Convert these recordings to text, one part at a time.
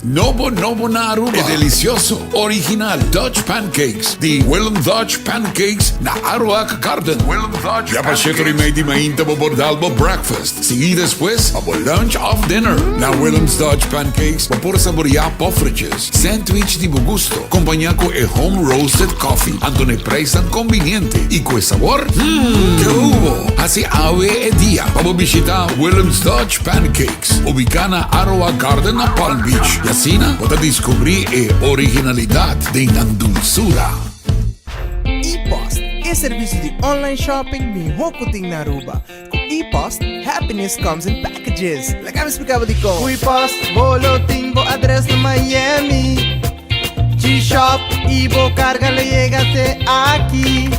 Nobo nobo na Aruba e delicioso, original Dutch Pancakes di Willem Dutch Pancakes na Aruac Garden. Willem Dutch Ya pa shetor y mei di mainta bo por dal bo breakfast, sigui despues pa bo lunch of dinner. Na Willem's Dutch Pancakes bo por saborea poffertjes, sandwich di bo gusto, compaña cu e home roasted coffee, anto na e prijsnan conveniente y cu e sabor, hmm, ke hubo! Haci awe e dia pa bo bishita Willem's Dutch Pancakes. Ubicá na Aroa Garden na Palm Beach y asina bo ta descubrí e originalidad den nan dulzura. E-Post, e servicio di online shopping miho cu tin na Aruba. Cu E-Post, happiness comes in packages. Laga mi splica bo dicon. Cu E-Post, bo lo tin bo adres na Miami. G-Shop y bo carga lo yega te aki.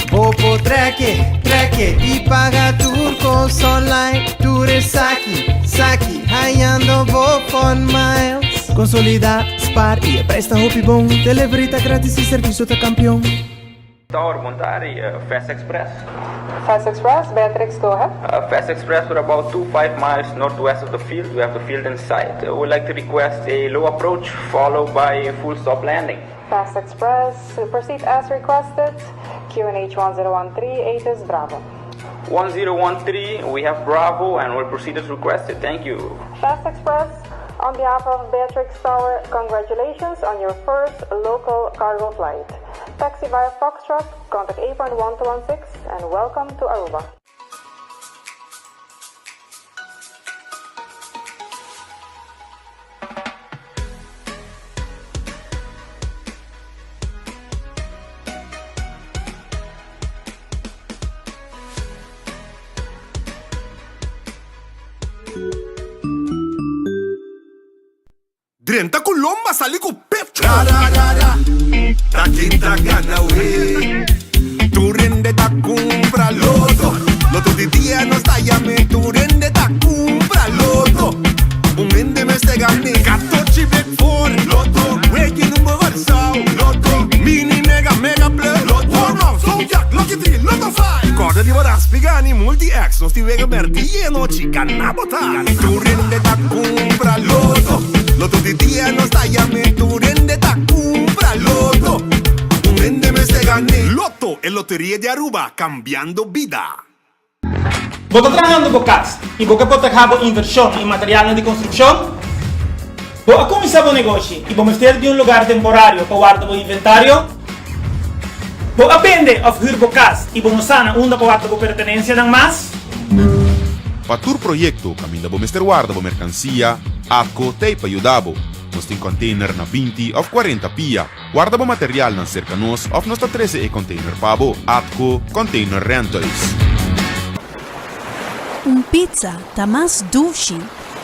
Bo por treke, treke y paga tur cos online. Tur esaki, saki, hayando bo fun miles. Consolida, spaar y e prijs ta hopi bon. Delivery ta gratis y servicio ta campeon. Tower, bon tardi, Fast Express. Fast Express, Beatrix, go ahead. Fast Express, we're about two five miles northwest of the field. We have the field in sight. We would like to request a low approach followed by a full stop landing. Fast Express, proceed as requested. QNH 1013, ATIS Bravo. 1013, we have Bravo and we'll proceed as requested. Thank you. Fast Express, on behalf of Beatrix Tower, congratulations on your first local cargo flight. Taxi via Foxtrot, contact apron 1216 and welcome to Aruba. Drenta ku lomba sali ku pecho. Ra ra ra ra, ta ken ta gana we? Tur hende ta kumpra loto, loto di dia nos ta yam'e. Tur hende ta kumpra loto, un hende mester gan'e. Katochi bek for loto, weki number Kòrsou loto, mini mega mega plus loto, warm up, zodiac, lucky three, lotto five. Kòrda riba raspi gani multi X, nos tin wega bèrdi i e nochi gana bo ta. Tur hende ta kumpra loto, loto di dia nos ta yam'e. Tur hende ta kumpra loto, un hende mester gan'e. Lotto, e loteria di Aruba, cambiando bida. Bo ta trahando bo kas i bo ke protehá bo invershon i materialnan di konstrukshon? Bo a kuminsá bo negoshi i bo mester di un lugar temporario pa warda bo inventario? Bo a bende òf hür bo kas i bo no sa na unda pa warda bo pertenensianan mas? Pa tur proyekto kaminda bo mester warda bo merkansia, ATCO t'ei pa yuda bo. Nos tin kònteiner na 20 òf 40 pia. Warda bo materialnan serka nos òf nos ta trese e kònteiner pa bo. ATCO Container Rentals. Un pizza ta mas dushi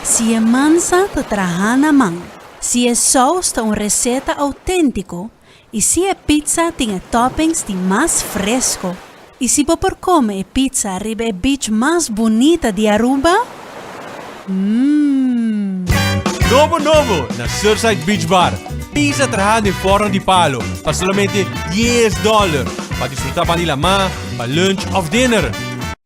si e mansa ta traha na man, si e sous ta un receta autentico y si e pizza tin e toppings di mas fresco. Y si bo por come e pizza riba e beach mas bunita di Aruba? Mmm. Nobo nobo na Surfside Beach Bar. Pizza traha den forno di palo pa solamente dies dollar. Pa disfruta ban di lamá, pa lunch of dinner.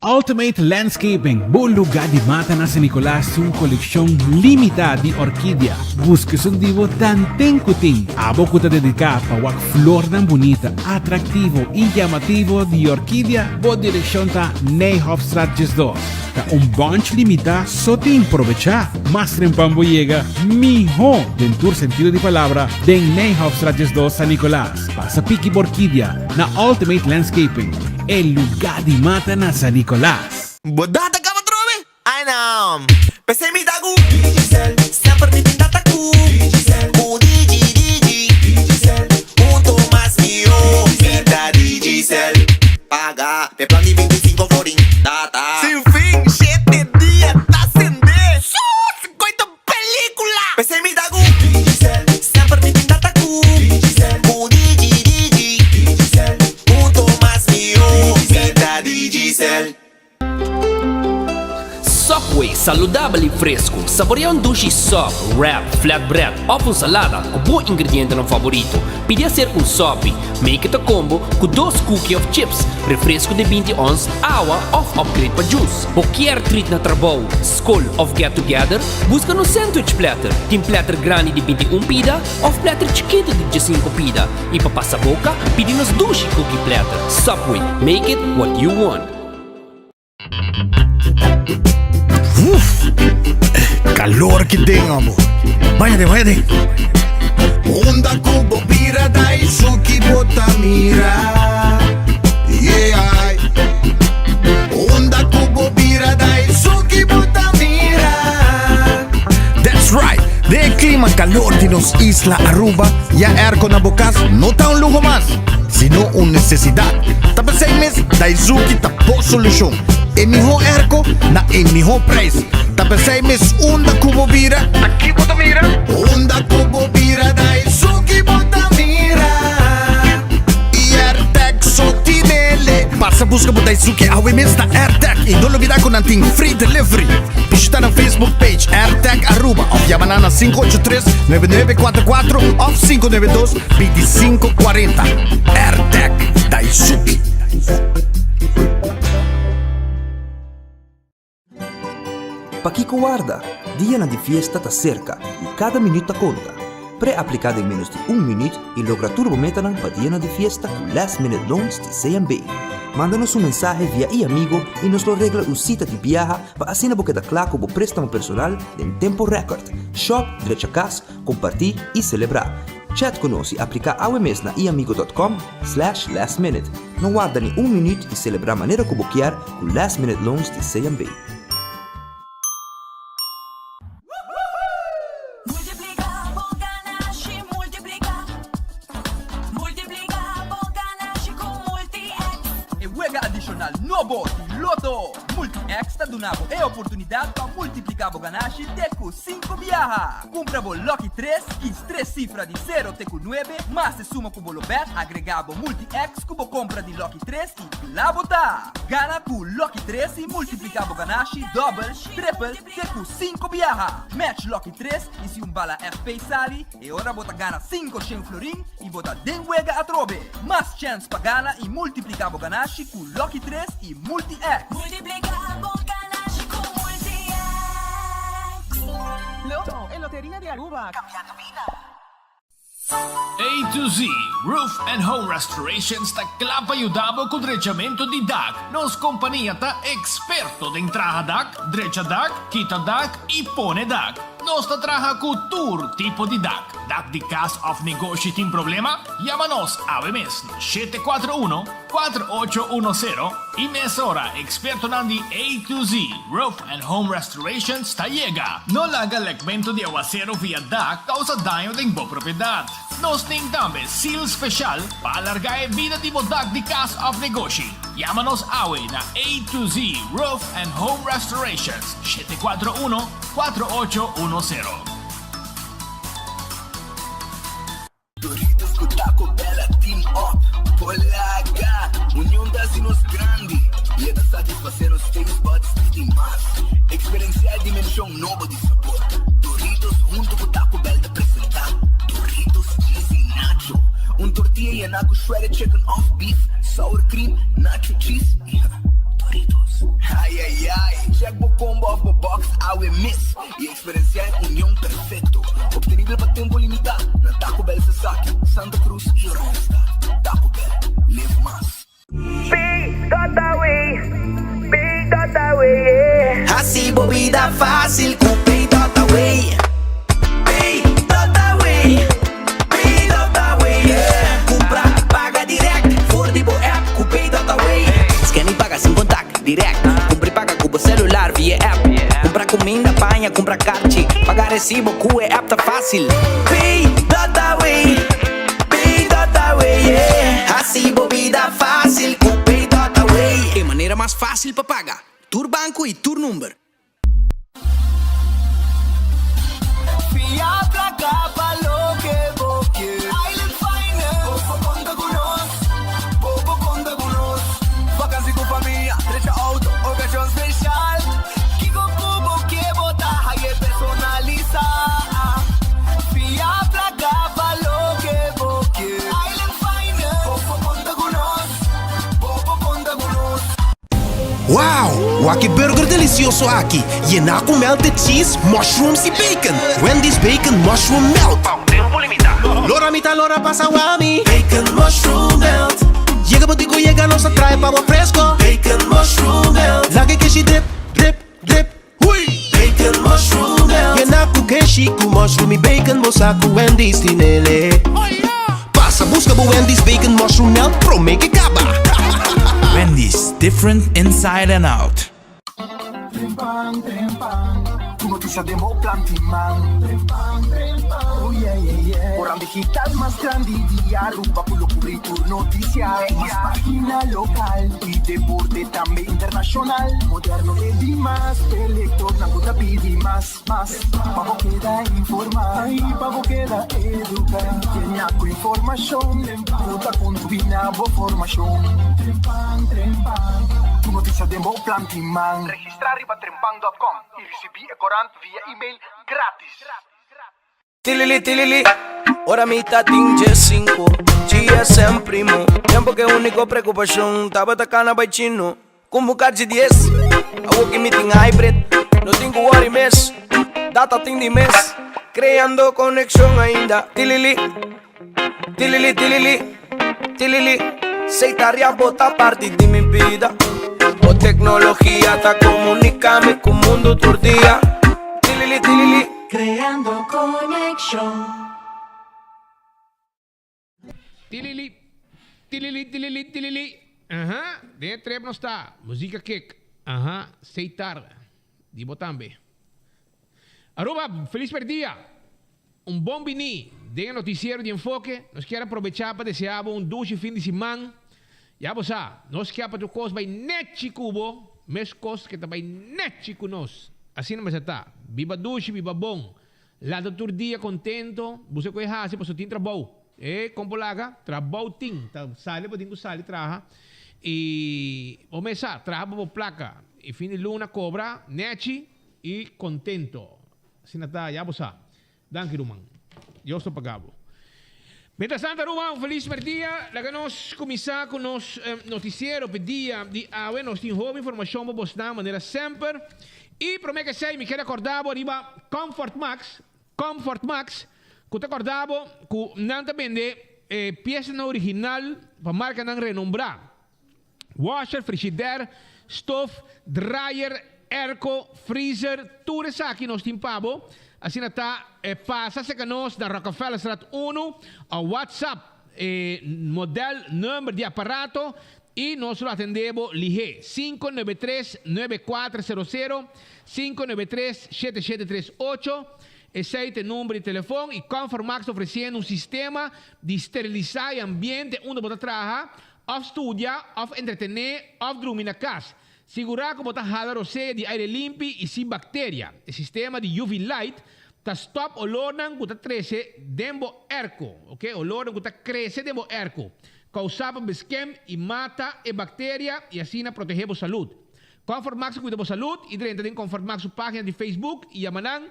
Ultimate Landscaping, bo lugar di mata na San Nicolas tin un coleccion limita di orkidia. Busca esun di bo tanten cu tin. Abo cu ta dedica pa wak flornan bunita, atractivo y llamativo di orkidia, bo direccion ta Nijhofstraat 12. Ta un bunch limita so tin, probecha! Mas trempan bo yega, miho den tur sentido di palabra den Nijhofstraat 12 San Nicolas. Pasa piki bo orkidia na Ultimate Landscaping, e luga di mata na San Nicolas. Bo data caba trobe? Ay no. P'esei mi ta cu Digicel. Semper mi tin data cu Digicel. Cu Digi Digi. Digicel. Hunto mas mihó. Mi ta Digicel. Paga p'e plan di 25 florin. Data. Sin fin, shete dia ta sende. Su, scoito Película! P'esei mi ta ku Digicel. Semper mi tin data ku Digicel. Ku Digi Digi. Digicel. Hunto mas mihó. Mi ta Digicel. Subway. Saludabel y fresco, saborea un dushi sub, wrap, flatbread of un salada cu bo ingredientenan favorito. Pidi hacer un sopi, make it a combo cu dos cookie of chips, refresco di 20 ons, awa of upgrade pa juice. Bo kier treat na trabou, scol of get together? Busca nos sandwich platter. Tin platter grandi di 21 pida of platter chikito di 15 pida. Y pa pasa boca, pidi nos dushi cookie platter. Subway, make it what you want. Uf, calor ki den, amo. Baña den, baña den. Unda ku bo bira Daisuki bo ta mira. Yeah. Unda ku bo bira Daisuki bo ta mira. That's right. Den e clima calor di nos isla Aruba, ya airco na bo cas no ta un luho mas, sino un necesidad. Ta pesey mes Daisuki ta bo solucion. E miho airco na e miho prijs. Ta pesey mes unda cu bo bira, ta ki bo ta mira? Unda ku bo bira Daisuki bo ta mira. AirTag so tinele. Pasa busca bo Daisuki awe mes na AirTag y no lubida cu nan tin free delivery. Bishita nan Facebook page AirTag Aruba of yama nan na 583 9944 of 592 2540. AirTag Daisuki. Pakiko warda? Dianan di fiesta ta serka i kada minüt ta konta. Pre-apliká den ménos di un minüt i logra tur bo metanan pa dianan di fiesta ku Last Minute Loans di CMB. Manda nos un mensahe via iAmigo i nos lo regla un sita di biaha pa asina bo keda kla ku bo préstamo personal den tempo rèkòrt. Shòp, drecha kas, kompartí i selebrá. Chat ku nos i apliká awe mes na iamigo dot com slash last minute. No warda ni un minüt i selebrá manera ku bo kier ku Last Minute Loans di CMB. Multiplica bo ganashi, multiplica. Multiplica bo ganashi cu Multi-X. E wega adicional nobo di Lotto! Multi-X ta duna bo e oportunidad pa multiplica bo ganashi te cu cinco biaha. Cumpra bo Lucky tres, kies tres cifra di cero te cu nuebe, mas e suma cu bo lo bet, agrega bo Multi-X cu bo compra di Lucky tres y kla bo ta! Gana cu Lucky tres y multiplica bo ganashi dobel, triple, te cu cinco biaha. Match Lucky tres y si un bala FP sali, e ora bo ta gana cinco shen florin y bo ta den wega atrobe. Mas chens pa gana y multiplica bo ganashi cu Lucky tres y Multi-X. Multiplica bo ganashi cu Multi-X. Lotto, e loteria di Aruba, cambiando bida. A to Z Roof and Home Restorations ta kla pa yuda bo ku drechamentu di dak. Nos kompania ta eksperto den traha dak, drecha dak, kita dak i pone dak. Nos ta traha ku tur tipo di dak. Dak di kas òf negoshi tin problema? Yama nos awe mes na 741 4810 i mesora ekspertonan di A to Z Roof and Home Restorations ta yega. No laga lekmentu di awaseru via dak kousa daño den bo propiedat. Nos tin tambe seal speshal pa alargá e bida di bo dak di kas òf negoshi. Yama nos awe na A to Z Roof and Home Restorations, 741 4810. Doritos cu Taco Bell a team up Polaga! Union ta haci nos grandi y e ta satisface nos taste buds di mas. Experiencia e dimension nobo di sabor. Doritos hunto cu Taco Bell ta presenta Doritos Cheesy Nacho, un tortilla yena cu shredded chicken of beef, sour cream, nacho cheese y Doritos. Ay ay ay! Check bo combo of bo box awe mes y Experiencia e union perfecto, obtenibel pa tempo limita na Taco Bell Sasaki, Santa Cruz y Oranjestad. Taco Bell, live mas. Pay.away, Pay.away, yeah. Haci bo bida facil cu Pay.away. Pay.away, Pay.away, yeah. Cumpra, paga direct for di bo app cu Pay.away. Scan y paga sin contact, direct. Cumpra y paga cu bo celular via app. Cumpra cuminda, paña, cumpra carchi. Paga recibo cu e app ta facil. Pay.away, Pay.away, yeah. Haci bo bida facil cu Pay.away. E manera mas facil pa paga. Tur banco y tur number. Fia placa pa loke bo kier. Island Finance. Bo por conta cu nos. Bo por conta cu nos. Vakantie cu famia, drecha auto, ocasion special. Kico cu bo kier. Wak e burger delicioso aki, yená cu melted cheese, mushrooms y bacon. Wendy's Bacon Mushroom Melt. Pa un tempo limita. Lora mi ta lora pasa wami. Bacon Mushroom Melt. Yega bo di cu yega nos a trae pa bo fresco. Bacon Mushroom Melt. Laga e keshi drip, drip, drip. Hui! Bacon Mushroom Melt. Yena cu keshi cu mushroom y bacon bo sa cu Wendy's tin ele. Pasa busca bo Wendy's Bacon Mushroom Melt prome ke caba. Wendy's, different inside and out. Trempan, trempan, Ku notisia den bo plan tin man. Trempan, trempan, oh yeah, yeah, yeah. Koran digital mas grandi di Aruba ku lo kubri tur notisia. Mas pagina lokal i deporte tambe internashonal. Moderno e di mas, e lektornan ku ta pidi mas, mas. Pa bo keda informá i pa bo keda eduká. Yena ku informashon ku ta kontribuí na bo formashon. Trempan, trempan, Tur notisia den bo plan tin man. Registrá riba trempan dòt kòm i risibí e korant via email grátis. Tilili tilili, ora mi ta tin djesinku GSM primo, tempo ke uniko preokupashon tabata kana bai chino Ku buka dje dies, awo ki mi tin hybrid No tin ku worry mes, data tin di mes Kreando konekshon ainda Tilili, tilili tilili, tilili Sei ta ria bo ta parti di mi bida Bo teknologia ta komunika mi ku mundu tur dia Tilili tilili. Kreando konekshon. Tilili, tilili, tilili, tilili. Aha, den e trip nos ta. Muziek a kick. Aha, Seitar. Di bo tambe. Aruba, felis perdia. Un bon bini den e noticiero di Enfoke. Nos kier aprobecha pa desea bo un dushi fin di siman. Ya bo sa, nos kier pa tur cos bay nechi cu bo, mes cos ke ta bay nechi cu nos. Asina mester ta. Biba dushi, biba bon. Lanta tur dia contento, busca cu e haci pasobra tin trabou. E con por laga? Trabou tin. Ta sali bo tin cu sali traha y bo mes sa, traha pa bo placa y fin di luna cobra nechi y contento. Asina ta, ya bo sa. Danki ruman. Dios ta paga bo. Mientras tanto ruman, un feliz merdia. Laga nos cuminsa cu nos noticiero p'e dia di awe. Nos tin hopi informacion pa bosnan manera semper. Y prome cu esey mi kier acorda bo riba Comfort Max, Comfort Max, cu ta acorda bo cu nan ta bende piesanan original pa marcanan renombra. Washer, frishider, stof, dryer, airco, freezer, tur esaki nos tin pa bo. Asina ta pasa cerca nos na Rockefellerstraat uno o WhatsApp e model, number di aparato y nos lo atende bo lihe. 593 9400, 593 7738, esey ta e number di telefon y Comfort Max ta ofreciendo un sistema di steriliza e ambiente unda bo ta traha Òf studia, òf entretené, òf drumi na kas. Sigurá ku bo ta hala rosea di aire limpi i sin bakteria. E sistema di UV light ta stòp olornan ku ta trese den bo erko, oke, olornan ku ta krese den bo erko, kousá pa beskem i mata e bakteria i asina protehé bo salud. Comfort Max ta kuida bo salud i drenta den Comfort Max su página di Facebook i yama nan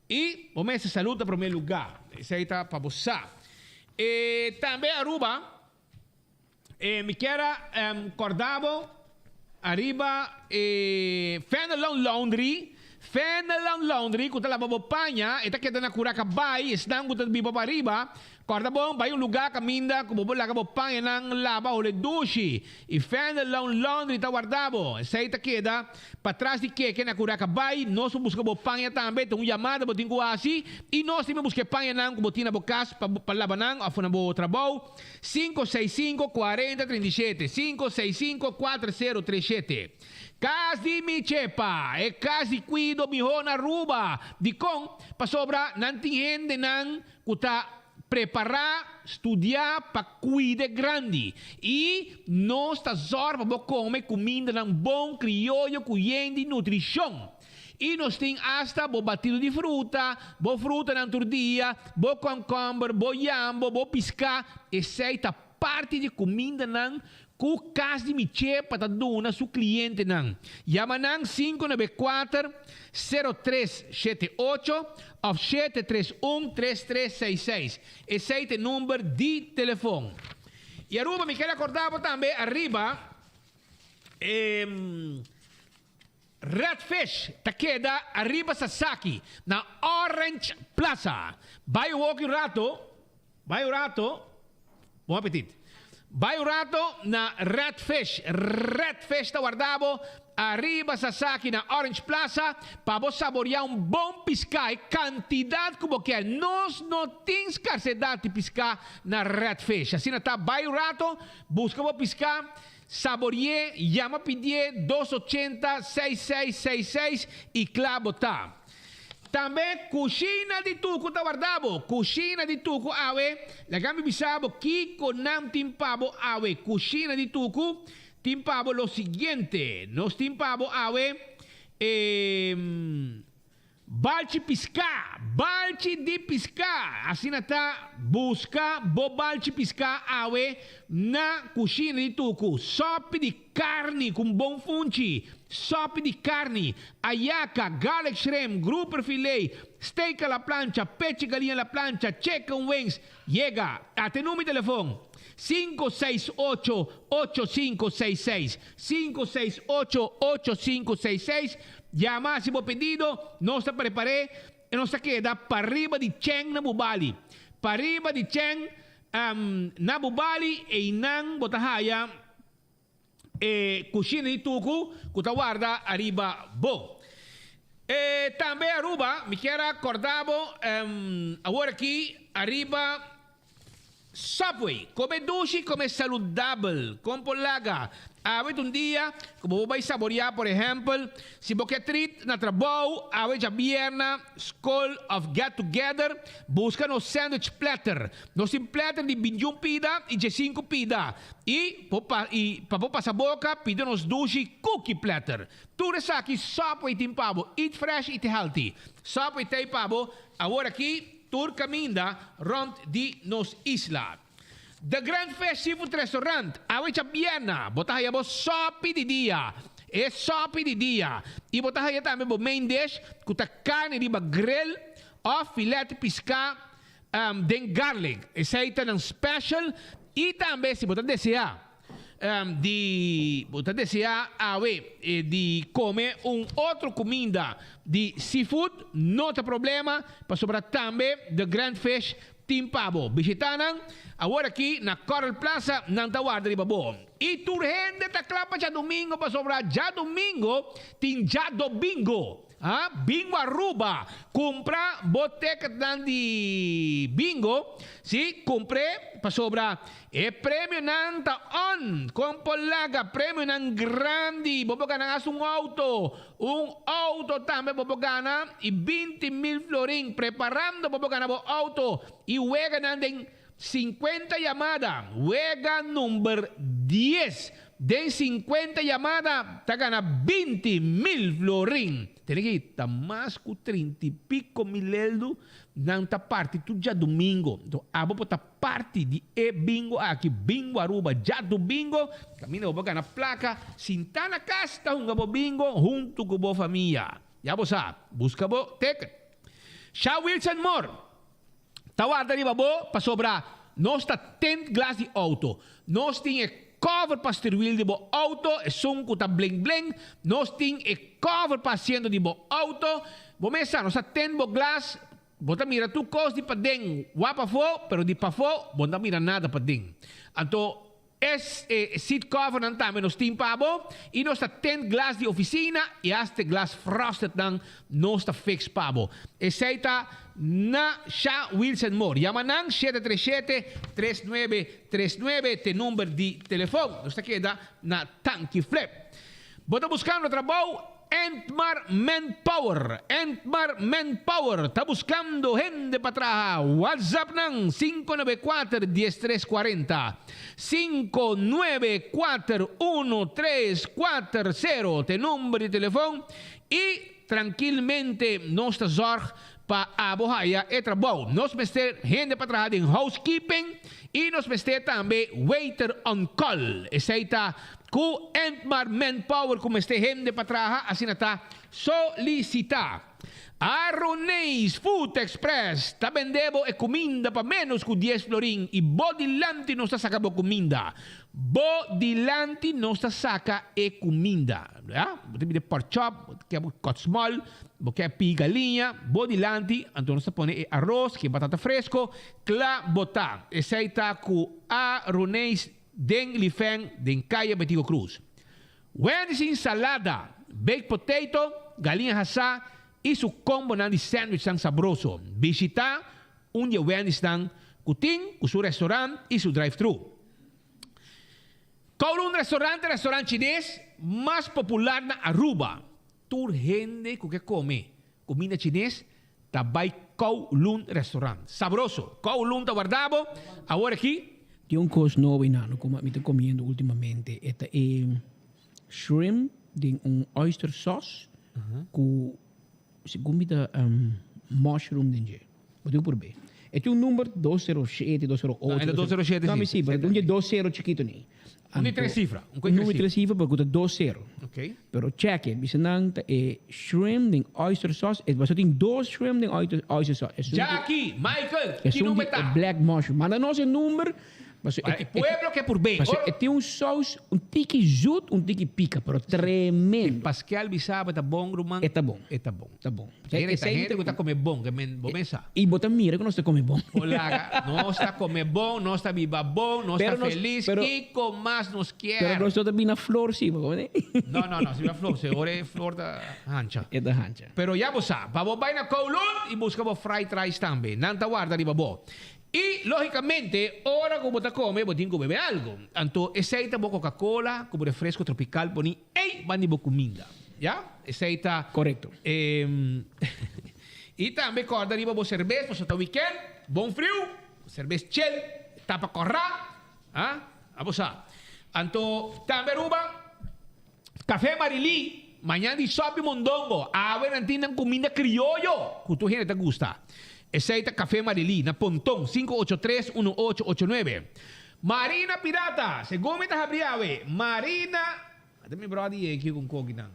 i bo mester salud na promé lugá. Esei ta pa bo sa. E tambe Aruba. E mi kier a corda bo ariba e Fenelon Laundry, Fenelon Laundry cu ta laba bo paña, e ta keda na Curacabai, esnan cu ta biba pa ariba, corda bon bay un lugar caminda cu bo por laga bo pañanan laba hole dushi y Fenelon Laundry ta warda bo, esey ta keda Patras di keke na Curaca bai, nos por busca bo paña tambe, ta un yamada bo tin cu haci y nos tin por busca e pañanan cu bo tin na bo cas pa pa laba nan of na bo trabou, Sinku seis sinku, kuarenta trinta i shete, sinku seis sinku, kuater sero tres shete. Cas di mi chepa, e cas di cuido miho na Aruba. Dicon? Pasobra nan tin hendenan cu ta Prepará, studiá pa kuida e grandi. I nos ta zòrg pa bo kome kumindanan bon, krioyo ku yen di nutrishon. I nos tin asta bo batido di fruta, bo frutanan tur dia, bo kònkòmber, bo yambo, bo piská, esei ta Parti di kumindanan ku Kas di Michepa ta duna su klientenan. Yama nan 594 0378 òf 731 3366. Esei ta e number di telefon. I Aruba mi ker akorda bo tambe ariba e. Red Fish ta keda ariba Sasaki na Orange Plaza. Bai woki un rato, bai un rato, bon apetit. Bai un rato na Red Fish. Red Fish ta warda bo ariba Sasaki na Orange Plaza pa bo saboria un bon piská e kantidat ku bo kier. Nos no tin skarsedat di piská na Red Fish. Asina ta bai un rato, buska bo piská. Saborié, yama pidié dos ochenta seis seis seis seis i kla bo ta. Tambe Kushina di Tuku ta warda bo. Kushina di Tuku awe, laga mi bisa bo kiko nan tin pa bo awe. Kushina di Tuku tin pa bo lo siguiente, nos tin pa bo awe e. Balchi piská, balchi di piská! Asina ta, buska bo balchi piská awe na kushina di Tuku. Sòpi di karni ku un bon funchi, sòpi di karni, ayaka, garlic shrimp, grouper filet, steak a la plancha, pechi galiña a la plancha, chicken wings. Yega! Ate number di telefon, sinku seis ocho, ocho sinku seis seis, sinku seis ocho, ocho sinku seis seis. Yama hasi bo pedido, nos ta prepar'é i nos ta keda pariba di Cheng na Bubali. Pariba di Cheng na Bubali einan bo ta haya e kushina di tuku ku ta warda ariba bo. E tambe Aruba, mi kier a kòrda bo awor aki ariba Subway, Come dushi, come saludabel. Con por laga? Awe ta un dia cu bo por bay saborea, por ehempel, si bo ke treat na trabou, awe djabierna, scol of get together, busca nos sandwich platter. Nos tin platter di bintiun pida y diesinku pida. Y por pa y pa bo pasa boca, pidi nos dushi cookie platter. Tur esaki Subway tin pa bo. Eat fresh, eat healthy. Subway t'ey pa bo awor aki. Tur caminda rond di nos isla. The Grand Fish Seafood Restaurant, awe djabièrna, bo ta haya bo sopi di dia, e sopi di dia, y bo ta haya tambe bo main dish cu ta carni riba grill of filet pisca den garlic. Esey ta nan special y tambe si bo ta desea. Di bo ta desea awe di come un otro cuminda di seafood no ta problema pasobra tambe The Grand Fish tin pa bo. Bishita nan awor aki na Coral Plaza nan ta warda riba bo. Y tur hende ta cla pa djadomingo pasobra djadomingo tin djadobingo. Ha bingo Aruba cumpra bo ticketnan di bingo si cumpr'e pasobra e premionan ta on con por laga premionan grandi bo por gana hasta un auto un auto tambe bo por gana y binti mil florin preparando bo por gana bo auto y weganan den Sinkuenta yamada, wega number dies. Den sinkuenta yamada ta gana 20 mil florin. Tene ki ta mas ku trinta i piko mil eldu nan ta parti tur djadumingo. Enton abo por ta parti di e bingo aki, Bingo Aruba djadumingo, kaminda bo por gana plaka sintá na kas ta hunga bo bingo huntu ku bo famia. Ya bo sa, buska bo ticket. Sha Wilson Moore. Ta warda riba bo pasobra nos ta tint glas di auto. Nos tin e cover pa stuurwiel di bo auto, esun cu ta blink blink. Nos tin e cover pa asiento di bo auto. Bo mes sa, nos ta tint bo glas, bo ta mira tur cos di paden wak pafo, pero di pafo bo no ta mira nada paden. Anto Es e seat covernan tambe nos tin pa bo y nos ta tint glas di oficina y hasta e glas frosted nan nos ta fix pa bo. Esey ta na Sha Wilson Moore. Yama nan shete tres shete, tres nuebe tres nuebe t'e number di telefon. Nos ta keda na Tanki Flip. Bo ta buscando trabou? Entmar Manpower, Entmar Manpower ta buskando hende pa traha. WhatsApp nan sinku nuebe kuater dies tres kuarenta, sinku nuebe kuater unu tres kuater sero ta e number di telefon i trankilmente nos ta zorg pa abo haya e trabou. Nos mester hende pa traha den housekeeping i nos mester tambe waiter on call. Esei ta Ku Entmar Manpower ku mester hende pa traha, asina ta solisitá. Aruneis Food Express ta bende bo e kuminda pa ménos ku dies florin i bo dilanti nos ta saka bo kuminda. Bo dilanti nos ta saka e kuminda. Ya, bo ta bini pork chop, bo ke cut small, bo ke pii galiña, bo dilanti, anto nos ta pone e aros ku e batata fresco, kla bo ta. Esei ta ku Aruneis den Lifeng den Kaya Betico Cruz. Wendy's insalada, baked potato, galiña hasá i su kombonan di sandwichnan sabroso. Bishitá un di e Wendy'snan ku tin ku su restorant i su drive-thru. Kowloon Restaurant ta e restorant chines mas popular na Aruba. Tur hende ku ke kome kuminda chines ta bai Kowloon Restaurant. Sabroso! Kowloon ta warda bo awor aki. Tin un kos nobo inano ku mi ta komiendo ultimamente e ta e shrimp den un oyster sauce ku segun mi ta mushroom den dje. Bo tin ku prob'é. E tin un number dos sero shete, dos sero ocho. No, e ta dos sero shete si. No, mi si, pero un dje dos sero chikito ni. Un di tres cifra. Un number di tres cifra pero ku ta dos sero. Ok. Pero check e, bisa nan ta e shrimp den oyster sauce, e pasobra tin dos shrimp den oyster sauce. Esun ku. Jackie, Michael, ki Esun di number e ta? black mushroom. Manda nos e number. Pasobra E pueblo ke por bay. Pasobra e tin un saus un tiki zoet, un tiki pika, pero tremendo. Paskel bisaba ta bon ruman. E ta bon. E ta bon. Ta bon. Hende ta hende ku ta kome bon, ke men bo men sa. I bo ta mira ku nos ta kome bon. Bo laga, nos ta kome bon, nos ta biba bon, nos ta felis, kiko mas nos kier? Pero nos no ta bina flor si, bo kono? No, no, no, si bina flor, si ora e flor ta hancha. E ta hancha. Pero ya bo sa, pa bo bai na Kowloon i buska bo fried rice tambe, nan ta warda riba bo. I, logicamente, ora ku bo ta kome, bo tin ku bebe algu. Anto, esei ta bo Coca-Cola ku bo refresco tropical poni ei ban di bo kuminda. Ya? Esei ta. Korekto. I tambe kòrda riba bo serbes, pasobra ta wikènt, bon friu, serbes chel, tapa kòrá. Ha? Abo sa. Anto, tambe Aruba, Café Marilí, mañan di sòpi mondongo, awe nan tin nan kuminda krioyo ku tur hende ta gusta. Esei ta Café Marilí, na Ponton, 583 1889. Marina Pirata, segun mi ta habri awe, Marina. Ata mi brother yega aki con kokinan.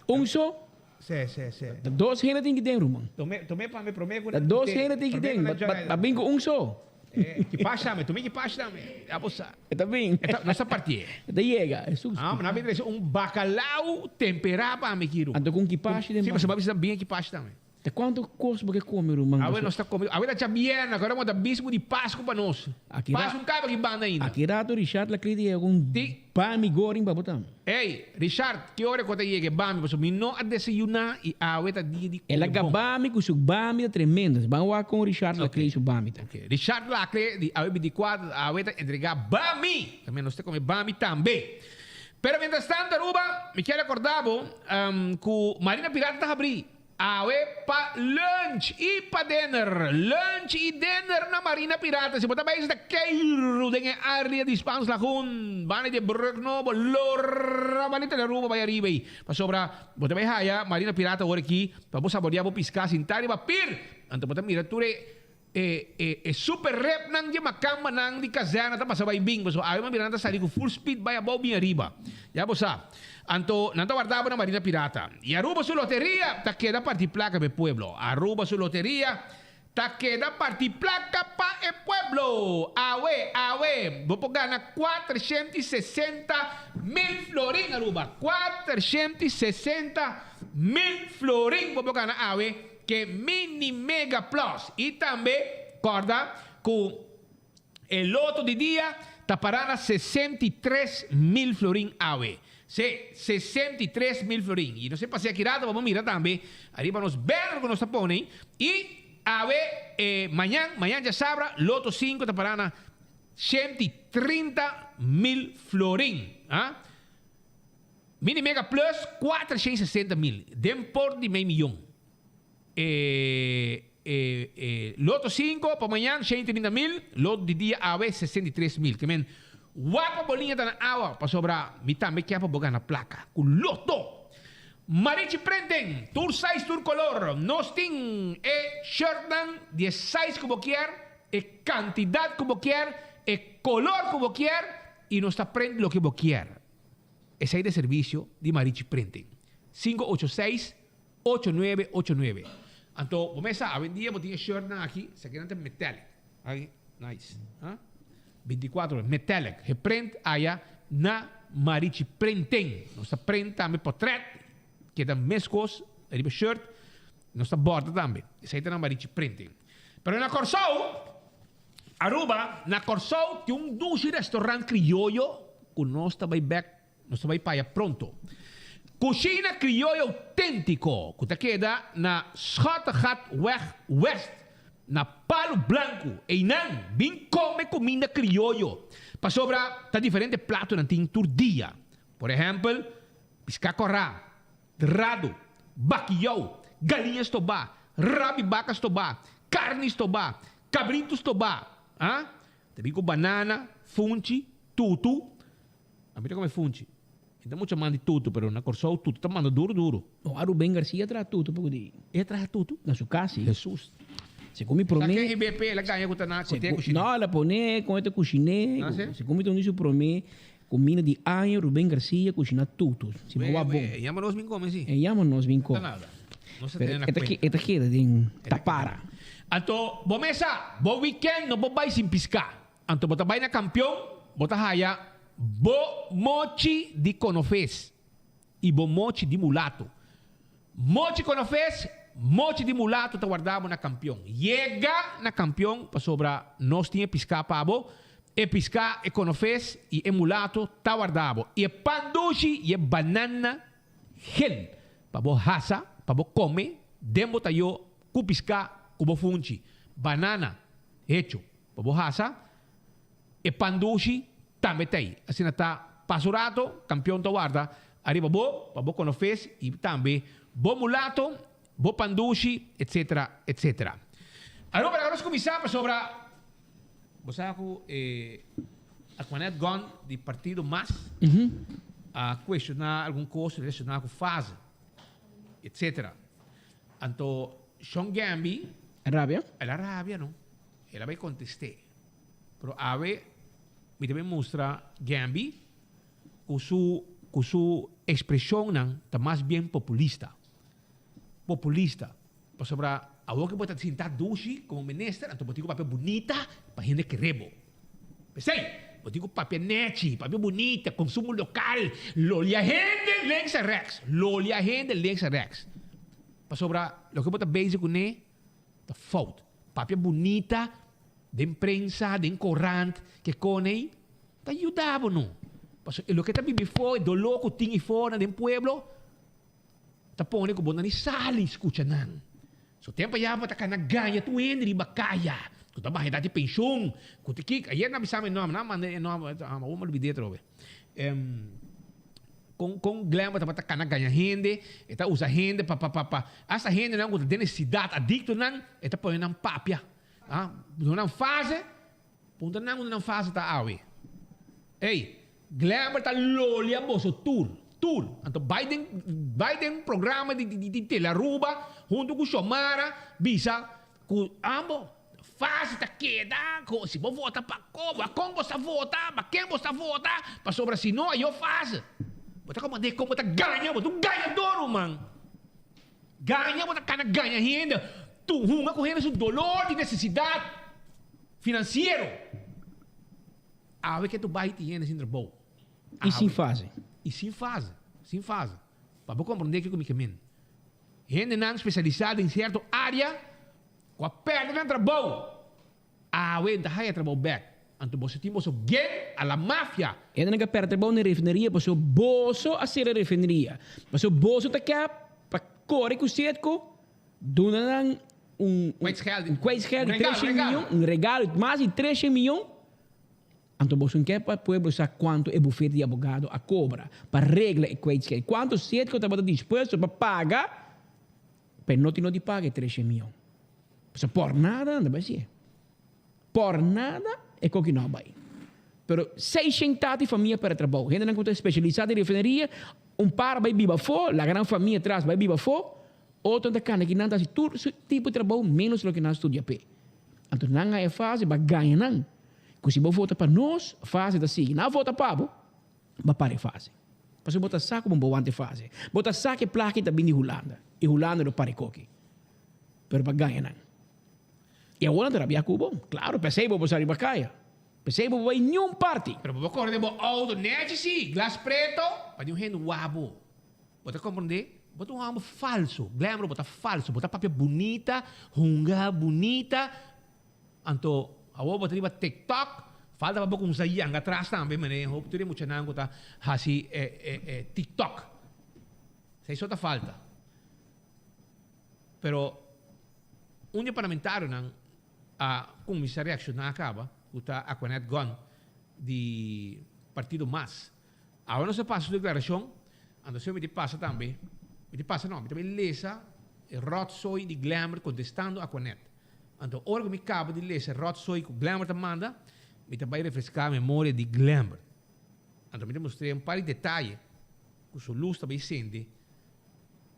Un so? Se, se, se. Ta dos hende tin ki den, ruman. Tome, tome pa mi prome ku Ta dos hende tin ki den, ba bin ku un so. Eh, ki pash tambe, tome ki pash tambe. Ya bo sa. E ta bin. E ta, nos ta partié. E ta yega, e sus. Ah, nan a bin trese un bacalao tempera pa mi ki, ruman. Anto ku un kipashi den Si, pasobra bo bisa bien kipashi tambe. Ta cuanto cos bo ke come ruman? Awe nos ta come, awe ta djabièrnè, awe ta bispu di Pascu pa nos. Pascu un caba aki banda ainda. Aki rato Richard la cree di yega un bami goring pa bo tam. Ey, Richard, ki ora cu ta yega e bami? Pasobra mi no a desayuna y awe ta dia di come El a bon. gabami cu su bami ta tremendo. Ban wak con Richard la cree su bami ta. Ok, Richard la cree di awe binticuatro, awe ta entrega bami! Tambe nos ta come bami tambe. Pero mientras tanto Aruba, mi kier recorda bo cu Marina Pirata ta habri. Awe pa lunch y pa dinner. Lunch y dinner na Marina Pirata. Si bo ta bay ta keiru den e area di Spaans Lagoon, banda di e brug nobo, lora banita di Aruba bay ariba ey. Pasobra bo ta bay haya Marina Pirata awor aki pa bo saborea bo pisca sinta riba pir. Anto bo ta mira tur e E e e super repnan di e makambanan di kazèrna ta pasa bai bin, pasobra awe mabira nan ta sali ku full speed bai abou bin ariba. Ya bo sa. Anto nan ta warda bo na Marina Pirata. I Aruba su loteria ta keda parti plaka pa e pueblo. Aruba su loteria ta keda parti plaka pa e pueblo. Awe, awe, bo por gana 460 mil florin Aruba. 460 mil florin bo por gana awe. Ke Mini Mega Plus y tambe corda cu e loto di dia ta para na 63 mil florin awe. Si, 63 mil florin. Y nos e pasea aki rato pa bo mira tambe ariba nos banner cu nos ta pone y awe eh, mañan, mañan djasabra, loto 5 ta para na 130 mil florin. Ah? Mini Mega Plus, 460 mil. Den por di mei miyon. E, e, e, Loto 5 pa mañan, 130 mil. Loto di dia awe, 63 mil. Ke men, wak pa bo liña ta na awa, pasobra mi tambe kier pa bo gana plaka. Ku loto. Marichi Printing, tur size, tur color. Nos tin e shirtnan di e size ku bo kier, e kantidat ku bo kier, e color ku bo kier, i nos ta print loke bo kier. Esei ta e servisio di Marichi Printing. 586. 8989. Anto bo mes sa awendia bo tin e shirtnan aki, esakinan ta metallic. Aki, nice. Ha? 24 metallic. He print aya na Marichi Printing. Nos ta print tambe portret, keda meskos riba shirt. Nos ta borda tambe. Esei ta na Marichi Printing. Pero na Kòrsou, Aruba, na Kòrsou tin un dushi restaurant krioyo ku nos ta bai bèk Nos ta bai paya pronto. Cushina Criolla Autentico cu ta keda na Schottegatweg West na Palo Blanco. Eynan bin come cuminda crioyo pasobra ta diferente platonan tin tur dia. Por ehempel, pisca cora, drado, bakiyou, galiña stobá, rabi baca stobá, carni stobá, cabrito stobá, ah, ta bin cu banana, funchi, tutu. Ami ta come funchi. Mi ta mucha man di tutu, pero na Kòrsou tutu ta manda duru duru. No, a Ruben Garcia traha tutu poko di. E traha tutu? Na su kas, si. Hesus. Segun mi promé. Sa ken IBP el a gaña ku ta na ku te kushiné? No, el a pone kon e ta kushiné. Ah, si? Segun mi ta un di su promé kumina di aña Ruben Garcia kushina tutu. Si bo wak bon. E yama nos bin kome, si. E yama nos bin kome. No ta nada. Nos ta tene na Pero kuenta. e ta keda den tapara. Anto bo mesa, bo weekend no por bai sin piská. Anto bo ta bai na kampion, bo ta haya bo mochi di konofes i bo mochi di mulato. Mochi konofes, mochi di mulato ta warda bo na kampion. Yega na kampion pasobra nos tin e piská pa bo. E piská, e konofes i e mulato ta warda bo. I e pan dushi i e banana gel pa bo hasa, pa bo kome den bo tayó ku piská ku bo funchi. Banana hecho. Pa bo hasa, e pan dushi tambe ta ei. Asina ta pasa un rato, kampion ta warda ariba bo pa bo konofes i tambe bo mulato, bo pan dushi, etsetera, etsetera. Aruba laga nos kuminsá pasobra bo sa ku e Antoinette Gunn di partido mas a kuestioná algun kos relashoná ku fase, etsetera. Anto Shon Gambi. Rabia? El a rabia no. El a bai contesté. Pero awe mi ta bai mustra Gambi cu su cu su expresionnan ta mas bien populista. Populista. Pasobra awor cu bo ta sinta dushi como minister anto bo tin cu papia bunita pa hende kere bo. P'esey bo tin cu papia nechi, papia bunita, consumo local, lolia hende links en rechts. Lolia hende links en rechts. Pasobra loke bo ta bezig cune ta fout. Papia bunita den prensa, den korant, ke kon ei, ta yuda bo no. Pasobra e loke ta bibi for, e doló ku tin ifornan den pueblo, ta pone ku bo no ni sali skucha nan. So tempu ya bo ta kana gaña tur hende riba kaya, ku ta baha edat di penshun, ku ta kiko. Ayer nan a bisa mi e nòmber, nan a manda e nòmber, awor mi a lubid'é atrobe. Kon kon Glenn tabata kana gaña hende, e ta usa hende pa pa pa pa hasta hendenan ku ta den e sidat adiktonan e ta pone nan papia ah duna nan fase puntra nan unda nan fase ta awe ey Glenn ta lolia boso tur tur anto bai den bai den programa di di di Telearuba hunto ku Xiomara bisa Ku ambo fásil ta keda ku si bo vota pa kon, pa kon bo sa vota, pa ken bo sa vota, pasobra si no ayo fásil. Bo ta komand'é kon bo ta gaña, bo ta un gañadó ruman. Gaña bo ta kana gaña hende, tu hunga ku hende su dolor di nesesidat finansiero. Awe ke tu bai tin hende sin trabou. I sin fase. I sin fase, sin fase. Pa bo komprondé kiko mi ke men. Hendenan spesialisá den sierto área ku a pèrdè nan trabou, awe ta haya trabou bèk. Anto boso tin boso gen a la mafia. Hendenan ku a pèrdè trabou na refineria pasobra boso a sera refineria. Pasobra boso ta ke pa kore ku Setco duna nan un kwijtschelding di treshen miyon, un regalo di mas di treshen miyon. Anto boso ke pa pueblo sa kuantu e bufete di abogado a kobra pa regla e kwijtschelding? Kuantu Setco tabata dispuesto pa paga pa e no tin no di paga e treshen mion? Pasobra por nada nan ta bai hasié. Por nada e koki no a bai. Pero seishen tati famia pèrdè trabou. Hendenan ku ta spesialisá den refineria, un par a bai biba afó, laga nan famia tras bai biba afó, otro ta kana ki nan ta hasi tur tipo di trabou ménos loke nan a studia p'e. Anto nan a e fase pa gaña nan. Ku si bo vota pa nos, fase ta sigui. Nan vota pa bo, bo a para e fase. Pasobra bo ta sa ku bo wanta e fase. Bo ta sa ku e plaka ta bini di Hulanda. I Hulanda lo pari koki. Pero pa gaña nan. I awor nan ta rabia ku bo. Klaro, p'esei bo por sa riba kaya. P'esei bo por bai niun parti. Pero bo por kore den bo outo nechi si, glas preto, pa niun hende wak bo. Bo ta komprendé? Bo ta un hòmber falso. Glamro, bo ta falso. Bo ta papia bunita, hunga bunita. Anto, awor bo ta riba TikTok, falta pa bo kumsa yanga atras tambe, manera hopi tur e muchanan ku ta hasi e TikTok. Esei so ta falta. Pero un di e parlamentarionan a kuminsá reakshoná kaba, ku ta Aquanette Gunn di partido mas. Awe nos a pasa su deklarashon, anto si mi ta pasa tambe, mi ta pasa no, mi ta bai lesa e ròtsooi di Glenbert kontestando Aquanette. Anto ora ku mi kaba di lesa e ròtsooi ku Glenbert a manda, mi ta bai refreská memoria di Glenbert. Anto mi ta mustr'é un par di detaye ku su lus ta bai sende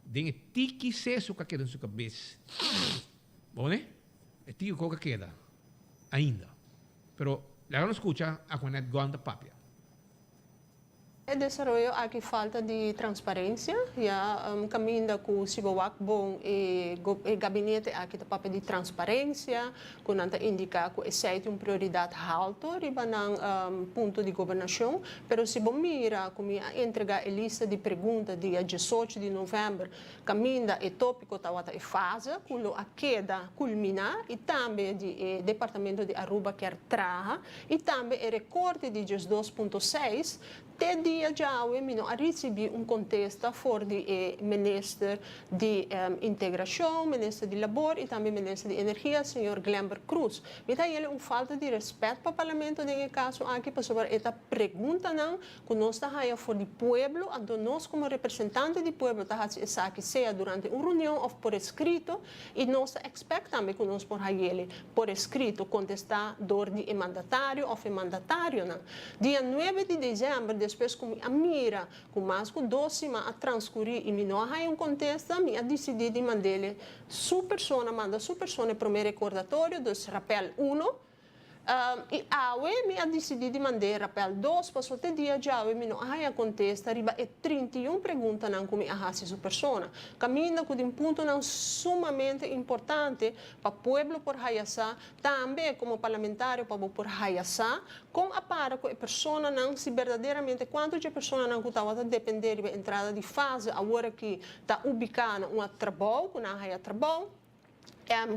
den e tiki seso ku a keda den su kabes. Bo ne? E tiki ku a keda ainda. Pero laga nos skucha Aquanette Gunn ta papia. E desaroyo aki falta di transparencia, ya caminda cu si bo wak bon e e gabinete aki ta papia di transparencia, cu nan ta indica cu esey tin un prioridad halto riba nan punto di gobernacion, pero si bo mira cu mi a entrega e lista di pregunta dia diesocho di november Caminda e topico tawata e fase cu lo a keda culmina y tambe di e departamento di Aruba kier traha y tambe e recorte di 12 punto seis, te dia djawe mi no a ricibi un contesta for di e minister di Integracion, minister di Labor y tambe minister di Energia, señor Glenbert Croes. Mi ta yele un falta di respet pa Parlamento den e caso aki pasobra e ta preguntanan Ku nos ta haña for di pueblo, anto nos komo representante di pueblo ta hasi esaki sea durante un reunion òf por eskrito i nos ta ekspèkt tambe ku nos por hayele por eskrito kontestá dor di e mandatario òf e mandatarionan. Dia nuebe di desèmber despues ku mi a mira ku mas ku dos siman a transkurí i mi no a haña un kontesta, mi a disidí di mand'ele su persona, manda su persona e promé rekordatorio, dus rapèl uno. I awe mi a disidí di mand'é rapèl dos, pasobra te dia djawe mi no a haña kontesta riba e 31 preguntanan ku mi a hasi su persona. Kaminda ku tin puntonan sumamente importante pa pueblo por haya sa, tambe komo parlamentario pa bo por haya sa kon a para ku e personanan, si berdaderamente kuantu dje personanan ku tabata dependé riba entrada di fase awor aki ta ubiká na un trabou, ku nan a haya trabou.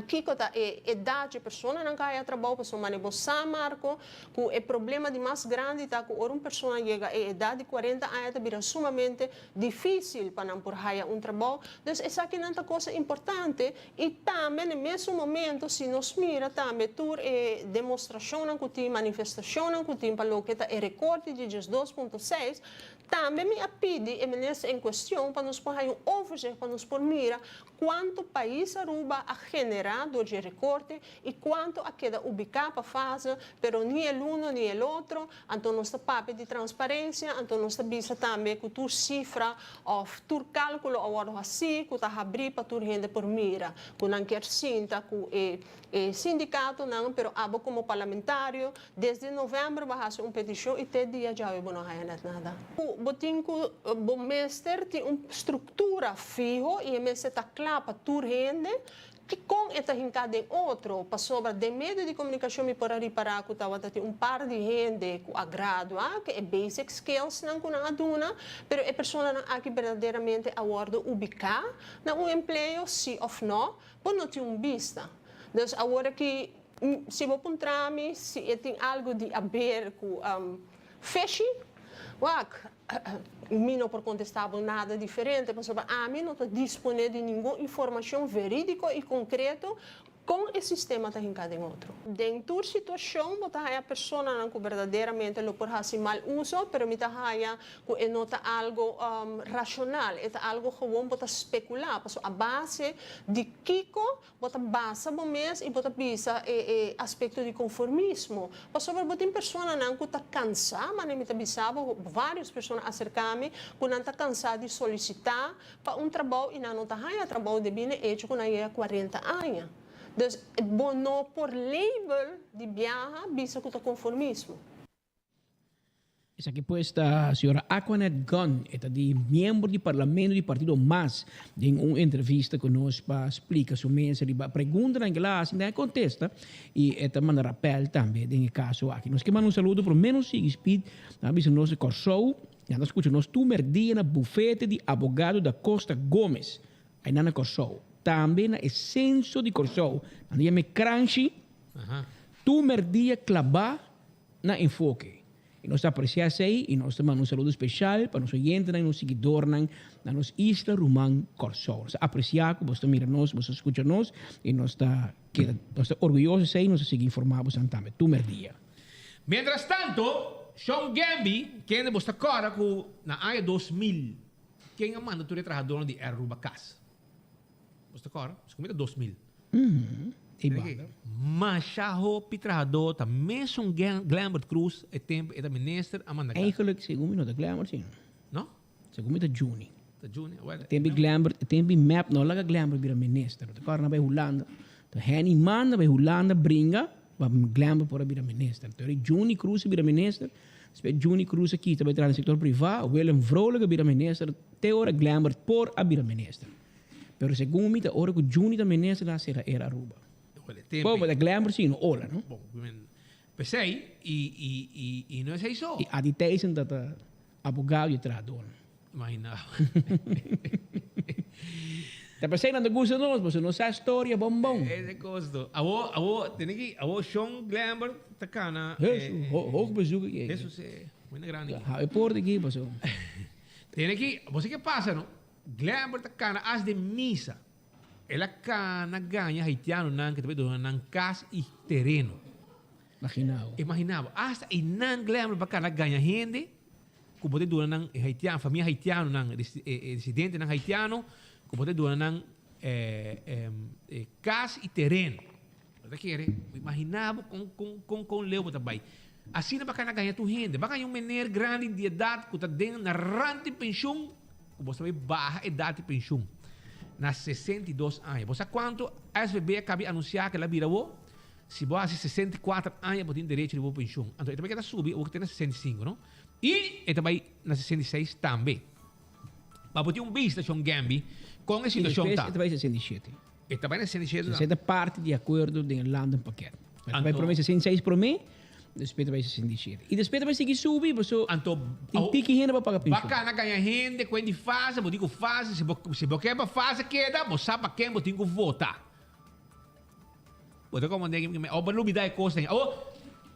Kiko ta e edat dje personanan ku a haya trabou? Pasobra mane bo sa, Marco, ku e problema di mas grandi ta ku ora un persona yega e edat di kuarenta aña ta bira sumamente difísil pa nan por haya un trabou. Dus esakinan ta cosa importante i tambe na e mesun momento si nos mira tambe tur e demostrashonnan ku tin, manifestashonnan ku tin pa loke ta e rekorte di diesdos punto seis, tambe mi a pidi e minister en kuestion pa nos por haya un overzicht pa nos por mira Cuanto pais Aruba a genera door dje recorte y cuanto a keda ubica pa fase, pero ni el uno ni el otro, anto nos ta papia di transparencia, anto nos ta bisa tambe cu tur cifra of tur calculo a wordo haci cu ta habri pa tur hende por mira, cu nan kier sinta cu e e sindicatonan, pero abo como parlamentario Desde november bo a hasi un peticion y te dia djawe bo no haya net nada. Bo tin cu bo mester tin un structura fiho y e mester ta cla pa tur hende kicon e ta hinca den otro, pasobra den medio di comunicacion mi por a ripara cu tawata tin un par di hende cu a gradua cu e basic skills nan cu nan a duna, pero e personanan aki berdaderamente a wordo ubica na un empleo si of no, bo no tin un bista. Dus awor aki Si bo puntra mi si e tin algu di aber ku feshi, wak, mi no por kontestá bo nada diferente pasobra ami no ta disponé di ningun informashon verídiko i konkreto kon e sistema ta hinká den otro. Den tur situashon bo ta haña personanan ku berdaderamente lo por hasi mal uso, pero mi ta haña ku e no ta algu rashonal, e ta algu gewoon bo ta spekulá pasobra a base di kiko Bo ta basa bo mes i bo ta bisa e e aspekto di konformismo. Pasobra bo tin personanan ku ta kansá, manera mi ta bisa bo, vários persona a aserká mi ku nan ta kansá di solisitá pa un trabou i nan no ta haña trabou debí na e echo ku nan yega kuarenta aña. Dus bo no por label di biaha bisa ku ta konformismo. Esaki pues ta señora Aquanet Gunn, e ta di miembro di parlamento di partido mas, den un entrevista cu nos pa splica su mes riba preguntanan cu el a haci, nan a contesta y e ta manda rapel tambe den e caso aki. Nos ke manda un saludo por menos sigui Speed, nan a bisa nos di Corsou, nan ta scucha nos tur merdia na bufete di abogado Da Costa Gomez, aynan na Corsou. Tambe na e censo di Corsou, nan ta yama e cranchi, tur merdia claba na enfoke. I nos ta apresiá esei i nos ta manda un saludo speshal pa nos oyentenan i nos siguidornan na nos isla ruman Kòrsou. Nos ta apresiá ku boso ta mira nos, boso ta skucha nos i nos ta keda, nos ta orguyoso esei i nos ta sigui informá bosonan tambe tur mèrdia. Mientras tanto, Shon Gemby, kende bo ta kòrda ku na aña 2000 ken a manda tur e trahadornan di Air Aruba kas? Bo ta kòrda? Bo ta 2000. Ei banda. Masha hopi trahadó ta mesun Glambert Cruz e tempu e ta minister a manda kas. Eigenlijk segun mi no ta Glambert si. No? Segun mi ta Juni. Ta Juni? Well. E tempi Glambert, e tempi mep no laga Glambert bira minister. Bo ta kòrda nan bai Hulanda. Ta Henny manda bai Hulanda bringa pa Glambert por a bira minister. Anto eri Juni Cruz a bira minister. Despues Juni Cruz a kita bai traha den sector priva. Willem Vrolijk a bira minister. Te ora Glambert por a bira minister. Pero segun mi ta ora cu Juni ta minister ta cera Air Aruba. Bo, but Glambert si no hola, no? Bon, pesey y y y y no esey so. Y Adi Thijssen ta ta abogado y trahador. Imagina. Ta pesey nan ta gusta nos, pasobra nos sa storia bon bon. Ese costo. Awo, awo, tene ki, awo Shon Glambert ta cana. Hesu, hoog bezoek aki. Hesu se, buena grandi. Hou e poort aki, pasobra. Tene ki, bo sa ke pasa no? Glambert ta cana as den misa. El a cana gaña haitianonan ke ta bay dona nan cas y tereno. Imagina bo. Imagina bo. Hasta eynan Glambert ba cana gaña hende cu bo ta duna nan e haitiano, famia haitianonan, e residentenan haitiano cu bo ta duna nan cas y tereno. Bo ta kere? Imagina bo con con con con leu bo ta bay. Asina bo a cana gaña tur hende. Bo a gaña un meneer grandi di edad cu ta den na rand di pensioen cu bo sa bay baha edad di pensioen na 62 aña. Bo sa cuanto SVB a cabi anuncia cu el a bira awo? Si bo haci 64 aña bo tin derecho di bo pensioen. Anto e ta bay keda subi awo cu te na 65 no. Y e ta bay na 66 tambe. Pa bo tin un bista Shon Gemby con e situacion ta. Y despues e ta bay 67. E ta bai na 67 Esei ta parti di akuerdo den e landenpakket. E ta bai promé 66 promé, despues ta bai 67. I despues ta bai sigui subi, paso Anto, tin tiki hende pa paga penshon. Bacana gaña hende ku di fase, bo tin ku fase, si bo si bo ke pa fase keda, bo sa pa ken bo tin ku vota. Bo ta komprende ki mi, bo lubida e kosnan. Awor,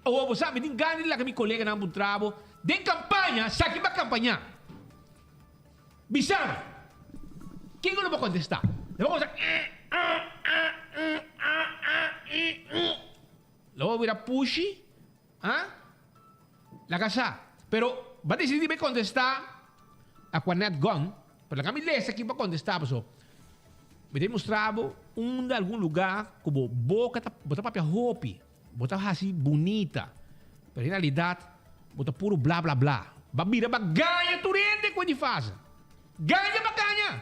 awor bo sa, mi tin gana di laga mi koleganan puntra bo, den kampaña, sa ki bo a kampañá? Bisa mi, kiko lo bo kontestá? Lo bo kuminsá, eh, ah, ah, mm, ah, ah, mm, mm. Lo bo bira pushi, ah? Laga sa. Pero, bo a disidí di bai kontestá Aquanet Gone, pero laga mi lesa ki bo a kontestá paso mi ta mustra bo unda algun lugá ku bo boka ta, bo ta papia hopi, bo ta hasi bunita, pero en realidat Bo ta puro bla bla bla. Ba bira ba gaña tur hende cu e di fase. Gaña ba gaña.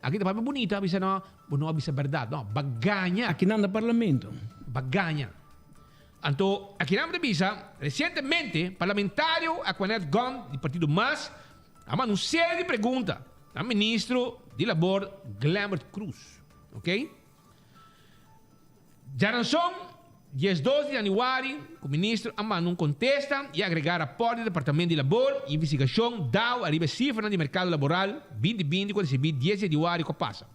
Aki ta papia bunita a bisa no, bo no a bisa berdad. No, ba gaña. Aki nan ta parlamento. Ba gaña. Anto aki nan ta bisa, recientemente parlamentario Aquanet Gong di partido mas a manda un serie di pregunta na ministro di labor Glembert Croes. Ok. Djaranson, 12 di yanüari, ku minister a manda un kontesta i a agregá rapòrt di Departamento di Labor i Investigashon, dao, ariba e sifranan di merkado laboral 2020 ku a risibí 10 di yanüari ku a pasa.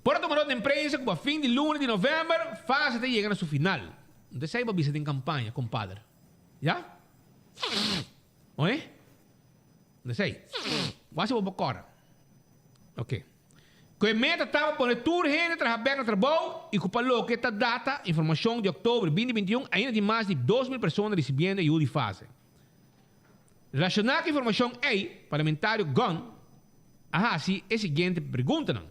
Por a tuma nota den prensa ku pa fin di luna di novèmber fase ta yega na su final. No ta esei bo a bisa den kampaña, kompader. Ya? Oe? No ta esei. Wak si bo por kòrda. Oke. Ku e meta ta pa pone tur hende traha bek na trabou i ku pa loke ta data informashon di oktober 2021 ainda tin mas di 2000 persona risibiendo ayuda di fase. Relashoná ku e informashon ei, parlamentario Gunn a hasi e siguiente preguntanan,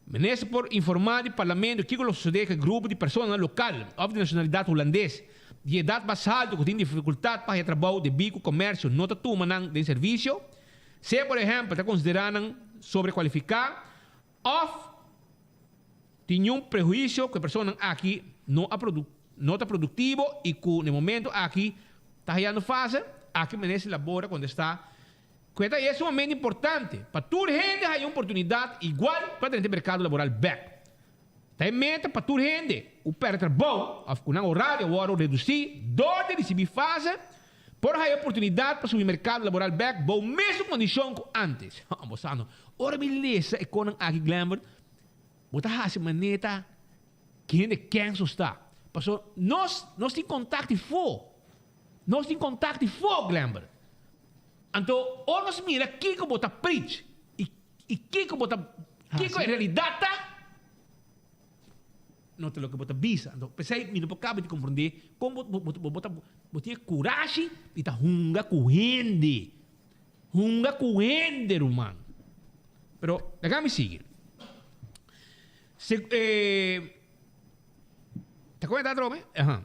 Minister por informá di parlamento kiko lo sosodé ku e grupo di personanan lokal òf di nashonalidat hulandes di edat mas haltu ku tin difikultat pa haña trabou debí ku komersio no ta tuma nan den servisio? Sea por ehèmpel ta konsiderá nan sobrekualifiká òf tin niun prehuisio ku e personanan aki no a no ta produktivo i ku na e momentu aki Ta hayando fase? Aki Minister Labor a contesta cu e ta e sumamente importante pa tur hende haya un oportunidad igual pa drenta e mercado laboral bek. Ta e meta pa tur hende cu perde trabou of cu nan horario a wordo reduci dor di ricibi fase por haya oportunidad pa subi mercado laboral bek bou mesun condicion cu antes. Bo sa no, ora mi lesa e conan aki Glenbert, bo ta haci maneta Ki hende kenso sta? Paso nos, nos tin contact di fo. Nos tin contact di fo, Glenbert. Anto, ora nos mira kico bo ta preach y, y kico bo ta, kico e realidad ta, no ta loke bo ta bisa. Anto, p'esey mi no por caba di comprende con bo, bo, bo, bo ta, bo tin e curashi di ta hunga cu hende. Hunga cu hende, ruman. Pero, laga mi sigui. Se, eh, ta con edad Rome? Aha.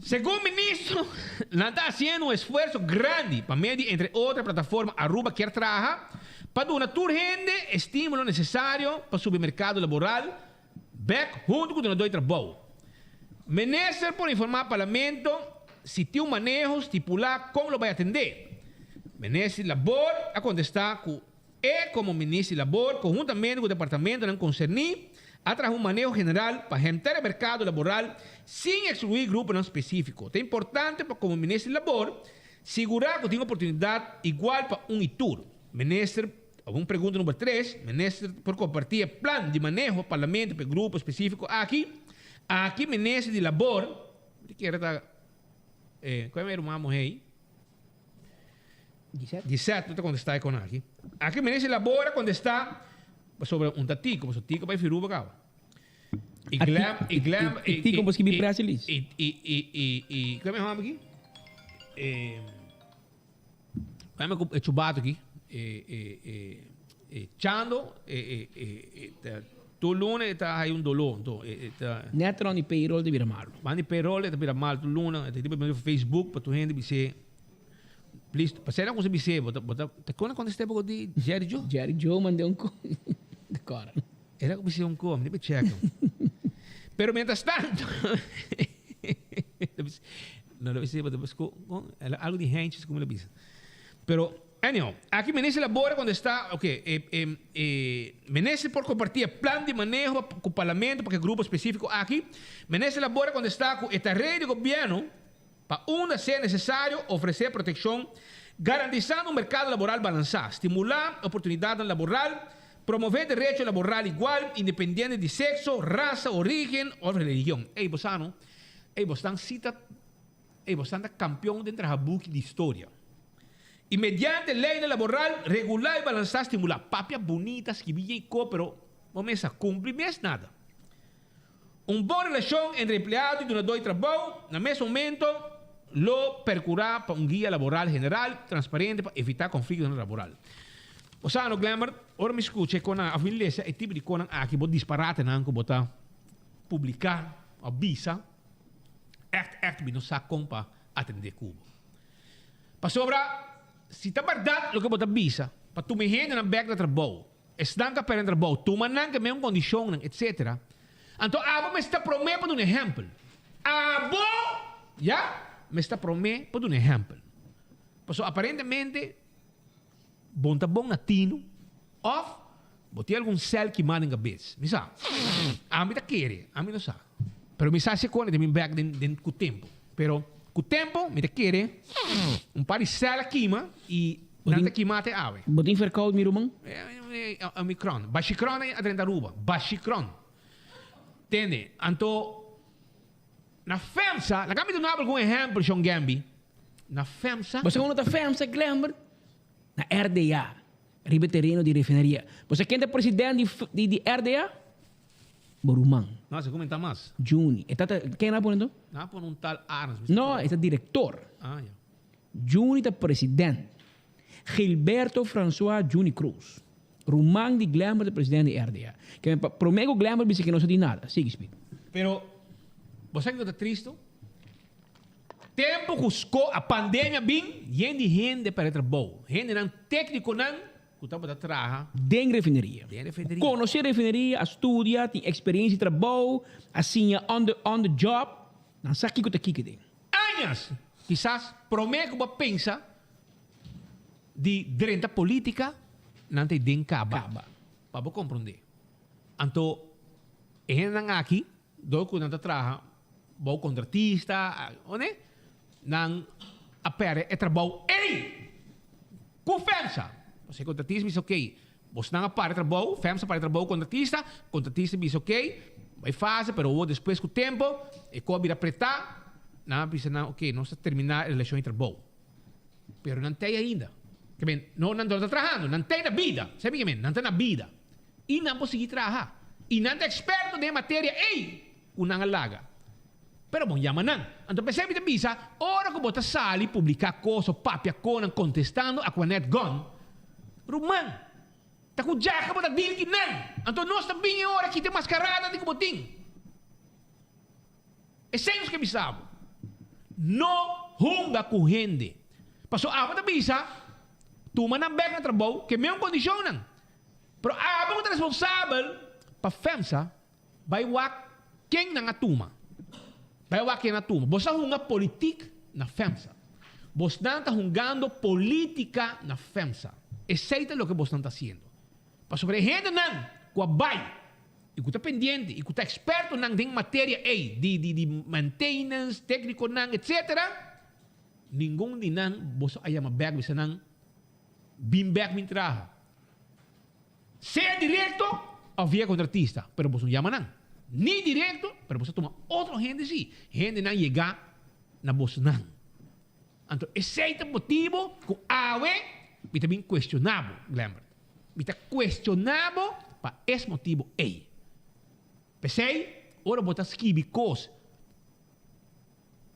Segun ministro, nan ta haciendo un esfuerzo grandi pa medio di entre otro e plataforma Aruba Kier Traha pa duna tur hende e stimulo necesario pa subi mercado laboral bek hunto cu dunador di trabou. Minister por informa Parlamento si tin un maneho stipula con lo bay atende. Minister di Labor a contesta cu E komo Minister di Labor konhuntamente ku departamentonan konserní a traha un maneho general pa henter e merkado laboral sin ekskluí gruponan spesífiko. Ta importante pa komo Minister di Labor sigurá ku tin oportunidat igual pa un i tur. Minister, un pregunta number tres, Minister por kompartí e plan di maneho pa Parlamento pa e grupo spesífiko aki? Aki Minister di Labor, mi ta kere ta, kua e ruman muhé ei? Gisette no ta contesta e con aki. Aki minister labor a contesta pasobra un ta Tico, pasobra Tico bai Firuba caba. Y Glam, y Glam, y Tico por skibi press release. Y, y, y, y, y, con e homber aki? Eh, con e chubato aki? Eh, eh, eh, eh, Chando, eh, eh, eh, eh, tur luna e ta hay un dolor, enton, e, e ta. Net rond di payroll ta bira malo. Banda di payroll e ta bira malo tur luna, e ta tipo medio Facebook pa tur hende bis'é please, pasera nan kusa bis'é, bo ta, bo ta, ta kon a kontest'é poko di Jerry Joe? Jerry Joe mand'é un ko, di kòrda. El a bis'é un ko, mi debe chèk. Pero mientras tanto, no lo bis'é, bo ta bis ku, kon, algu di hèntjes ku mi lo bisa. Pero. Anyhow, aki Minister Labor a contesta, ok, e, e, e Minister por comparti e plan di maneho pa cu Parlamento pa cu e grupo specifico aki. Minister Labor a contesta cu e tarea di Gobierno pa unda sea necesario ofrece proteccion garantizando un mercado laboral balansa, stimula oportunidadnan laboral, promove derecho laboral igual independiente di sexo, rasa, origen of religion. Ey, bo sa no? Ey, bo stan cita. Ey, bo stan ta campeon den traha buki di historia. Y mediante leynan laboral regula y balansa stimula. Papia bunita skibi yey ko pero bo mes a cumpli mes nada. Un bon relacion entre empleado y dunador di trabou na mes momento lo percura pa un guia laboral general transparente pa evita conflictonan laboral. Bo sa no Glenbert, ora mi scucha e konan of mi lesa e tipo di konan aki bo disparatenan cu bo ta publica of bisa, Echt echt mi no sa kon pa atendé ku bo. Pasobra si ta bèrdat loke bo ta bisa, pa tuma e hendenan bèk na trabou, esnan ku a pèrdè trabou, tuma nan ku e mesun kondishonnan, etsetera, anto abo mester ta promé pa duna ehèmpel. Abo, ya, mester ta promé pa duna ehèmpel. Pasobra aparentemente Bon ta bon na tinu of bo tin algun sel kimá den kabes. Mi sa. Ami ta kere, ami no sa. Pero mi sa si e kone ta bin bek den den ku tempu. Pero ku tempu mi ta kere un par di sel a kima i nan ta kima te awe. Bo tin verkoud mi ruman? Omicron. Bashikron a drenta Aruba. Bashikron. Tende. Anto na FEMSA, laga mi duna bo algun ehèmpel Shon Gemby. Na FEMSA. Bo sa unda ta FEMSA, Glenbert? Na RDA, riba e tereno di refineria. Bo sa ken ta president di di di RDA? Bo ruman. No, se comenta mas. Juni. E tata, ken a pone anto? Nan a pone un tal Arends. No, e ta director. Ah, ya. Juni ta president. Gilberto Francois Juni Croes. Ruman di Glenbert ta president di RDA. Ke pa prome ku Glenbert bisa ke no sa di nada. Sigui, Speed. Pero, bo sa kiko ta tristo? Tempu ku sko a pandemia bin, yen di hende perde trabou. Hendenan teknikonan ku tabata traha. Den refineria. Den refineria. Ku konosé refineria, a studia, tin eksperensia di trabou, a siña on the on the job, nan sa kiko ta kiko den. Añas! Kisas promé ku bo a pensa di drenta polítika, nan ta den kaba. Pa bo komprondé. Anto e hendenan aki, dor ku nan ta traha bou kontratista, one, nan a pèrdè e trabou ei! Ku FEMSA! Pasobra e kontratista bisa okey, bosnan a para e trabou, FEMSA a para e trabou kontratista, kontratista bisa okey, bai fase, pero awor despues ku tempu e kos a bira pretá, nan a bisa nan okey, nos ta terminá e relashon di trabou. Pero nan t'ei ainda. Ke men, no, nan no ta trahando, nan t'ei na bida. Sa mi ke men? Nan ta na bida. I nan por sigui traha. I nan ta eksperto den e materia ei ku nan a laga. Pero bon yama nan. Anto p'esei mi ta bisa, ora ku bo ta sali publiká kos o papia konan kontestando Aquanet Gun, ruman, ta ku djaka bo ta deal ki nan. Anto nos ta bin e ora kita e maskarada di ku bo tin. Esei nos ke bisa bo. No hunga ku hende. Pasobra abo ta bisa, tuma nan bèk na trabou ku e meun kondishonnan. Pero abo ku ta responsabel pa FEMSA bai wak ken nan a tuma. Bai wak ken nan a tuma. Bo sa hunga politik na FEMSA. Bosnan ta hungando politika na FEMSA. Esei ta loke bosnan ta hasiendo. Pasobra e hendenan ku a bai i ku ta pendiente i ku ta ekspertonan den materia ei di di di maintenance, teknikonan etsetera, ningun di nan boso a yama bèk bisa nan bin bèk bin traha. Sea direkto òf via kontratista, pero boso no yama nan. Ni direkto, pero boso a tuma otro hende si, hendenan yega na bosonan. Anto esei ta motibu ku awe mi ta bin kuestioná bo, Glenbert. Mi ta kuestioná bo pa es motibu ei. P'esei, ora bo ta skibi kos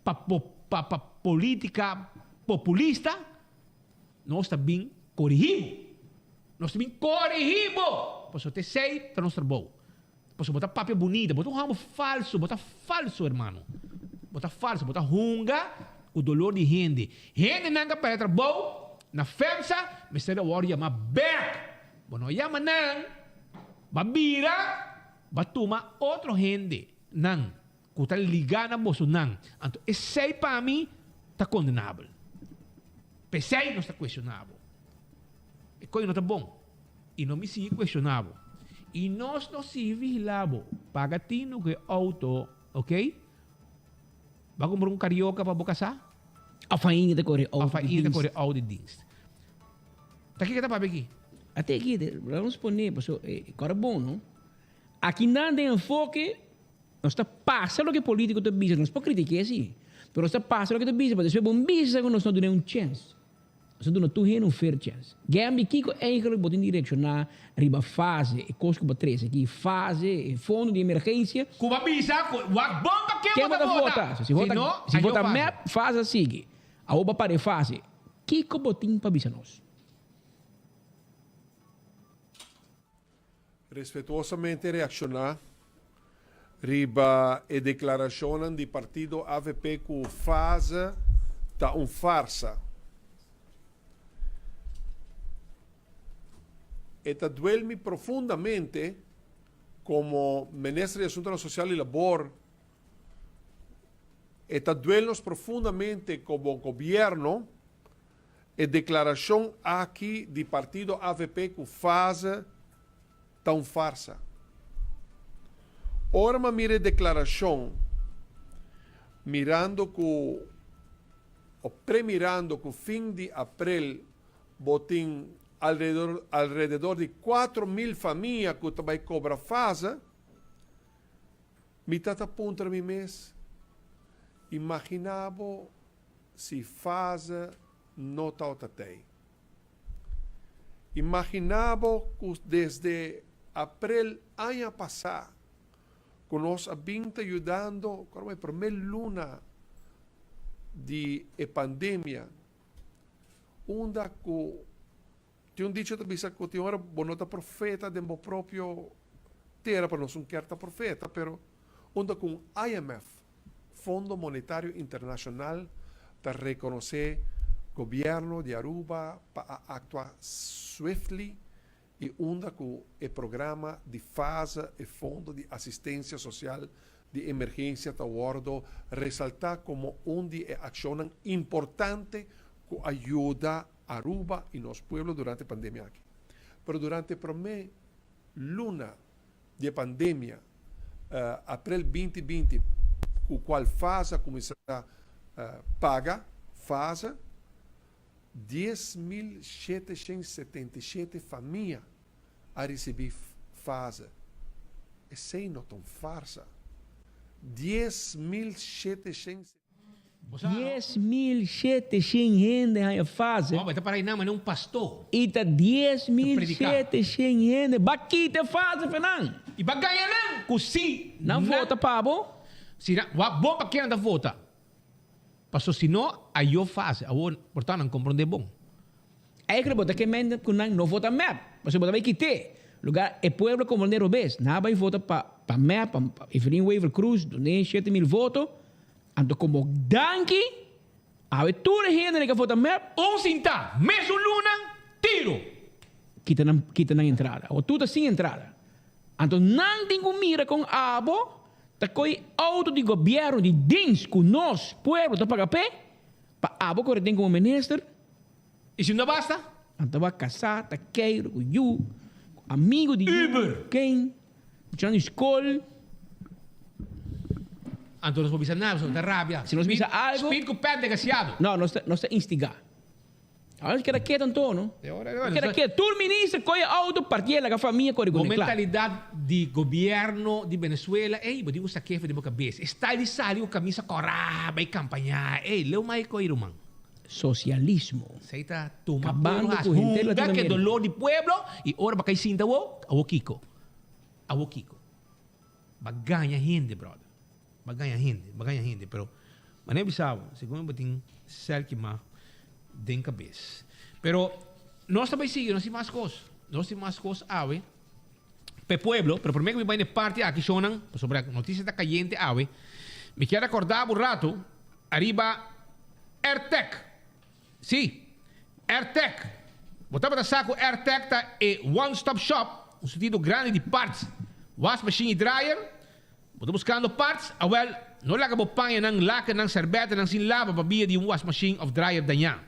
pa pa pa polítika populista, nos ta bin korigí bo. Nos ta bin korigí bo! Pasobra ta esei ta nos trabou. Pasobra bo ta papia bunita, bo ta un hòmber falso, bo ta falso hermano. Bo ta falso, bo ta hunga ku dolor di hende. Hendenan ka pèrdè trabou na FEMSA mester a wòrdu yamá bèk. Bo no yama nan, bo a bira, bo a tuma otro hende nan ku ta ligá na bosonan. Anto esei pa mi ta kondenabel. P'esei nos ta kuestioná bo. E koe no ta bon. I no mi sigui cuestiona bo. I nos no sigui vigila bo. Paga tino cu e auto, ok? Ba cumpra un carioca pa bo casa? Of ainda ta core auto di dienst. Of ainda ta core auto di dienst. Ta kico ta papia aki? Ate aki, laga nos pone, pasobra e cora bon, no? Aki nan den enfoke. Nos ta pasa loke politico ta bisa, nos por critique si, pero nos ta pasa loke ta bisa, pa despues bon bisa cu nos no duna un chance. Nos ta duna tur hende un fair chance. Gembi, kico eigenlijk bo tin di reacciona riba fase, e cos cu bo trece aki, fase, e fondo di emergencia? Cu bo a bisa cu wak bon pa ken bo ta vota. Si vota, si vota mep, fase a sigui. Awor bo a para e fase. Kico bo tin pa bisa nos? Respetuosamente reakshoná riba e deklarashonnan di partido avp ku fase ta un farsa. E ta duel mi profundamente komo Minister di Asuntonan Sosial i Labor, e ta duel nos profundamente komo Gobierno, E declaracion aki di partido avp cu fase ta un farsa. Ora m'a mira e declaracion, mirando cu, o premirando cu fin di april bo tin alrededor alrededor di 4000 famia cu ta bay cobra fase, mi ta ta puntra mi mes, imagina bo Si fase no tawata tei. Imagina bo cu desde april aña pasa cu nos a bin ta yudando cu e prome luna di e pandemia unda cu tin un dicho ta bisa cu tin ora bo no ta profeta den bo propio tera pero nos un kier ta profeta pero unda cu un IMF Fondo Monetario Internacional ta reconoce Gobierno di Aruba pa a actua swiftly y unda cu e programa di fase e Fondo di Asistencia Social. di emergencia ta wordo resalta como un di e accionnan importante cu a yuda Aruba y nos pueblo durante e pandemia aki. Pero durante e prome luna di e pandemia, april 2020, cu cual fase a cuminsa paga fase, 10,777 famia a ricibi fase. Esey no ta un farsa. 10,777. 10,700 hende haña fase. Bo ta para einan manera un pastor. I ta 10,700 hende ba kita e fase fe nan. I ba gaña nan ku si nan vota pa bo. Si nan wak bon pa ken nan ta vota. Paso si no a yo fase. Awor por ta nan komprondé bon. Eigenlijk bo ta ke men ku nan no vota mep. Pasobra bo ta bai kit'é. Lugar e pueblo komprondé robes. Nan a bai vota pa pa mep, pa Evelyn Wever Croes dun'é 7000 voto. Anto komo danki, awe tur e hende ku a vota mep. Un sintá, mesun luna, tiro! Kita nan, kita nan entrada. Awor tur ta sin entrada. Anto nan tin ku mira kon abo ta kohe outo di gobièrnu di dins ku nos pueblo ta paga p'e, pa abo kore den komo minister. I si no basta? Anto bo a kasá, ta keiru ku yu, ku amigu di yu, Uber! ken, muchanan di skol. Anto nos por bisa nada, pasobra nos ta rabia. Si nos bisa algu. Speed ku pèt degasiado. No, nos ta, nos ta instigá. Ahora nos keda ketu anto, no? Nos keda ketu. Tur minister kohe outo, partié, laga famia kore Bo kuné, kla. mentalidat di gobièrnu di Venezuela, ey, bo tin ku sak'e for di bo kabes. E style di sali ku kamisa kòrá bai kampañá, ey, leu mai koe ruman. Socialismo. Esey ta tuma Cabando pueblo has cu henter hunga ke Latinoamerica. dolor di pueblo y ora bo kai sinta awo, awo kiko? Awo kiko? Ba gaña hende brother. Ba gaña hende, ba gaña hende pero manera bisa bo segun bo tin selki mas den cabes. Pero nos ta bay sigui, nos tin mas cos, nos tin mas cos awe p'e pueblo, pero prome cu mi bay n'e parti aki shownan pasobra noticia ta cayente awe, mi kier acorda bo un rato Ariba AirTag. Sí, AirTag. Bo tabata sa ku AirTag ta e one stop shop, un surtido grandi di parts, wasmachine i dryer? Bo ta buskando parts? Awèl, no laga bo pañanan, lakennan, sèrbètenan sin laba pabia di un wasmachine òf dryer dañá.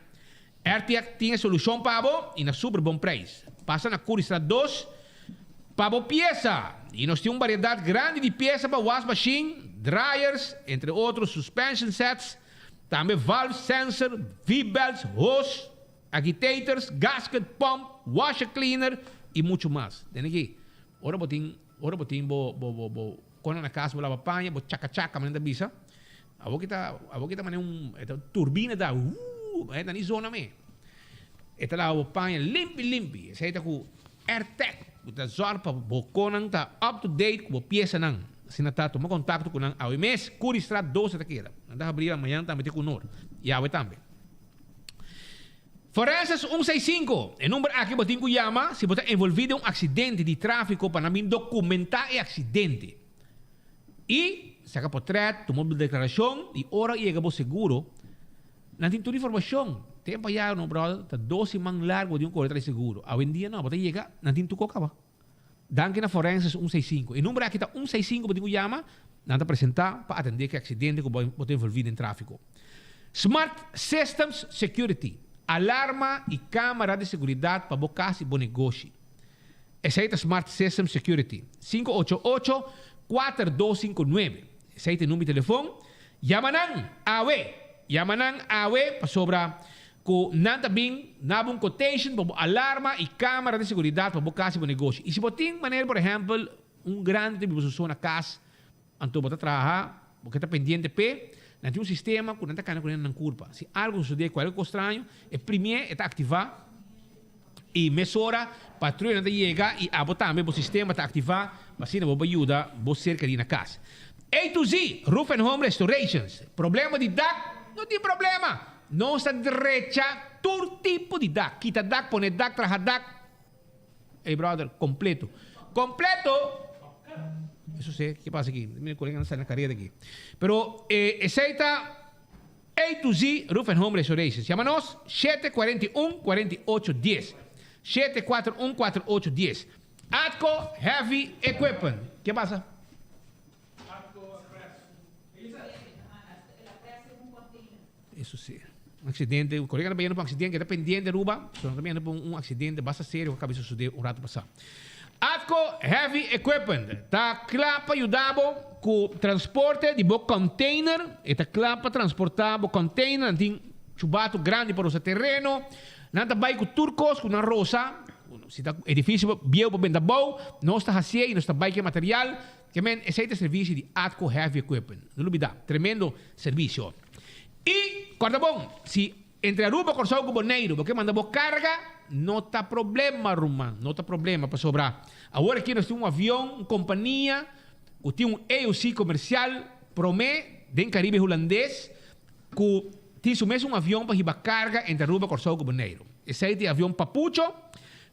AirTag tin e solushon pa bo i na super bon preis. Pasa na Curiestraat 2 pa bo piesa! I nos tin un bariedat grandi di piesa pa wasmachine, dryers, entre otro suspension sets, tambe valve sensor, V-belts, hose, agitators, gasket, pump, washer cleaner i muchu mas. Tene aki, ora bo tin ora bo tin bo bo bo bo kona na kas bo laba paña, bo chaka chaka manera ta bisa, Awor ki ta, awor ki ta manera un, e ta turbina ta wuuw, e ta ni zona me. E ta laba bo paña limpi limpi. Esei ta ku AirTag, ku ta zòrg pa bo konan ta up to date ku bo piesanan. Asina ta, tuma kontakto ku nan awe mes. Curiestraat 12 ta keda. Nan ta habri mañan tambe te ku nor. I awe tambe. Forenses 165, E number aki bo tin ku yama si bo ta envolví den un aksidente di tráfiko pa nan bin dokumentá e aksidente. I saka potret, tuma bo deklarashon i ora yega bo seguro, nan tin tur informashon. Tempu aya no brother, ta dos siman largu bo tin un kore tras di seguro. Awendia no, bo ta yega, nan tin tur kos kaba. Danki na Forenses 165. E number aki ta 165 bo tin ku yama, nan ta presenta pa atende ku e aksidente ku bo ta envolvi den trafiko. Smart Systems Security, alarma i kamera di seguridat pa bo kas i bo negoshi. Esei ta Smart System Security. 588 4259. Esei ta e number di telefon. Yama nan awe! Yama nan awe pasobra ku nan ta bin na bo un quotation pa bo alarma i camera di seguridad pa bo kas i bo negoshi. I si bo tin manera por ehempel un grandi ta biba su so na kas anto bo ta traha bo ke ta pendiente p'e, nan tin un sistema ku nan ta kana ku nan kurpa. Si algo sosode kualke kos straño e primie e ta aktivá. I mesora patruyanan ta yega i abo tambe bo sistema ta aktivá pa asina bo por yuda bo ser kerí na kas. A to Z, Roof and Home Restorations. Problema di dak? No tin problema! Nos ta drecha tur tipo di dak. Kita dak, pone dak, traha dak. Ey brother, kompleto. Kompleto! Eso se, ke pasa aki? Mi kolega nan sali na kareda aki. Pero esei ta. A to Z Roof and Home Restorations. Yama nos 741 48 dies. 741 48 dies. Atco Heavy Equipment. Ke pasa? Eso sí. Un accidente, un colega ta bayendo pa un accidente, keda pendiente Aruba, so nan ta bayendo pa un accidente basta serio ku a kaba di sucede un rato pasá. Atco Heavy Equipment ta kla pa yuda bo ku transporte di bo container, e ta kla pa transporta bo container, nan tin chubato grandi pa rosa tereno, nan ta bai ku tur kos ku nan rosa, si ta edificio bieu pa benta bou, nos ta hasié i nos ta bai ku e material, ke men esei ta e servicio di Atco Heavy Equipment, no lubida, tremendo servicio. I kòrda bon, si entre Aruba, Kòrsou ku Boneiru bo ke manda bo karga, no ta problema ruman, no ta problema pasobra awor aki nos tin un avion, un kompania ku tin un AOC komersial promé den Karibe Hulandes ku tin su mes un avion pa hiba karga entre Aruba, Kòrsou ku Boneiru. Esei ta e avion Papucho.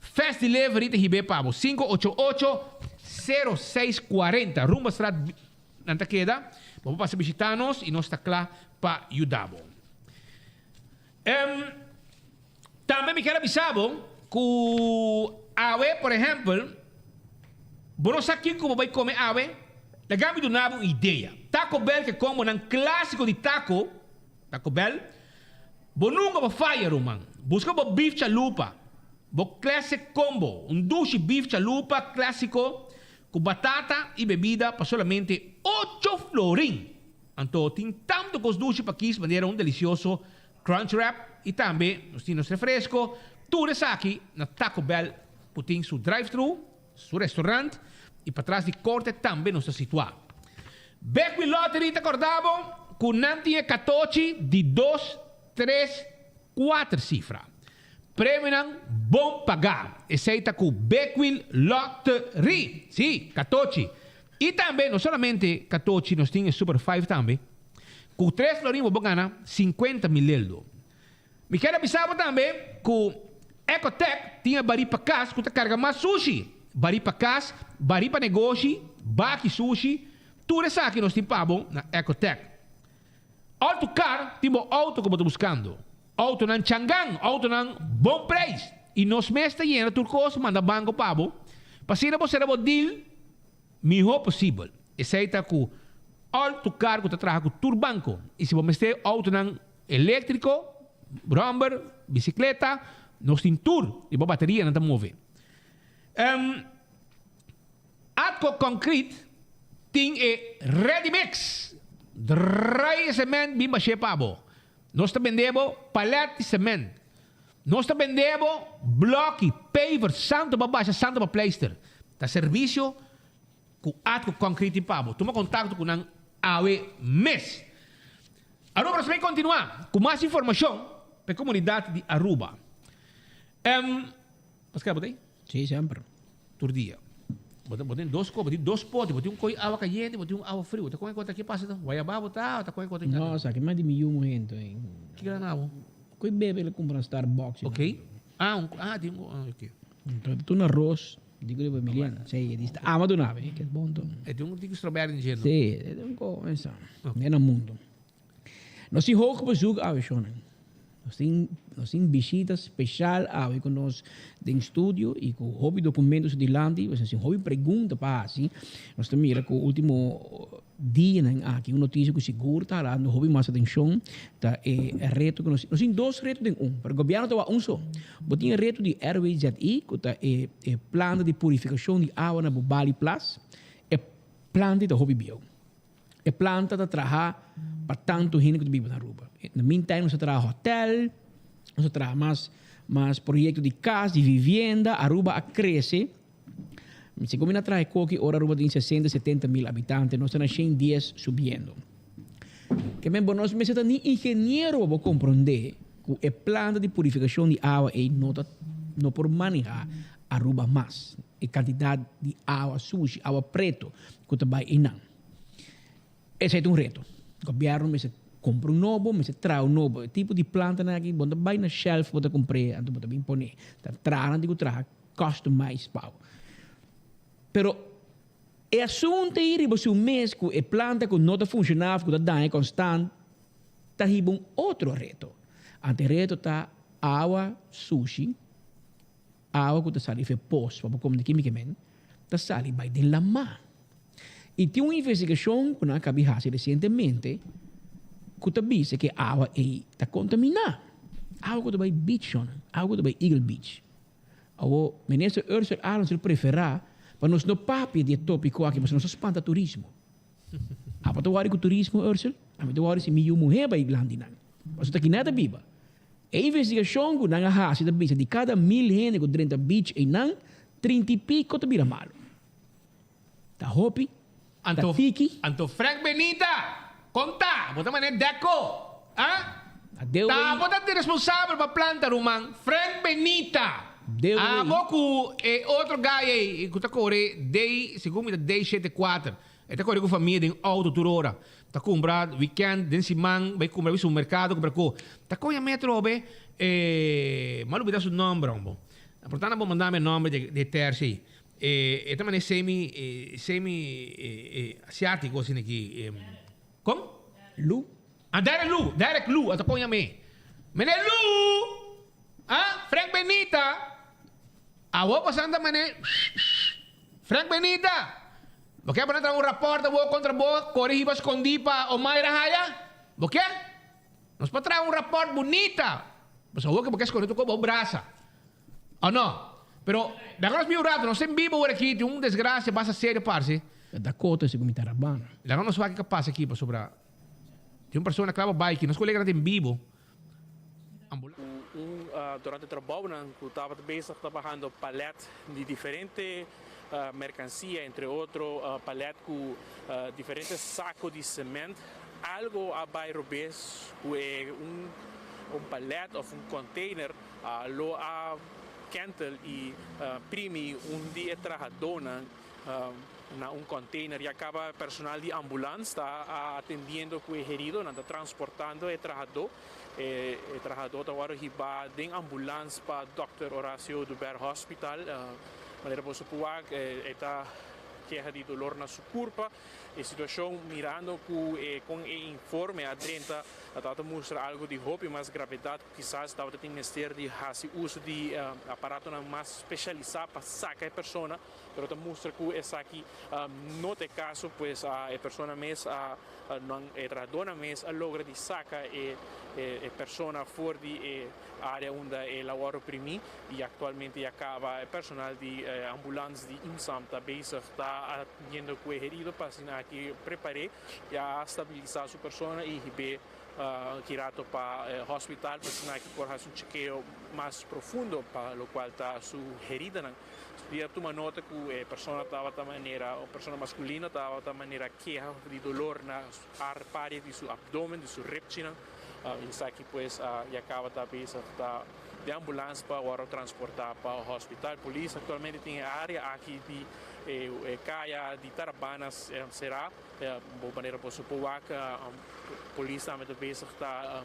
Fast Delivery ta hib'é pa bo, 588 0640, Rumbastraat Nan ta keda, bo por pasa bishitá nos i nos ta kla pa yuda bo. Tambe mi kier a bisa bo ku awe, por ehèmpel, bo no sa kiko bo bai kome awe, laga mi duna bo un idea. Taco Bell ke kombonan klásiko di tako, Taco Bell, bo nunka bo faya ruman. Buska bo beef chalupa, bo classic combo, un dushi beef chalupa klásiko Ku batata i bebida pa solamente ocho florin! Anto tin tantu kos dushi pa kis manera un delisioso crunch wrap i tambe nos tin nos refresco. Tur esaki na Taco Bell ku tin su drive thru, su restaurant i patras di korte tambe nos ta situá. Bekwin Lottery ta kòrda bo ku nan tin e katochi di dos, tres, kuater sifra. Premionan bon pagá. Esei ta ku Bekwil Lottery. Sí, katochi. I tambe, no solamente katochi, nos tin e Super Five tambe. Ku tres florin bo por gana sinkuenta mil eldo. Mi kier a bisa bo tambe ku Ecotec tin e barí pa kas ku ta karga mas sushi. Barí pa kas, barí pa negoshi, baki sushi, tur esaki nos tin pa bo na Ecotec. Auto car tin bo auto ku bo ta buskando. Autonan changan, autonan bon prijs. I nos mes ta yena tur kos manda banko pa bo, pa asina bo sera bo deal miho posibel. Esei ta ku auto car ku ta traha ku tur banko. I si bo mester autonan electrico, bromber, bicicleta, nos tin tur i bo baterianan ta move. Atco Concrete tin e ready mix. Drai e cement bin bash'é pa bo. Nos ta bende bo palet di cement. Nos ta bende bo bloki, paver, santo pa basha, santo pa pleister. Ta servicio cu Atco Concrete tin pa bo. Tuma contacto cu nan awe mes. Aruba nos ta bay continua cu mas informacion pa e comunidad di Aruba. Pascal, bo ta ei? Sí, semper. Tur dia. Bo ta, bo tin dos ko, bo tin dos pote, bo tin un koi awa kayente, bo tin un awa friu. Bo ta kon e konta ke pasa ta? Guayabá bo ta, bo ta kon e konta. No, sa ke mas di mi yu muhé nto ei. Kiko ta na bo? Koi bebe el a kumpra na Starbucks. Ok. Ah, un, ah, tin un, ah, ok. Nto ta un arroz, dico riba Emiliano. Sí, e dici ta ama duna be, ke bon to. E tin un tiki strawberry den dje, no? Sí, e tin un ko, esa. Den a mundo. Nos tin hoog bezoek awe shonnan. Nos tin nos tin bishita special awe ku nos den studio i ku hopi documento su dilanti, nos tin hopi pregunta pa hasi. Nos ta mira ku ultimo dianan aki un noticia ku sigur ta halando hopi mas atencion ta e reto ku nos nos tin dos reto den un, pero gobierno ta wak un so. Bo tin e reto di RWZI ku ta e e planta di purificacion di awa na Bubali Plas. E planta ta hopi bieu. E planta ta traha pa tantu hende ku ta biba na Aruba. Na meantime nos ta traha hotel, nos ta traha mas mas proyekto di kas, di vivienda. Aruba a krese. Segun mi na traha e koki ora Aruba tin sesenta, setenta mil habitante, nos ta na shen dies subiendo. Ke men bo no mester ta ni ingeniero pa bo komprondé ku e planta di purifikashon di awa ei no ta no por maneha Aruba mas. E kantidat di awa sushi, awa preto ku ta bai einan. Esei ta un reto. Gobièrnu mester kumpra un nobo, mester traha un nobo. E tipo di plantanan aki bo no ta bai na shelf bo ta kumpr'é anto bo ta bin pon'é. Ta traha nan tin ku traha customized pa bo. Pero e asuntu ei riba su mes ku e planta ku no ta funshoná of ku ta daña konstant ta hiba un otro reto. Anto e reto ta awa sushi. Awa ku ta sali for e pos pa bo kome di kimikemen ta sali bai den lamá. I tin un investigashon ku nan a kabi hasi resientemente. ku ta bisa ku e awa ei ta kontaminá. Awa ku ta bai beach shonnan, awa ku ta bai Eagle Beach. Awor, Minister Ursell Arends lo preferá pa nos no papia di e tópiko aki pasobra nos ta spanta turismo. Abo ta wòri ku turismo, Ursell? Ami ta wòri si mi yu muhé bai lanti nan. Pasobra ta kiné ta biba. E investigashon ku nan a hasi ta bisa di kada mil hende ku drenta beach einan, trinta i piko ta bira malu. Ta hopi, ta Anto, tiki. anto Frank Benita, kon ta? Bo ta manera Deco, ah? Deu Ta ei. bo ta responsabel pa planta ruman. Frank Benita, Deu ei. abo ku e otro guy ei ku ta kore D, segun mi ta D 74. E ta kore ku famia den auto tur ora. Ta kumpra weekend, den siman, bai kumpra bai supermerkado kumpra ko. Ta koña mi atrobe, e, m'a lubida su nomber hombo. Por tanto bo manda mi e nomber di e tercia ei. E e ta manera semi e semi e e asiatico asina aki e kon? Lu. Ah Derek Lu, Derek Lu a ta kon yam'é. Meneer Lu! Ah Frank Benita! Awor pasan ta manera Frank Benita! Bo ke pa nan traha un raport awor kontra bo kore hiba skondí pa Omaira haya? Bo ke? Nos por traha un raport bunita. Pasobra awor ke bo ke skonde tur kos bo brasa. O no? Pero, laga nos mira un rato, nos ta en bibo awor aki, tin un desgracia basta serio parce. Ta Dakota segun mi ta Rabana. Laga nos wak kiko a pasa aki pasobra tin un persona klaba bai aki, nos coleganan ta en bibo. Ambulans. Ku un durante trabounan ku tabata bezig ta bahando palet di diferente merkansia, entre otro palet ku diferente sako di sement, algo a bai robes ku e un palet òf un container. Lo a kentel y primi un di e trahadónan na un container. Ya caba personal di ambulans ta atendiendo cu e herido, nan ta transportando e trahadó. E trahadó ta wòrdu hibá den ambulans pa Dòkter Horacio Oduber Hospital. Manera boso por wak e ta keha di dolor na su curpa. E situacion mirando cu e con e informe a drenta ta mustra algo di hopi mas gravedad. Kisas tabata tin mester di hasi uso di aparatonan mas spesialisá pa saka e persona, pero ta mustra ku esaki no ta e kaso, pues e persona mes a, nan, e trahadónan mes a logra di saka e e persona for di e área unda el a wòrdu primí i aktualmente ya kaba e personal di ambulans di IMSAM ta bezig ta atendiendo ku e herido pa asina aki prepar'é ya a stabilisá su persona i hib'é Ki rato pa hospital pa asina ki por hasi un chekeo mas profundo pa lokual ta su heridanan. Di a tuma nota ku e persona tabata manera, un persona maskulino tabata manera keha di dolor na paria di su abdomen, di su repchinan. I esaki pues ya kaba ta bezig ta den ambulans pa wòrdu transportá pa hospital. Polis aktualmente tin e área aki di e kaya di Tarabana será. Bo manera boso por wak polis tambe ta bezig ta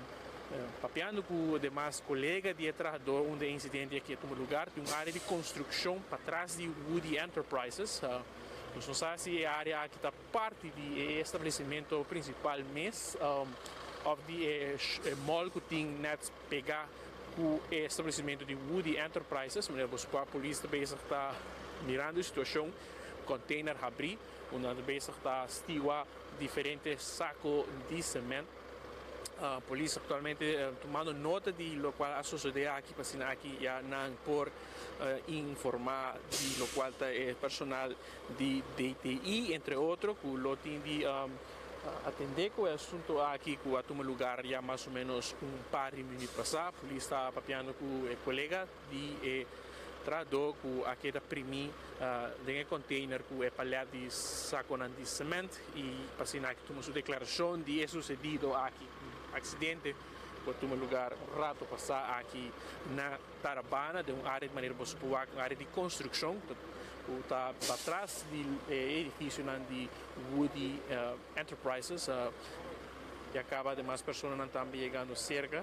papiando ku demas kolega di e trahador unda e insidente aki a tuma lugar. Tin un área di konstrukshon patras di Woody Enterprises. Nos no sa si e área aki ta parti di e establesimentu prinsipal mes òf di e mall ku tin nèt pegá ku e establesimentu di Woody Enterprises. Manera boso por wak polis ta bezig ta mirando e situashon, kònteiner habrí. Unda nan ta bezig ta stiwa diferente sako di cement. Polis actualmente tumando nota di locual a sucede aki pa asina aki ya nan por informa di locual ta e personal di DTI entre otro cu lo tin di atende cu e asunto aki cu a tuma lugar ya mas o menos un par di minuut pasa. Polis ta papiando cu e colega. Di e trahadó ku a keda primí den e container ku e palet di sakonan di cement i pa asina aki tuma su deklarashon di e susedido aki, un aksidente ku a tuma lugar un rato pasá aki na Tarabana den un área di manera boso por wak un área di konstrukshon ku ta patras di e edifisionan di Woody Enterprises. Ya kaba demas personanan tambe yegando serka.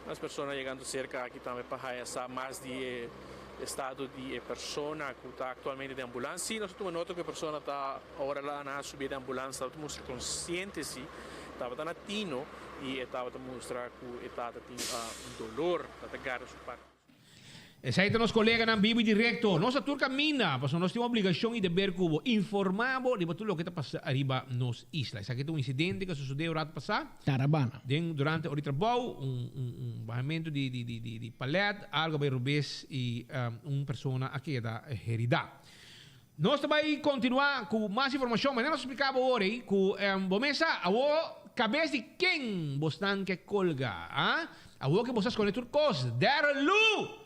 Mas persona yegando cerca aki tambe pa haya sa mas di e estado di e persona cu ta actualmente den ambulans. Si nos a tuma nota cu e persona ta ora la nan a subi den ambulans tabata mustra consciente si, tabata na tino y e tabata mustra cu e tata tin un dolor, tata gara su parti. Esei ta nos koleganan bibu i direkto. Nos ta tur kaminda, pasobra nos tin un obligashon i deber ku bo informá bo riba tur loke ta pasa riba nos isla. Esaki ta un insidente ku a sosodé un ratu pasá. Tarabana. Den durante ora di trabou, un un un bahamentu di di di di di palet, algu a bai robes i un persona a keda heridá. Nos ta bai kontinuá ku mas informashon. Manera nos a spliká bo ora ei ku bo mes sa awor kabes di ken bosnan ke kolga, ah? Awor ke bo sa skonde tur kos. Darryl Lou!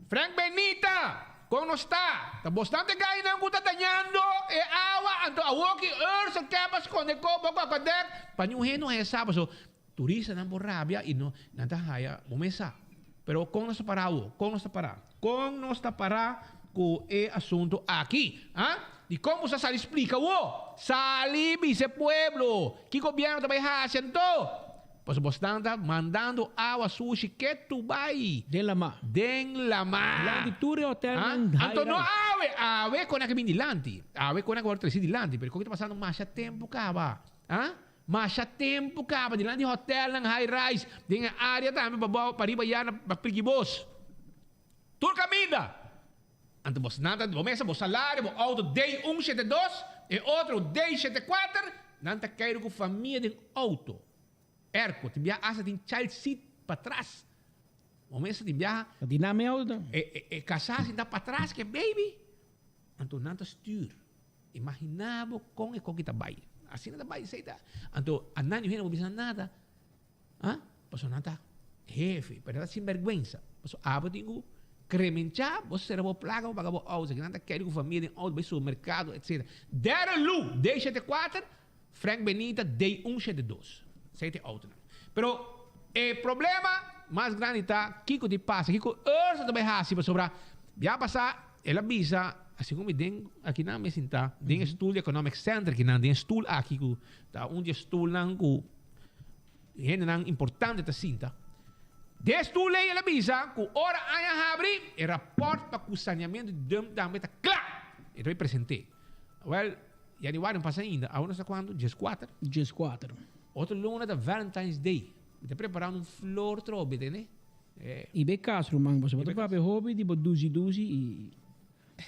Frank Benita! Kon nos ta? Ta bosnan ta e gainan ku ta dañando e awa, anto awor ki Ursel ke pa skonde ko bo kòkòdèk pa niun hende no haya sa paso turistanan por rabia i no nan ta haya bo mes sa. Pero kon nos ta pará awor? Kon nos ta pará? Kon nos ta pará ku e asuntu aki? Ha? Dikon bo sa sali splika awor? Sali bisa e pueblo! Ki gobièrnu ta bai hasi anto? Pasobra bosnan ta mandando awa sushi ketu bai. Den lamá. Den lamá. Dilanti tur e hotelnan high Anto no rise. awe! Awe kon a ke bin dilanti. Awe kon a ke wòrdu tresi dilanti. Pero kon ke ta pasando masha tempu kaba? Ha? Masha tempu kaba dilanti hotelnan high rise den e area tambe pa bou pa riba ya na pa Prikibos. Tur kaminda. Anto bos nan ta bo mesa bo salario bo auto D un shete dos e otro D shete kuater nan ta keiru ku famia den auto. Airco tin biaha asta tin child seat patras. Bo mesa tin biaha. Ta di nan me auto. E e e kasá sinta patras ke baby. Anto nan ta stuur. Imaginá bo kon e koki ta bai. Asina ta bai esei ta. Anto a nan yu hende no por bisa nada. Ha? Pasobra nan ta hefe, pero nan ta sinbèrgwensa. Pasobra abo tin ku kremenchá, bo sera bo plaka, bo paga bo outo. Esaki nan ta keri ku famia den outo, bai supermerkado, etsetera. Darryl Lou, D 74, Frank Benita, D 172. Esei ta e outonan. Pero e problema mas grandi ta kiko tin pasa, kiko Ursula ta bai hasi pasobra bia pasá el a bisa, segun mi den akinan mi a sinta den e stoel di Economic Center akinan, den e stoel aki ku ta un di e stoelnan ku hendenan importante ta sinta. Den e stoel ei el a bisa ku ora aña habri e rapòrt pa ku saneamentu di dump tambe ta kla, e ta bai present'é. Wèl, yanüari no pasa ainda, awe nos ta kuantu? Dieskuater? Dieskuater. Otro luna ta Valentine's Day. Mi ta preparando un flor trobe, tende? Eh. I be kas, ruman, pasobra bo ta papia hopi di bo dusi dusi i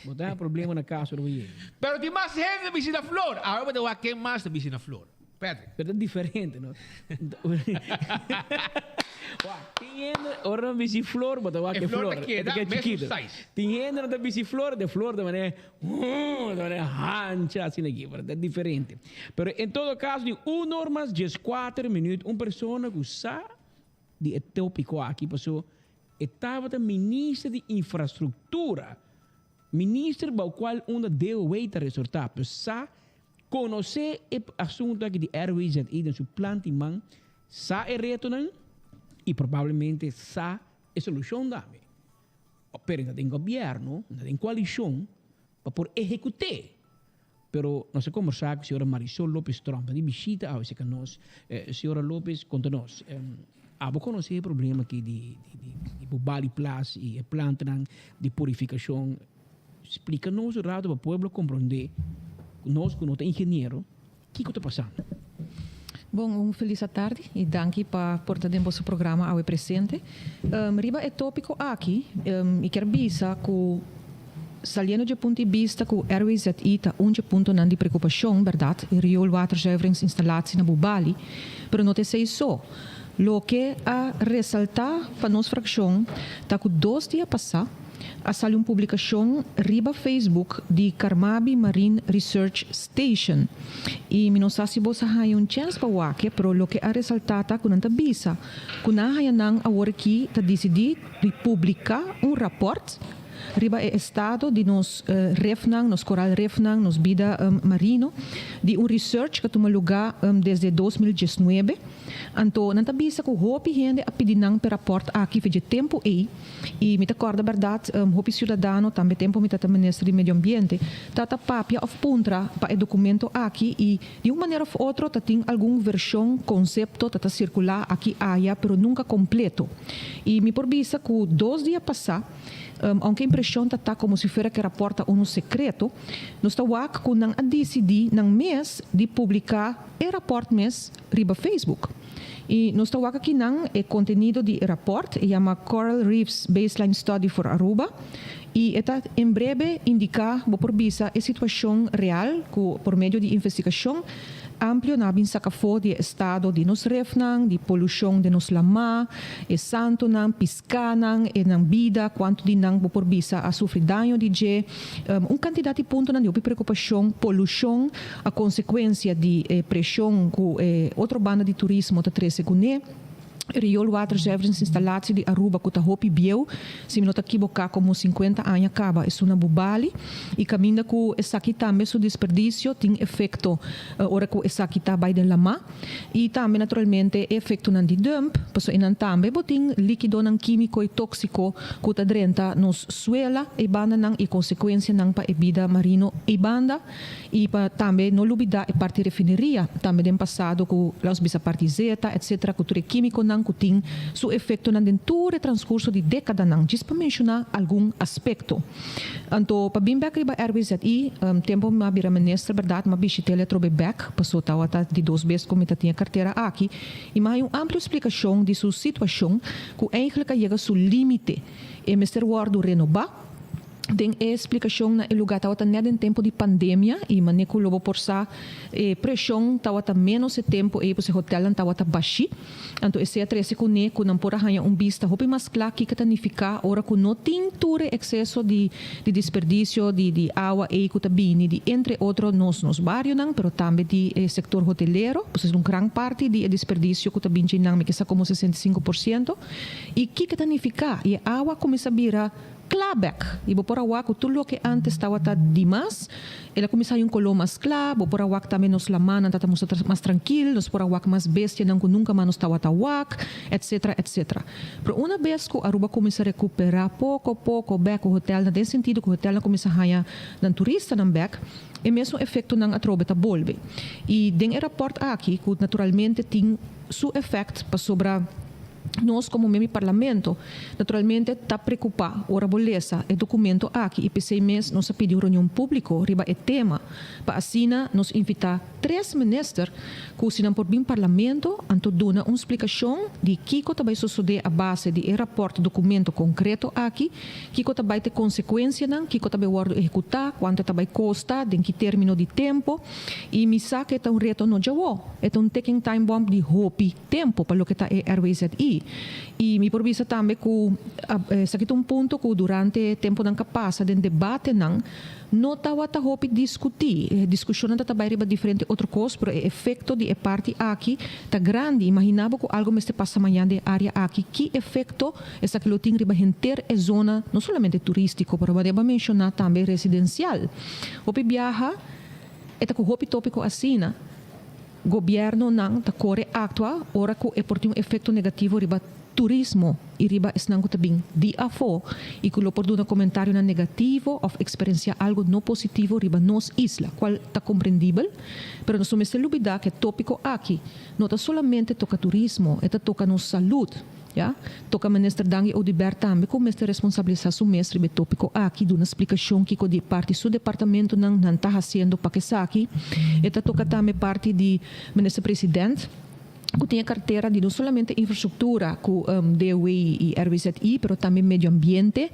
bo ta haña problema na kas ora bo yega. Pero tin mas hende ta bisti na flor. Awe bo ta wak ken mas ta bisti na flor. Patrick. Pero ta diferente, no? Wak, tin hende ora nan bisti flor, bo ta wak E e flor flor. ta E ta keda keda mesun chikito. size. Tin hende nan ta bisti flor, de flor ta manera ta manera hancha asina aki, pero ta diferente. Pero en todo caso di un or mas dieskuater minuut un persona ku sa di e tópiko aki paso e tabata minister di infrastruktura, minister bou kual unda DOW ta resortá, pues sa konosé e asuntu aki di RWZI den su plan tin man, sa e retonan i probablemente sa e solushon tambe. Pero e ta den gobièrnu, e ta den koalishon pa por ehekut'é. Pero nos a kombersá ku señora Marisol Lopez Tromp di bishita awe serka nos. Señora Lopez, konta nos, abo konosé e problema aki di di Bubali Plas i e plantanan di purifikashon? Splika nos un rato pa pueblo komprondé, nos ku no ta ingeniero, kiko ta pasando. Bon, un felis atardi i danki pa por ta den boso programa awe presente. Riba e tópiko aki, mi kier bisa ku saliendo dje punto di bista ku RWZI ta un dje puntonan di preokupashon, bèrdat, e rioolwaterzuiveringsinstallatie na Bubali, pero no ta esei so. Loke a resaltá pa nos frakshon ta ku dos dia pasá, a sali un publikashon riba Facebook di Carmabi Marine Research Station i mi no sa si bos a haña un chèns pa wak e, pero loke a resaltá ta ku nan ta bisa ku nan a haña nan awor aki ta disidí di publiká un rapòrt riba e estado di nos refnan, nos koral refnan, nos bida marino, di un research ku a tuma lugá desde 2019. Anto nan ta bisa ku hopi hende a pidi nan p'e rapòrt aki for dje tempu ei. I mi ta kòrda bèrdat, hopi siudadano, tambe tempu mi ta minister di Medio Ambiente, ta ta papia òf puntra pa e dokumento aki i di un manera òf otro ta tin algun vershon, konsepto ta ta sirkulá aki aya, pero nunka kompleto. I mi por bisa ku dos dia pasá, ounke impreshon ta ta komo si fuera ku e rapòrt ta unu sekreto, nos ta wak ku nan a disidí nan mes di publiká e rapòrt mes riba Facebook. I nos ta wak akinan e kontenido di e rapòrt, e yama Coral Reefs Baseline Study for Aruba, i e ta en brebe indiká, bo por bisa, e situashon real ku por medio di investigashon amplio nan a bin saka afó di e estado di nos refnan, di polushon den nos lamá, e santunan, piskánan, e nan bida, kuantu di nan bo por bisa a sufri daño di dje. Un kantidat di puntonan di hopi preokupashon, polushon a konsekuensia di e preshon ku e otro banda di turismo ta trese kuné. Rioolwaterzuiveringsinstallatie di Aruba ku ta hopi bieu, si mi no ta kiboká komo sinkuenta aña kaba esun na Bubali i kaminda ku esaki tambe su desperdisio tin efekto ora ku esaki ta bai den lamá i tambe naturalmente e efektonan di dump pasobra einan tambe bo tin likidonan kímiko i tóksiko ku ta drenta nos suela ei bandanan i konsekuensianan pa e bida marino ei banda. I pa tambe no lubida e parti refineria, tambe den pasado ku laos bisa parti zeta etc. Ku tur e kimikonan ku tin su efektonan den tur e transkurso di dekadanan, djis pa menshoná algun aspekto. Anto pa bin bèk riba RWZI, tempu mi a bira minister bèrdat mi a bishit'el atrobe bèk, paso tawata di dos bes ku mi ta tin e kartera aki, i mi a haña un amplio splikashon di su situashon ku eigentlik a yega su límite, e mester wòrdu renobá. Den e splikashon na e lugá tabata nèt den tempu di pandemia i manera ku lo bo por sa e preshon tabata ménos e tempu ei pues e hotèlnan tabata bashí. Anto esei a trese kuné ku nan por a haña un bista hopi mas kla kiko ta nifiká ora ku no tin tur e ekseso di di disperdisio di di awa ei ku ta bini di entre otro nos nos barionan pero tambe di e sektor hotelero pues es un gran parti di e disperdisio ku ta bin dje nan mi ke sa komo 65% i kiko ta nifiká i e awa a kuminsá bira Kla bek, i bo por a wak ku tur loke ántes tabata dimas, el a kuminsá haña un koló mas kla, bo por a wak tambe nos lamannan ta ta mustra mas trankil, nos por a wak mas bestianan ku nunka mas nos tabata wak, etcetera, etcetera. Pero una bes ku Aruba kuminsá rekuperá poko poko bek ku hotelnan, den sentido ku hotelnan kuminsá haña nan turistanan bek, e mesun efektonan atrobe ta bolbe. I den e rapòrt aki, ku naturalmente tin su efèkt pasobra, Nos komo miembro di Parlamento naturalmente ta preokupá ora bo lesa e dokumento aki i p'esei mes nos a pidi un reunion públiko riba e tema pa asina nos invitá tres minister ku si nan por bin Parlamento anto duna un splikashon di kiko ta bai sosodé a base di e rapòrt dokumento konkreto aki, kiko ta bai ta e konsekuensianan, kiko ta bai wòrdu ehekutá, kuantu e ta bai kosta, den ki término di tempu i mi sa ku e ta un reto no djawo, e ta un ticking time bomb di hopi. Tempo pa loke ta e RWZI. I mi por bisa tambe ku esaki ta un punto ku durante temponan ka pasa den debatenan no tawata hopi diskutí. E diskushonnan ta ta bai riba diferente otro kos, pero e efekto di e parti aki ta grandi. Imaginá bo ku algu mester pasa mañan den e área aki, ki efekto esaki lo tin riba henter e zona, no solamente turístiko, pero bo a menshoná tambe residensial. Hopi biaha e ta ku hopi tópiko asina. Gobiernonan ta kore aktua ora ku e por tin un efekto negativo riba turismo i riba esnan ku ta bin di afó i ku lo por duna komentarionan negativo òf eksperensiá algu no positivo riba nos isla, kual ta komprendibel, pero nos no mester lubidá ku e tópiko aki no ta solamente toka turismo, e ta toka nos salud. Ya toca Minister Dangui Oduber tambe cu mester responsabilisa su mes riba e topico aki, duna splicacion kico di parti su departamentonan nan ta haciendo pa esaki. E ta toca tambe parti di Minister President cu tin e cartera di no solamente infrastructura cu DOW y RWZI pero tambe medio ambiente,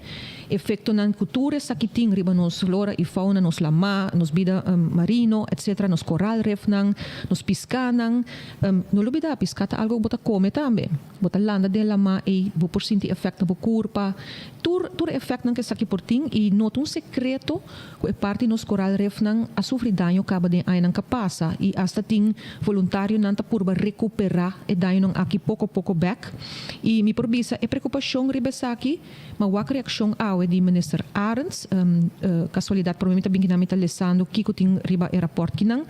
efectonan cu tur esaki tin riba nos flora y fauna, nos lama, nos bida marino, etc. Nos coralrifnan, nos piscanan. No lubida, piská ta algu ku bo ta kome tambe. Bo ta landa den lamá ei, bo por sinti efèkt na bo kurpa. Tur tur e efèktnan ku esaki por tin i no ta un sekreto ku e parti nos koral refnan a sufri daño kaba den añanan ka pasa i asta tin voluntarionan ta purba rekuperá e dañonan aki poko poko bèk. I mi por bisa e preokupashon riba esaki, ma wak reakshon awe di Minister Arends, kasualidat promé mi ta bin kinan mi ta lesando kiko tin riba e rapòrt kinan.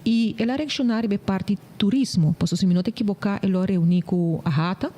I el a reakshoná riba e parti turismo, pasobra si mi no ta ekiboká e lo a reuní ku AHATA.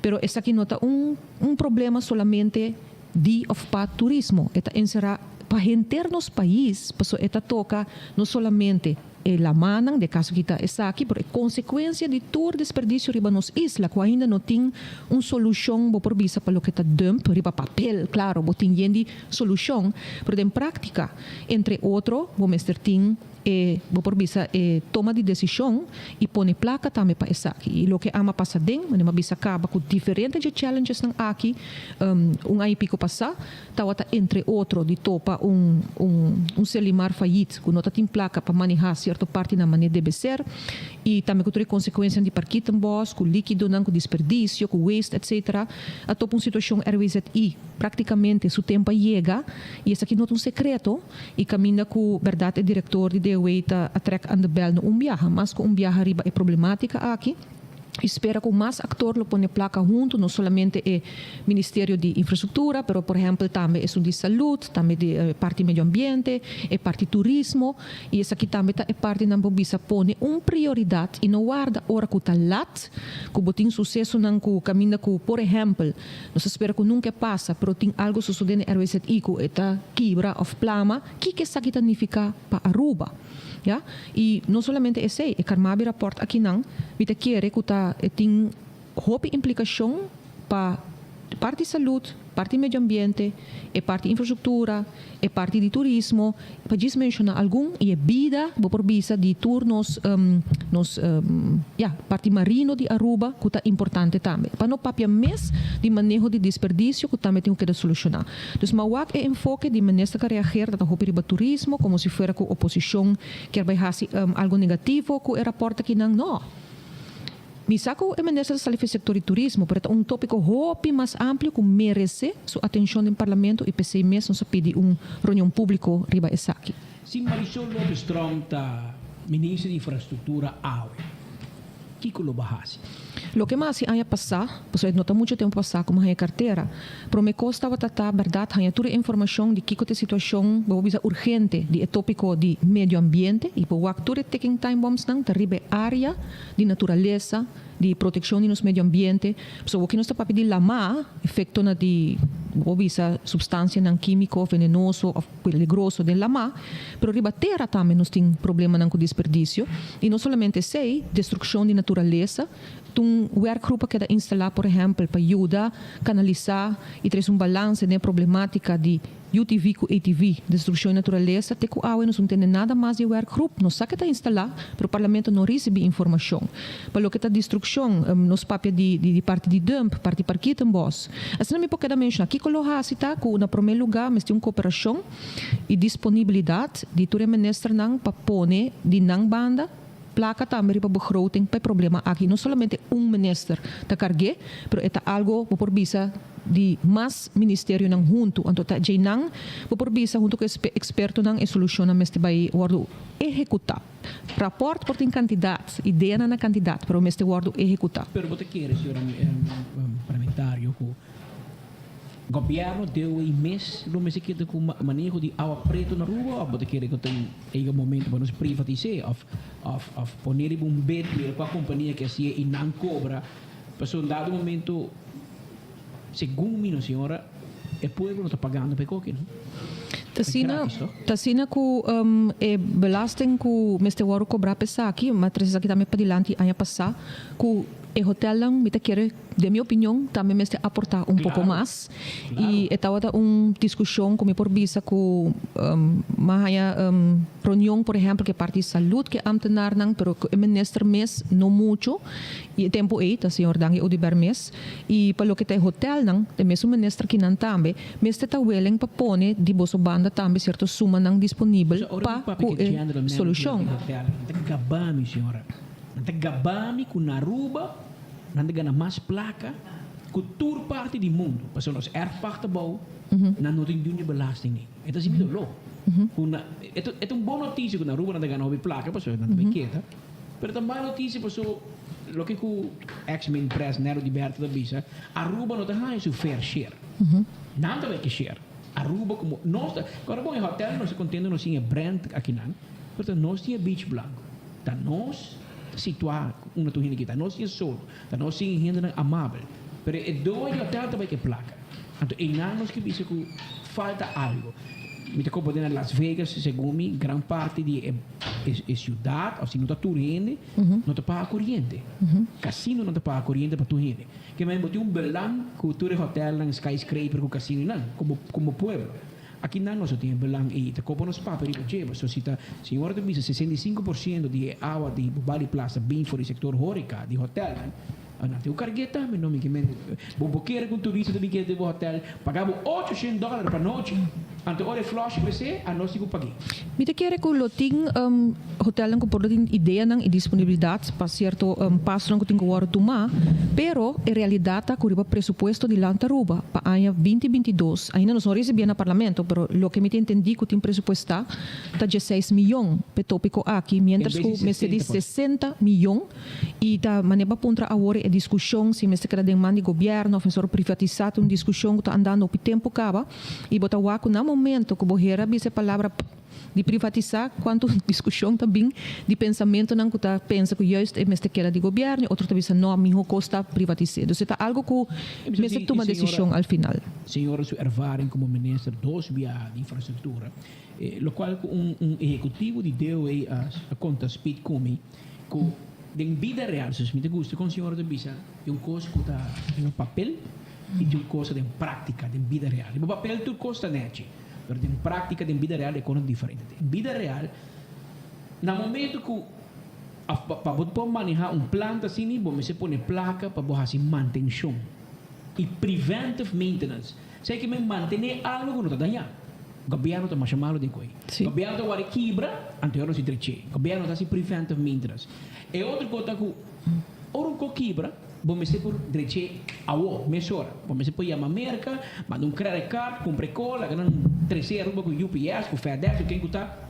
Pero esaki no ta un un problema solamente di òf pa turismo, e ta enserá pa henter nos pais, pasobra e ta toka no solamente e lamannan, den e kaso aki ta esaki, pero e konsekuensia di tur desperdisio riba nos isla ku ainda no tin un solushon, bo por bisa pa loke ta dump riba papel, klaro bo tin yen di solushon, pero den práktika, entre otro, bo mester tin. e, bo por bisa, e toma di desishon i pone plaka tambe pa esaki. I loke ama pasa den, manera mi a bisa kaba ku diferente dje challengesnan aki, un aña i piko pasá, Tawata entre otro di topa un un un Selimar fayit ku no ta tin plaka pa manehá sierto partinan manera debe ser i tambe ku tur e konsekuensianan di parkietenbos, ku likidonan, ku disperdisio, ku waste etc. A topa un situashon RWZI praktikamente su tempu a yega i esaki no ta un sekreto i kaminda ku bèrdat e direktor di DOW ta a trèk aan de bèl no un biaha mas ku un biaha riba e problematika aki. I spera ku mas aktor lo pone plaka huntu, no solamente e Ministerio di Infrastruktura, pero por ehèmpel tambe esun di Salud, tambe di e parti Medio Ambiente, e parti Turismo, i esaki tambe ta e partinan bo bisa pone un prioridat i no warda ora ku ta lat, ku bo tin susesonan ku kaminda ku por ehèmpel, nos ta spera ku nunka e pasa, pero tin algu sosodé na RWZI ku e ta kibra òf plama, kiko esaki ta nifiká pa Aruba? Ya, y no solamente esey, e Carmabi rapport akinan mi ta kere cu ta e tin hopi implicacion pa parti salud, parti medio ambiente, e parti infrastructura, e parti di turismo, pa djis menciona algun, y e bida, bo por bisa, di tur nos nos ya, parti marino di Aruba cu ta importante tambe. Pa no papia mes di maneho di desperdicio cu tambe tin cu keda soluciona. Dus ma wak e enfoke di minister ta reageer ta hopi riba turismo como si fuera cu oposicion kier bay haci algo negativo cu e rapport akinan. No. Mi sa cu e minister ta sali for e sector di turismo pero ta un topico hopi mas amplio cu merece su atencion den parlamento y p'esey mes nos a pidi un reunion publico riba esaki. Si Marisol Lopez Tromp ta minister di infrastructura awe, Kiko lo bo hasi? Loke mi a hasi aña pasá, pasobra e no ta muchu tempu pasá ku mi a haña kartera. Promé kos tabata ta bèrdat haña tur e informashon di kiko ta e situashon, bo por bisa urgente, di e tópiko di medio ambiente i por wak tur e ticking time bombsnan ta riba e área di naturalesa, di protekshon di nos medio ambiente. Pasobra woki nos ta papia di lamá, efektonan di, bo por bisa, supstansianan kímiko venenoso òf. Peligroso den lamá, pero riba tera tambe nos tin problemanan ku desperdisio. I no solamente esei, destrukshon di naturalesa. Ta un werkgroep a keda instalá, por ehèmpel, pa yuda kanalisá i trese un balanse den e problematika di UTV ku ATV, destrukshon di naturalesa. Te ku awe nos no tende nada mas di e werkgroep. Nos sa ke ta instalá, pero parlamento no risibí informashon. Pa loke ta destrukshon, nos papia di di parti di dump, parti parkietenbos. Asina mi por keda menshoná. Kiko lo hasi ta ku na promé lugá mester un koperashon i disponibilidat di tur e ministernan pa pone di nan banda plaka tambe riba begroting pa e problema aki. No solamente un minister ta karg'é, pero e ta algo bo por bisa di mas ministerionan huntu. Anto ta djeinan bo por bisa huntu ku e ekspertonan e solushonnan mester bai wòrdu ehekutá. Rapòrt por tin kantidat, ideanan na kantidat, pero mester wòrdu ehekutá. Pero bo ta kere, señora parlamentario, ku gobièrnu deu ei mes lo mester keda ku maneho di awa pretu na Aruba òf bo ta kere ku ta yega momento pa nos privatis'é òf òf òf pone riba un bed mira kua kompania ke hasié i nan kobra? Pasobra un dado momento. Segun mi no señora, e pueblo no ta pagando pa e koki no. Ta asina, ta asina ku e belasting ku mester wòrdu kobrá pa esaki, mi a trese esaki tambe padilanti aña pasá, ku e hotelnan mi ta kere, den mi opinion, tambe mester aportá un poko mas. I e tabata un diskushon ku mi por bisa ku mi a haña reunion por ehèmpel ku e parti di salud ku e amtenarnan, pero ku e minister mes no muchu, i e tempu ei ta señor Dangui Oduber mes. I pa loke ta e hotelnan, e mesun minister kinan tambe mester ta willing pa pone di boso banda tambe sierto sumanan disponibel Ora mi pa papia ku ku e general manager solushon. di hotel, nan ta gaba mi señora. Nan ta gaba mi ku na Aruba nan ta gana mas plaka ku tur parti di mundu. Pasobra nos erfpacht ta bou, nan no tin dun di belasting ni. E ta sinti doló. Ku na, e ta e ta un bon notisia ku na Aruba nan ta gana hopi plaka pasobra nan ta bay keda. Pero ta mal notisia paso loke ku ex min pres Nero di Berto ta bisa, Aruba no ta haña su fair share. Nan ta bai ke share. Aruba komo nos ta, kòrda bon e hotel nos ta kontento nos tin e brand akinan, pero ta nos tin e beach blanco. Ta nos ta situá unda tur hende kita. Ta nos tin e solo. Ta nos tin e hendenan amabel. Pero e doño di hotel ta bai ke plaka. Anto einan nos ke bisa ku falta algo. Mi ta komprende na Las Vegas segun mi gran parti di e e siudat òf si no ta tur hende no ta paga koriente. Kasino no ta paga koriente pa tur hende. Ke men bo tin un belang ku tur e hotelnan, skyscraper ku kasinonan komo komo pueblo. Aki nan nos no tin e belang ei. Ta kopa nos papia riba dje. Pasobra si ta señora ta bisa 65% di e awa di Bubali Plaza bin for di sektor horeca, di hotelnan, nan tin ku karg'é tambe no. Mi ke men bo bo kere ku un turista ta bin keda den bo hotel paga bo 800 dòler pa nochi, anto ora e flush wc anos tin ku pag'é. Mi ta kere ku lo tin hotelnan ku por lo tin ideanan i disponibilidat pa sierto pasonan ku tin ku wòrdu tumá, pero e realidat ta ku riba presupuesto di Land Aruba pa aña binti 22, ainda nos no risibié na Parlamento, pero loke mi ta entendí ku tin presupuestá ta dieseis miyon p'e tópiko aki, miéntras ku mester di 60 miyon i ta manera pa puntra awor e diskushon si mester keda den man di gobièrnu òf mester wòrdu privatisá ta un diskushon ku ta andando hopi tempu kaba i bo ta wak ku na momento ku bo hera bisa e palabra Di privatisá, kuantu diskushon ta bin di pensamentunan ku ta pensa ku juist e mester keda di gobièrnu i otro ta bisa no, mihó kos ta privatis'é. Dus e ta algu ku mester tuma desishon al final. Señora su ervaring komo minister dos biaha di infrastruktura, lokual ku un un ehekutivo di DOE a konta Speed ku mi ku den bida real, sus mi ta gusta kon señora ta bisa tin un kos ku ta riba papel i tin un kos den práktika, den bida real. Riba papel tur kos ta nèchi. Pero den práktika, den bida real e kono diferente. Den bida real, na momento ku pa bo por manehá un planta asina bo mester pone plaka pa bo hasi mantenshon i preventive maintenance. Esei ke men mantené algu ku no ta dañá. Gobièrnu ta masha malu den koe. Gobièrnu ta wòrdu kibra, anto no si dreché. Gobièrnu ta hasi preventive maintenance. E otro kos ta ku ora un kos kibra, Bo mester por drech'é awor, mesora. Bo mester por yama Merka, manda un credit card, kumpra e kos, laga nan tres'é Aruba ku UPS, ku FedEx, ku ken ku ta.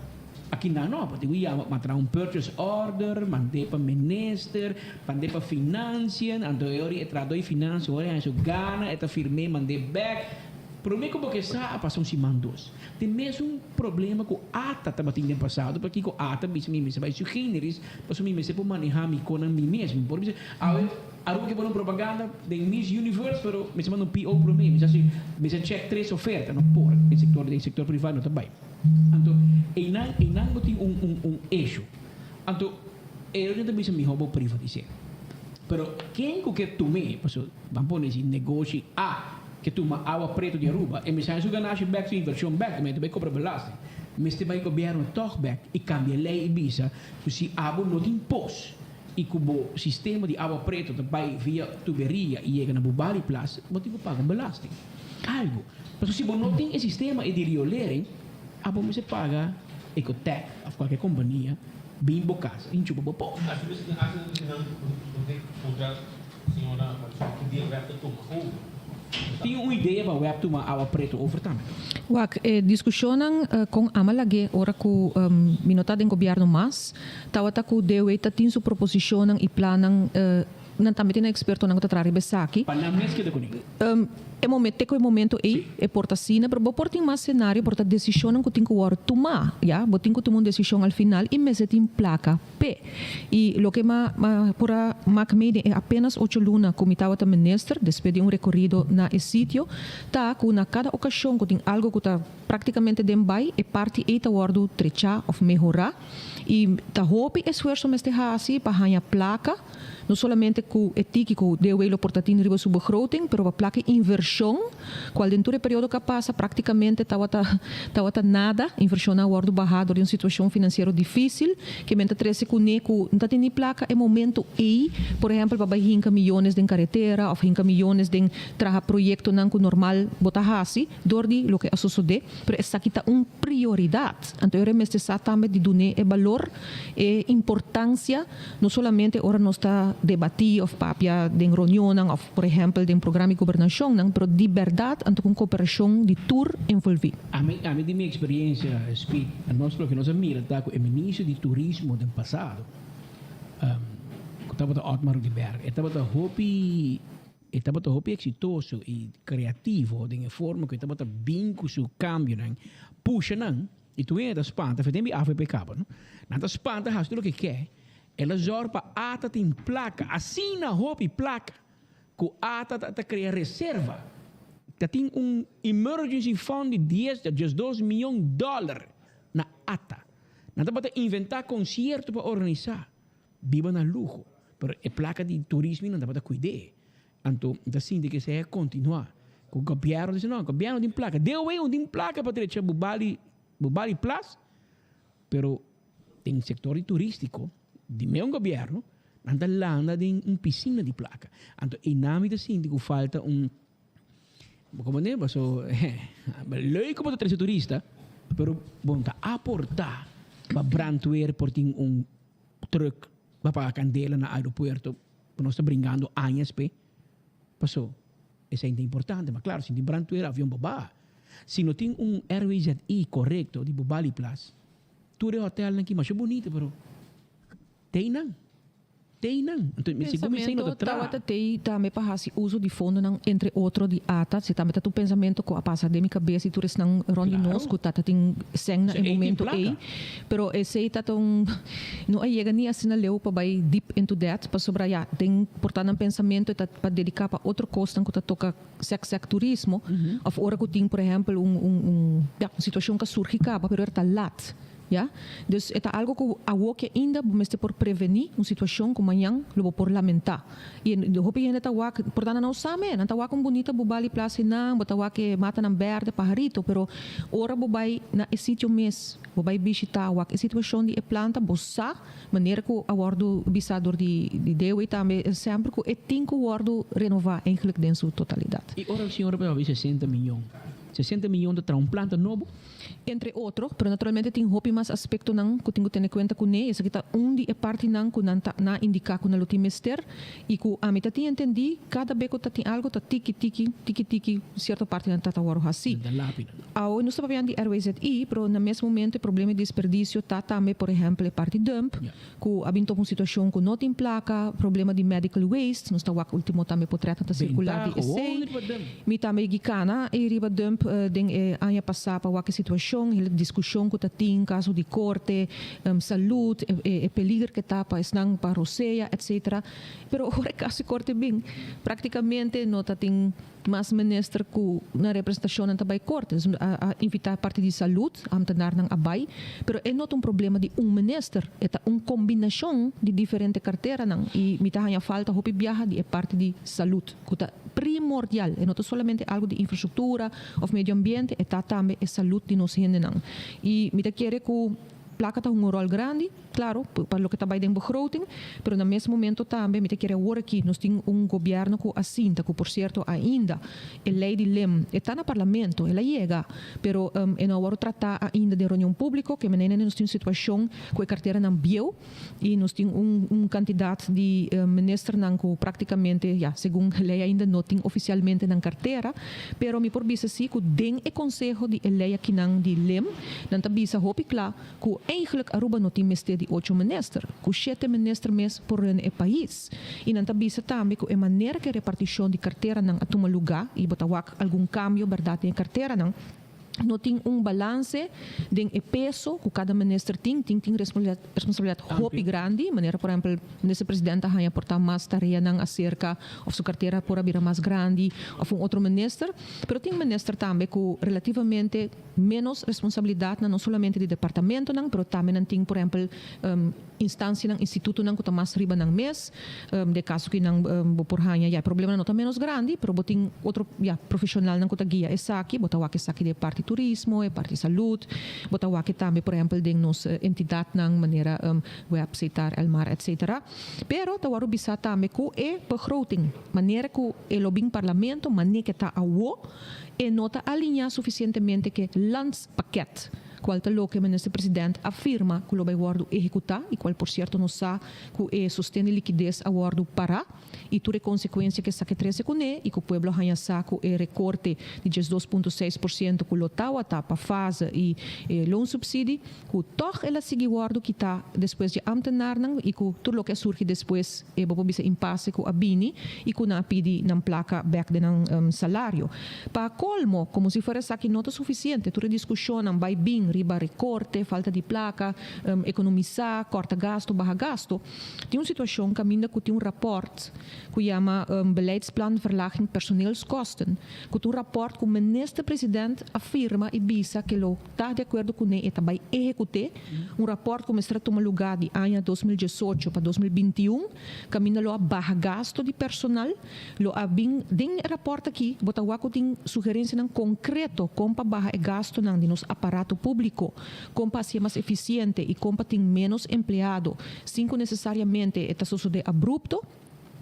Aki nan no, bo tin ku yama, manda traha un purchase order, mand'é pa minister, mand'é pa financiën, anto e ora e trahadó di financiën ora e haña su gana, e ta firm'é, mand'é bèk. Promé ku bo ke sa a pasa un siman dos. Tin mesun problema ku ata tabatin den pasado, pakiko ata bisa mi mester bai su generis, pasobra mi mester por manehá mi konan mi mes. Mi por bisa, awe Aruba ke pone un propaganda den Miss Universe, pero mester manda un PO promé, mi sa si mester check tres oferta, no por, den sektor den sektor privá no ta bai. Anto einan einan bo tin un un un issue. Anto e ta bisa mihó bo privatis'é. Pero ken ku ke tum'é, pasobra ban pone si negoshi A ke tuma awa pretu di Aruba, e mester haña su ganashi bek, su invershon bek, mester bai kobra belasting. Mester bai gobièrnu tòg bek i kambia lei i bisa ku si abo no tin pos i ku bo sistema di awa pretu ta bai via tuberia i yega na bo baliplaas, bo tin ku paga un belasting. Algu. Pasobra si bo no tin e sistema ei di riolering, abo mester paga Ecotec òf kualke kompania bin bo kas i chupa bo pos. Así mester tin hasi nan bo tin kontra Señora Marisol ki dia web ta tuma over. Tin un idea pa web tuma awa preto over tambe? Wak, e diskushonnan kon ama lag'é ora ku mi no ta den gobièrnu mas, tabata ku DOE ta tin su proposishonnan i plannan, nan tambe tin nan ekspertonan ku ta traha riba esaki. Pa nan mes keda kuné. E momen, te ku e momento ei, e por ta asina, pero bo por tin mas senario, por ta desishonnan ku tin ku wòrdu tumá, ya. Bo tin ku tuma un desishon al final i mester tin plaka p'e. I loke ma ma por a mak mei den e apenas ocho luna ku mi tabata minister, despues di un rekorido na e sitio, ta ku na kada okashon ku tin algu ku ta praktikamente den bai, e parti ei ta wòrdu trechá òf mehorá. I ta hopi esfuerso mester hasi pa haña plaka. No solamente cu e tiki cu DOW lo por ta tin riba su begroting, pero pa placa inversion, cual den tur e periodo cu a pasa practicamente tawata tawata nada, inversionnan a wordo baha door di un situacion financiero dificil, ke men ta trece cune cu no ta tin ni placa e momento ey, por ehempel pa bay hinca miyones den caretera of hinca miyones den traha proyectonan cu normal bo ta haci door di loke a sosode, pero esaki ta un prioridad, anto e mester sa tambe di dun'e e balor, e importancia. No solamente ora nos ta debatí òf papia den reunionnan òf por ehèmpel den programa di gobernashonnan, pero di bèrdat anto ku un kooperashon di tur envolví. Ami, ami di mi eksperiencia, Speed, nos loke nos a mira ta ku e minister di turismo den pasado, ku tabata Otmar Oduber, e tabata hopi, e tabata hopi eksitoso i kreativo den e forma ku e tabata bin ku su kambionan, pusha nan. I tur hende ta spanta, fe tempu di avp kaba no. Nan ta spanta hasi tur loke ke. El a zòrg pa ata tin plaka, asina hopi plaka ku ata ta ta krea reserva. Ta tin un emergency fund di dies ta diesdos mion dòler na ata. Nan tabata inventá konsierto pa organisá. Biba na luho, pero e plaka di turismo nan tabata kuid'é. Anto mi ta sinti ku esei a kontinuá. Ku gobièrnu ta bisa no, gobièrnu tin plaka. DOW no tin plaka pa drecha Bubali, Bubali Plas, pero den sektor di turístiko di meun gobièrnu nan ta landa den un pisina di plaka. Anto einan mi ta sinti ku falta un, bo komprendé? Paso leuk ku bo ta trese turista, pero bo no ta aportá pa brandweer por tin un truck pa paga kandela na aeropuerto ku nos ta bringando añas p'e. Paso esei ta importante, ma claro, si tin brandweer avion bo baha. Si no tin un RWZI corecto di bo Bali Plas, tur e hotelnan ki masha bunito pero tei nan, tei nan. Anto mi segun mi esei no ta Pensamento traha. tawata tei tambe pa hasi uso di fondonan entre otro di ata, si tambe ta tur pensamento cu a pasa den mi cabes y tur esnan rond di nos cu tata tin sèn na So e ei tin momento placa. ei. Pero esei ta ta un no a yega ni asina leu pa bai deep into that pasobra ya den por ta nan pensamiento e ta pa dedica pa otro cosnan cu ta toca sec sec turismo of ora cu tin por ehempel un un un ya un situacion cu a surgi caba pero er ta lat ya dus e ta algo cu awo ki ainda bo mester por preveni un situacion cu mañan lo bo por lamenta y hopi hende ta wak por ta nan no sa me nan ta wak un bunita bubali plaza einan bo ta wak e matanan berde paharito pero ora bo bai na e sitio mes Bo bai bishitá wak e situashon di e planta, bo sa, manera ku a wòrdu bisá dor di Dewey tambe semper ku e tin ku wòrdu renová eigenlijk den su totalidat. I ora señor a papia 60 miyon, 60 miyon ta traha un planta nobo? Entre otro, pero naturalmente tin hopi mas aspektonan ku tin ku tene kuenta kuné, esaki ta un di e partinan ku nan ta na indiká ku nan lo tin mester i ku ami ta tin entendí kada be ku ta tin algu ta tiki tiki, tiki tiki sierto partinan ta ta wòrdu hasí. Nan ta lápida. Awe nos ta papiando di RWZI, pero na mes momento e problema di desperdicio ta tambe, por ehempel, e parti dump, cu a bin topa un situacion cu no tin placa, problema di medical waste, nos ta wak ultimo tambe potretnan ta circula di esey. Mi tambe yegi cana ey riba dump den e aña pasa pa wak e situacion, hele discusion cu ta tin, caso di corte, salud, e peliger ke ta pa esnan pa rosea, etc. Pero ora e caso di corte bin, practicamente no ta tin. Mas minister ku nan representashonnan ta bai korte. Dus a invitá parti di salud, ambtenarnan a bai. Pero e no ta un problema di un minister, e ta un kombinashon di diferente karteranan. I mi ta haña falta hopi biaha di e parti di salud, ku ta primordial. E no ta solamente algu di infrastruktura òf medio ambiente, e ta tambe e salud di nos hendenan. I mi ta kere ku. Placa ta hunga un rol grandi, claro, pa loke ta bay den begroting, pero na mes momento tambe mi ta kere awor aki nos tin un gobierno cu a sinta, cu por cierto ainda e ley di lem e ta na parlamento, el a yega, pero e no a worde trata ainda den reunion publico, ke manera nos tin un situacion cu e carteranan bieu y nos tin un un cantidad di ministernan cu practicamente, ya, segun ley ainda no tin oficialmente nan cartera, pero mi por bisa si cu den e conseho di e ley akinan di lem, Nan ta bisa hopi kla ku eigenlijk Aruba no tin mester di ocho minister, ku shete minister mes por run e pais. I nan ta bisa tambe ku e manera ku e repartishon di karteranan a tuma lugá, i bo ta wak algun kambio bèrdat den e karteranan, no tin un balanse den e peso ku kada minister tin, tin tin responsabilidat hopi grandi, manera por ehèmpel minister president ta haña por ta mas tareanan aserka òf su kartera por a bira mas grandi òf un otro minister, pero tin minister tambe ku relativamente Ménos responsabilidatnan no solamente di departamentonan, pero tambe nan tin por ehempel instancianan, institutonan ku ta mas riba nan mes. Den kaso ku nan bo por haña ya e problemanan no ta ménos grandi, pero bo tin otro ya profeshonalnan ku ta guia esaki. Bo ta wak esaki den e parti turismo, e parti salud. Bo ta wak tambe por ehempel den nos entidatnan manera web, Setar, Elmar, etcetera. Pero ta wòrdu bisa tambe ku e begroting, manera ku e lo bin parlamento, manera ke ta awo, E no ta aliñá sufisientemente ku e landspakket, kual ta loke Minister President a firma ku lo bai wòrdu ehekutá i kual por sierto nos sa ku e sosten di likides a wòrdu pará i tur e konsekuensia ku esaki trese kuné i ku pueblo a haña sa ku e rekorte di 12.6% ku lo tawata pa fase i e loonsubsidie ku tòg el a sigui wòrdu kitá despues dje ámtenarnan i ku tur loke a surgi despues e bo por bisa impase ku a bini i ku nan a pidi nan plaka bèk den nan salario. Pa kolmo, komo si fuera esaki no ta sufisiente, tur e diskushonnan bai bin. tin riba recorte, falta di placa, economisa, corta gasto, baha gasto. Tin un situacion caminda cu tin un rapport cu yama Beleidsplan Verlaging Personeelskosten, cu ta un rapport cu Minister President a firma y bisa cu lo ta di acuerdo cune y ta bay ehecute, un rapport cu mester a tuma lugar di aña 2018 pa 2021, caminda lo a baha gasto di personal, lo a bin den e rapport aki bo ta wak cu tin sugerencianan concreto con pa baha e gastonan di nos aparato publico, con pa hacié mas eficiente y con pa tin menos empleado sin cu necesariamente e ta sosode abrupto.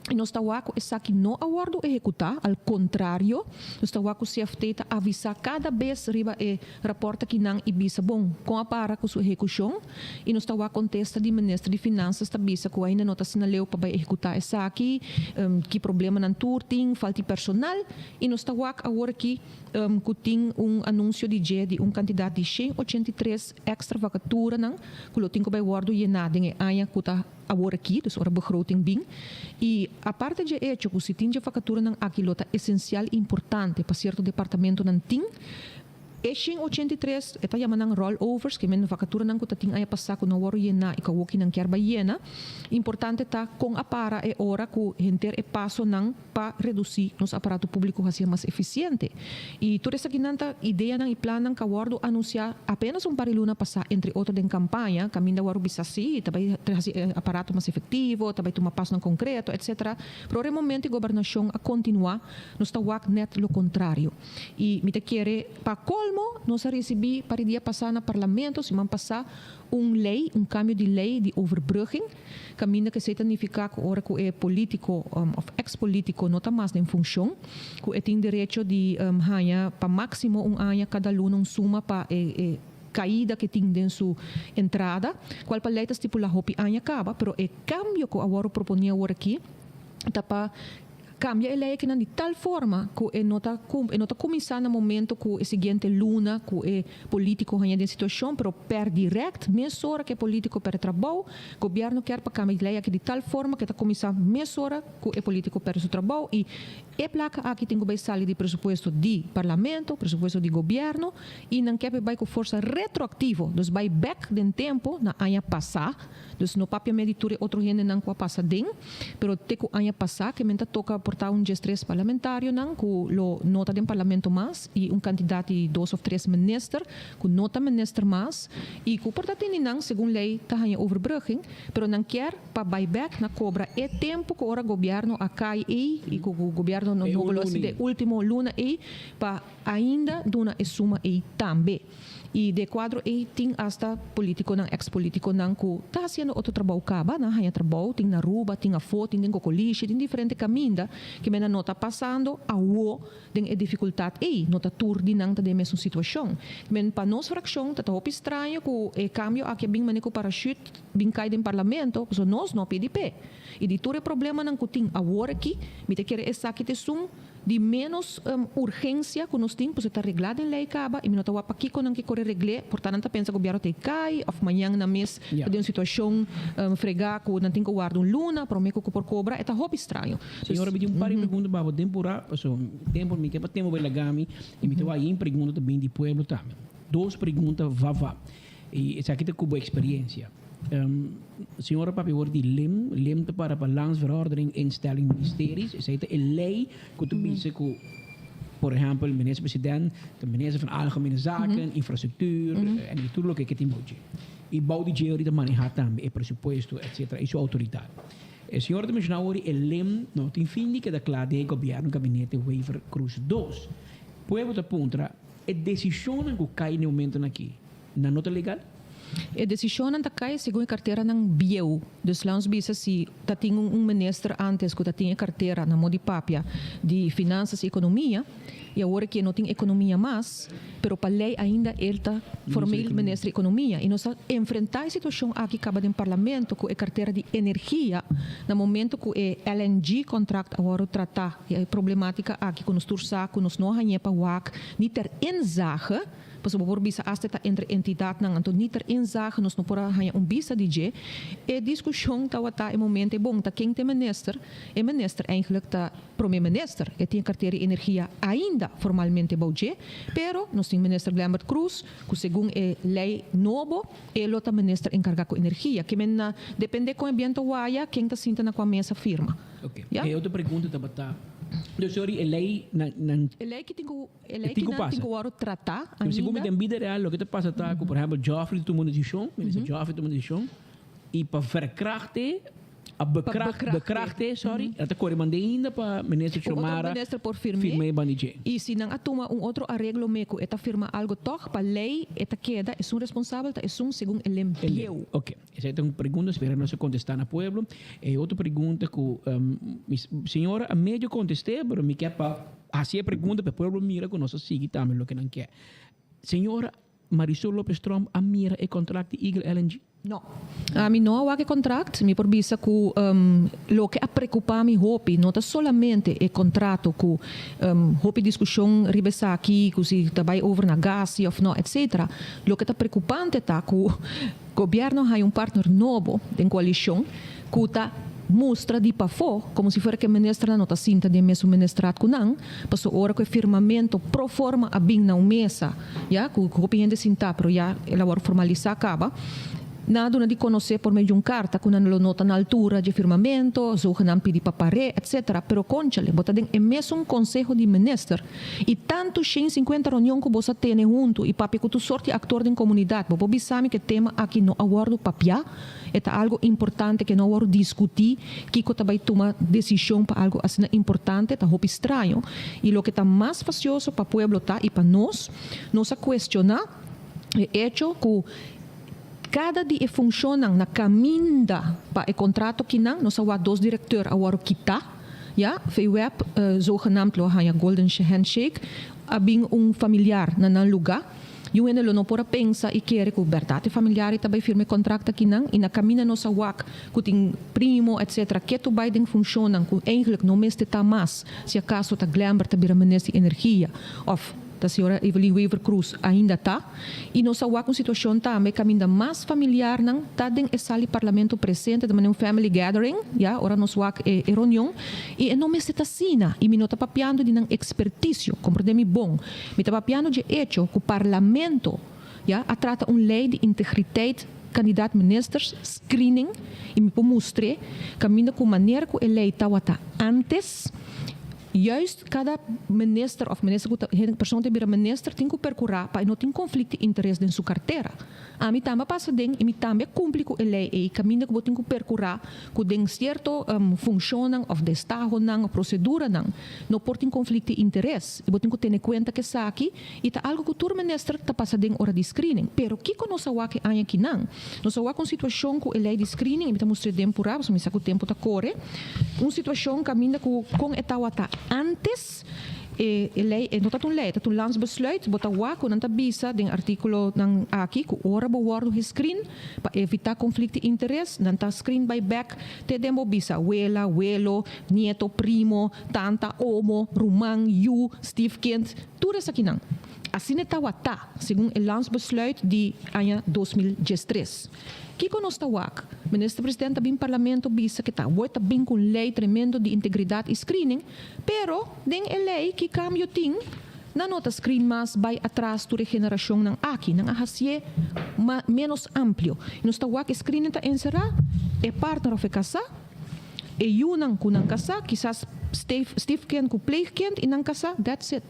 Y nos ta wak cu esaki no a wordo ehecuta, al contrario, nos ta wak cu CFT ta avisa cada bes riba e raport akinan y bisa bon con a para cu su ehecucion y nos ta wak contesta di Minister di Finanzas ta bisa cu ainda no ta asina leu pa bay ehecuta esaki, ki problemanan tur tin, falta di personal y nos ta wak awor aki cu tin un anuncio di dje di un cantidad di 183 extra vacaturanan cu lo tin cu bay wordo yena den e aña cu ta awor aki, dus ora begroting bin. Y aparte dje hecho cu si tin dje vacaturanan aki lo ta esencial y importante pa cierto departamentonan tin, e 183 e ta yama nan rollovers, ke men vacaturanan cu ta tin aña pasa cu no worde yena y cu awoki nan kier bay yena. Importante ta con a para e ora cu henter e pasonan pa reduci nos aparato publico hacia mas eficiente. Y tur esakinan ta ideanan y plannan cu a wordo anuncia apenas un par di luna pasa, entre otro den campaña, caminda wordo bisa si ta bay haci e aparato mas efectivo, ta bay tuma pasonan concreto, etc. Pero ora e momento e gobernacion a continua, nos ta wak net lo contrario. Y mi ta kere pa colmo nos a ricibi par di dia pasa na Parlamento, siman pasa, un ley, un cambio di ley di overbrugging, Caminda cu esey ta nifica cu ora cu e politico of ex-politico no ta mas den funcion, cu e tin derecho di haña pa maximo un aña cada luna un suma pa e caida cu e tin den su entrada, cual pa ley ta stipula hopi aña caba, pero e cambio cu a worde proponi awor aki ta pa Cambia e ley akinan di tal forma cu e no ta e no ta cuminsa na momento cu e siguiente luna cu e politico haña den situacion, pero per direct mesora cu e politico perde trabou, gobierno kier pa cambia e ley aki di tal forma cu e ta cuminsa mesora cu e politico perde su trabou y e placa aki tin cu bay sali di presupuesto di parlamento, presupuesto di gobierno y nan kier pa e bay cu forsa retroactivo, dus bay bek den tempo na aña pasa. Dus no papia me di tur e otro hendenan ku a pasa den, pero te ku aña pasá ke men ta toka por ta un diestres parlamentarionan ku lo no ta den parlamento mas i un kantidat di dos òf tres minister ku no ta minister mas i ku por ta tene nan segun lei ta haña overbrugging, pero nan kier pa bai bèk na kobra e tempu ku ora gobièrnu a kai ei i ku gobièrnu no nobo lo hasi de último luna ei pa ainda duna e suma ei tambe. Y de cuadro ey tin hasta politiconan, ex politiconan cu ta haciendo otro trabou caba, nan haña trabou, tin na Aruba, tin afo, tin den Cocolishi, tin diferente caminda que menda no ta pasando awo den e dificultad ey, no ta tur di nan ta den e mesun situacion. Men pa nos fraccion ta ta hopi straño cu e cambio aki a bin mane cu parachute bin cay den parlamento, pasobra nos no a pidi p'e. Y di tur e problemanan cu tin awor aki, mi ta kere esaki ta esun Di ménos urgensia ku nos tin, pasobra ta reglá den lei kaba i mi no ta wak pakiko nan ke kore regl'é, por ta nan ta pensa gobièrnu ta e kai òf mañan nan mes ta den un situashon fregá ku nan tin ku warda un luna promé ku ku por kobra, e ta hopi straño. Señora, mi tin un par di pregunta pa bo den purá, pasobra tempu mi ke pa tempu bai laga mi i mi ta wak yen pregunta ta bin di pueblo tambe. Dos pregunta va va i esaki ta ku bo eksperiencia. Señora papia word di lim, lim ta para pa Landsverordening Instelling Ministeries, esei ta e ley cu ta bisa cu por ehempel minister president ta minister van Algemene Zaken, Infrastructuur en tur loke ke tin bou dje. Y bou di dje ta maneha tambe e presupuesto etcetera y su autoridad. E señora ta menciona awor e lim no tin fin di keda cla den e gobierno gabinete Wever Croes dos. Pueblo ta puntra e decisionnan cu cay na e momentonan aki nan no ta legal? E desishonnan ta kai segun e karteranan bieu. Dus laat ons bisa si ta tin un minister antes ku ta tin e kartera na mo di papia di finansas i ekonomia i awor aki e no tin ekonomia mas, pero pa lei ainda el ta formeel minister di ekonomia. I nos a enfrentá e situashon aki kaba den parlamento ku e kartera di energia na momento ku e LNG contract a wòrdu tratá i e problematika aki ku nos tur sa ku nos no a hañ'é pa wak ni ter inzage. Pasobra bo por bisa asta ta entre entidadnan, anto ni ter inzage nos no por a haña un bista di dje. E discusion tawata e momento e bon ta ken ta e minister, e minister eigenlijk ta prome minister, e tin e cartera di energia ainda formalmente bou dje, pero nos tin minister Glenbert Croes cu segun e ley nobo e lo ta minister encarga cu energia. Ke men na depende con e biento waya ken ta sinta na cua mesa firma. Ok, Ya? e otro pregunta tabata, dus sorry e ley nan nan. E ley ki tin cu E lei ki nan tin ku wòrdu tratá ainda. Segun mi den bida real loke ta pasa ta ku por ehèmpel Geoffrey ta tuma un desishon, minister Geoffrey tuma un desishon i pa verkrachte a bekracht bekrachte sorry el ta kore mand'é ainda pa minister Xiomara Un otro minister por firm'é firm'é banda dje. I si nan a tuma un otro areglo me ku e ta firma algo tòg pa lei e ta keda esun responsabel ta esun segun e lem bieu. Oke esei ta un pregunta spera nos a kontestá na pueblo. E otro pregunta ku mi señora a medio kontest'é pero mi ke pa. Hasi e pregunta pa e pueblo mira ku nos a sigui tambe loke nan ke. Señora Marisol Lopez Tromp a mira e kontrakt di Eagle LNG? No. Ami no a wak e kontrakt. Mi por bisa ku loke a preokupa mi hopi no ta solamente e kontrato ku hopi diskushon riba esaki ku si ta bai over na gas si òf no etcetera. Loke ta preokupante ta ku gobièrnu a haña un partner nobo den koalishon ku ta mustra di pafó komo si fuera ku e ministernan no ta sinta den e mesun ministerat ku nan, pasobra ora ku e firmamentu pro forma a bin na un mesa, ya, ku hopi hende sintá, pero ya el a wòrdu formalisá kaba, nan a duna di konosé por medio di un karta ku nan lo no ta na altura dje firmamentu, zogenaamd pidi pa par'é, etsetera. Pero kónchale, bo ta den e mesun konseho di minister i tantu 150 reunion ku bo sa tene huntu i papia ku tur sort di aktor den komunidat, bo por bisa mi ku e tema aki no a wòrdu papiá? E ta algo importante ke no a wòrdu diskutí, kiko ta bai tuma desishon pa algo asina importante ta hopi straño. I loke ta mas fasioso pa pueblo ta i pa nos, nos a kuestioná e echo ku kada di e funshonnan na kaminda pa e kontrato kinan, nos a wak dos direkteur a wòrdu kitá, ya, VWEB zogenaamd lo a haña golden handshake, a bin un familiar na nan lugá. Yu hende lo no por a pensa i kere ku bèrdat e familiari ta bai firma e kontrakt akinan i na kaminda nos a wak ku tin primo etc. Ketu bai den funshonnan ku eigentlik no mester ta mas si akaso ta Glenbert ta bira minister di energia òf ta señora Evelyn Wever Croes ainda ta i nos a wak un situashon tambe kaminda mas familiarnan ta den e sal di parlamento presente ta manera un family gathering ya ora nos wak e reunion i e no mester ta asina i mi no ta papiando di nan ekspertisio komprende mi bon. Mi ta papiando dje echo ku Parlamento ya a trata un lei di integriteit kandidaat ministers screening i mi por mustr'é kaminda ku manera ku e lei tawata antes juist kada minister òf minister ku ta hende persona ku ta bira minister tin ku perkurá pa e no tin konflikt di interes den su kartera. Ami tambe a pasa den i mi tambe a kumpli ku e lei ei kaminda ku bo tin ku perkurá ku den sierto funshonnan òf destahonan òf proseduranan no por tin konflikto di interes i bo tin ku tene kuenta ku esaki i ta algu ku tur minister ta pasa den ora di screening. Pero kiko nos a wak e aña akinan? Nos a wak un situashon ku e lei di screening i mi ta mustr'é den purá pasobra mi sa ku tempu ta kore, un situashon kaminda ku kon e tawata antes. E lei e no ta un lei, e ta un landsbesluit. Bo ta wak ku nan ta bisa den artíkulonan aki ku ora bo wòrdu gescreen pa evitá konflikt di interes, nan ta screen bai bèk te den bo bisa wela, welo, nieto, primo, tanta, omo, ruman, yu, stiefkind, tur esakinan. Asina e tawata segun e landsbesluit di aña 2013. Kiko nos ta wak? Minister President ta bin Parlamento bisa ke ta awor ta bin ku un lei tremendo di integridat i screening, pero den e lei ki kambio tin? Nan no ta screen mas bai atras tur e generashonnan aki, nan a hasié ma ménos amplio. I nos ta wak e screening ta enserá e partner òf e kasá, e yunan ku nan kasá, kisas steef stiefkind ku pleegkind i nan kasá, that's it.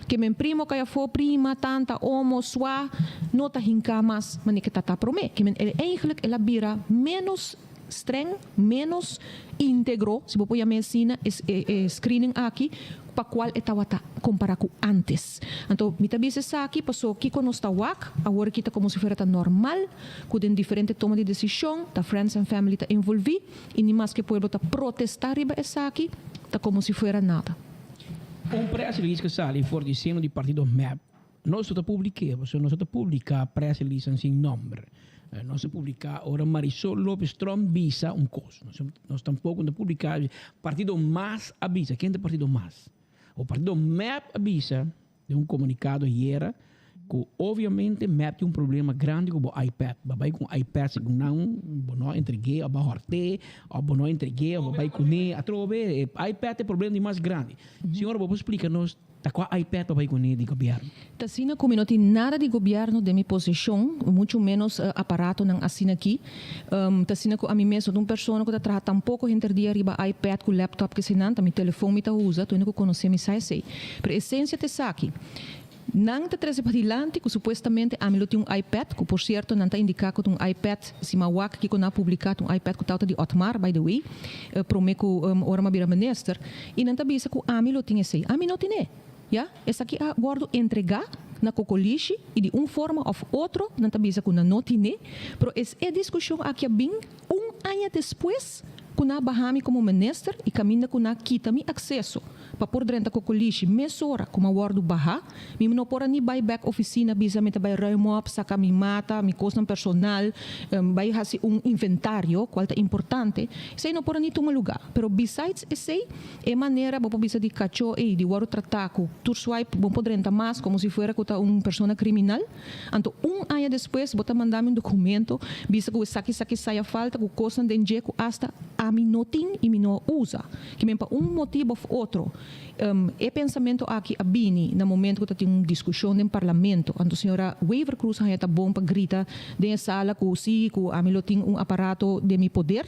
Ke men primo kai afó, prima, tanta, omo, swa, no ta hinká mas manera ke ta ta promé. Ke men eigenlijk el a bira ménos streng, ménos íntegro, si bo por yam'é asina, e e screening aki pa kual e tabata kompará ku ántes. Anto mi ta bisa esaki paso kiko nos ta wak awor aki ta komo si fuera ta normal ku den diferente toma di desishon ta friends and family ta envolví i ni maske pueblo ta protestá riba esaki ta komo si fuera nada. Un press release ke sali for di seno di partido mep, nos no ta publik'é, pasobra nos no ta publiká press releasenan sin nòmber. Nos ta publiká ora Marisol Lopez Tromp bisa un kos. Nos tampoko no ta publiká partido mas a bisa. Ken ta partido mas? O partido mep a bisa den un komunikado ayera. Ku obviamente mep tin un problema grandi ku bo iPad. Bo bai ku un iPad segun nan bo no a entreg'é òf bo a hòrt'é òf bo no a entreg'é òf bo bai kuné. Atrobe e iPad ta e problema di mas grandi. Señora bo por splika nos ta kua iPad bo bai kuné di gobièrnu? Ta asina ku mi no tin nada di gobièrnu den mi poseshon, muchu ménos aparatonan asina aki. Ta asina ku ami mes no ta un persona ku ta traha tampoko henter dia riba iPad ku laptop kesinan, ta mi telefon mi ta usa, tur hende ku konosé mi sa esei. Pero esensia ta esaki. Nan ta trese padilanti ku supuestamente ami lo tin un iPad, ku por sierto nan ta indiká ku ta un iPad, si m'a wak kiko nan a publiká ta un iPad ku tabata di Otmar, by the way, promé ku ora m'a bira minister, i nan ta bisa ku ami lo tin esei. Ami no tin'é. Ya, esaki a wòrdu entregá na Kokolishi i di un forma òf otro nan ta bisa ku nan no tin'é, pero es e diskushon aki a bin un aña despues ku nan a baha mi komo minister i kaminda ku nan a kita mi akseso. Pa por drenta Kokolishi mesora ku m'a wòrdu bahá, mi no por a ni bai bèk ofisina bisa mi ta bai ruim op, saka mi mata, mi kosnan personal, bai hasi un inventario, kual ta importante. Esei no por a ni tuma lugá. Pero besides esei, e manera bo por bisa di kachó ei di wòrdu tratá ku tur swipe bo por drenta mas komo si fuera ku ta un persona kriminal. Anto un aña despues bo ta manda mi un dokumento bisa ku esaki esaki esai a falta ku kosnan den dje ku asta ami no tin i mi no a usa. Ki men pa un motibu of otro e pensamentu aki a bini na momento ku ta tin un diskushon den parlamento. Anto señora Wever Croes a haña ta bon pa grita den e sala ku si ku ami lo tin un aparato den mi poder.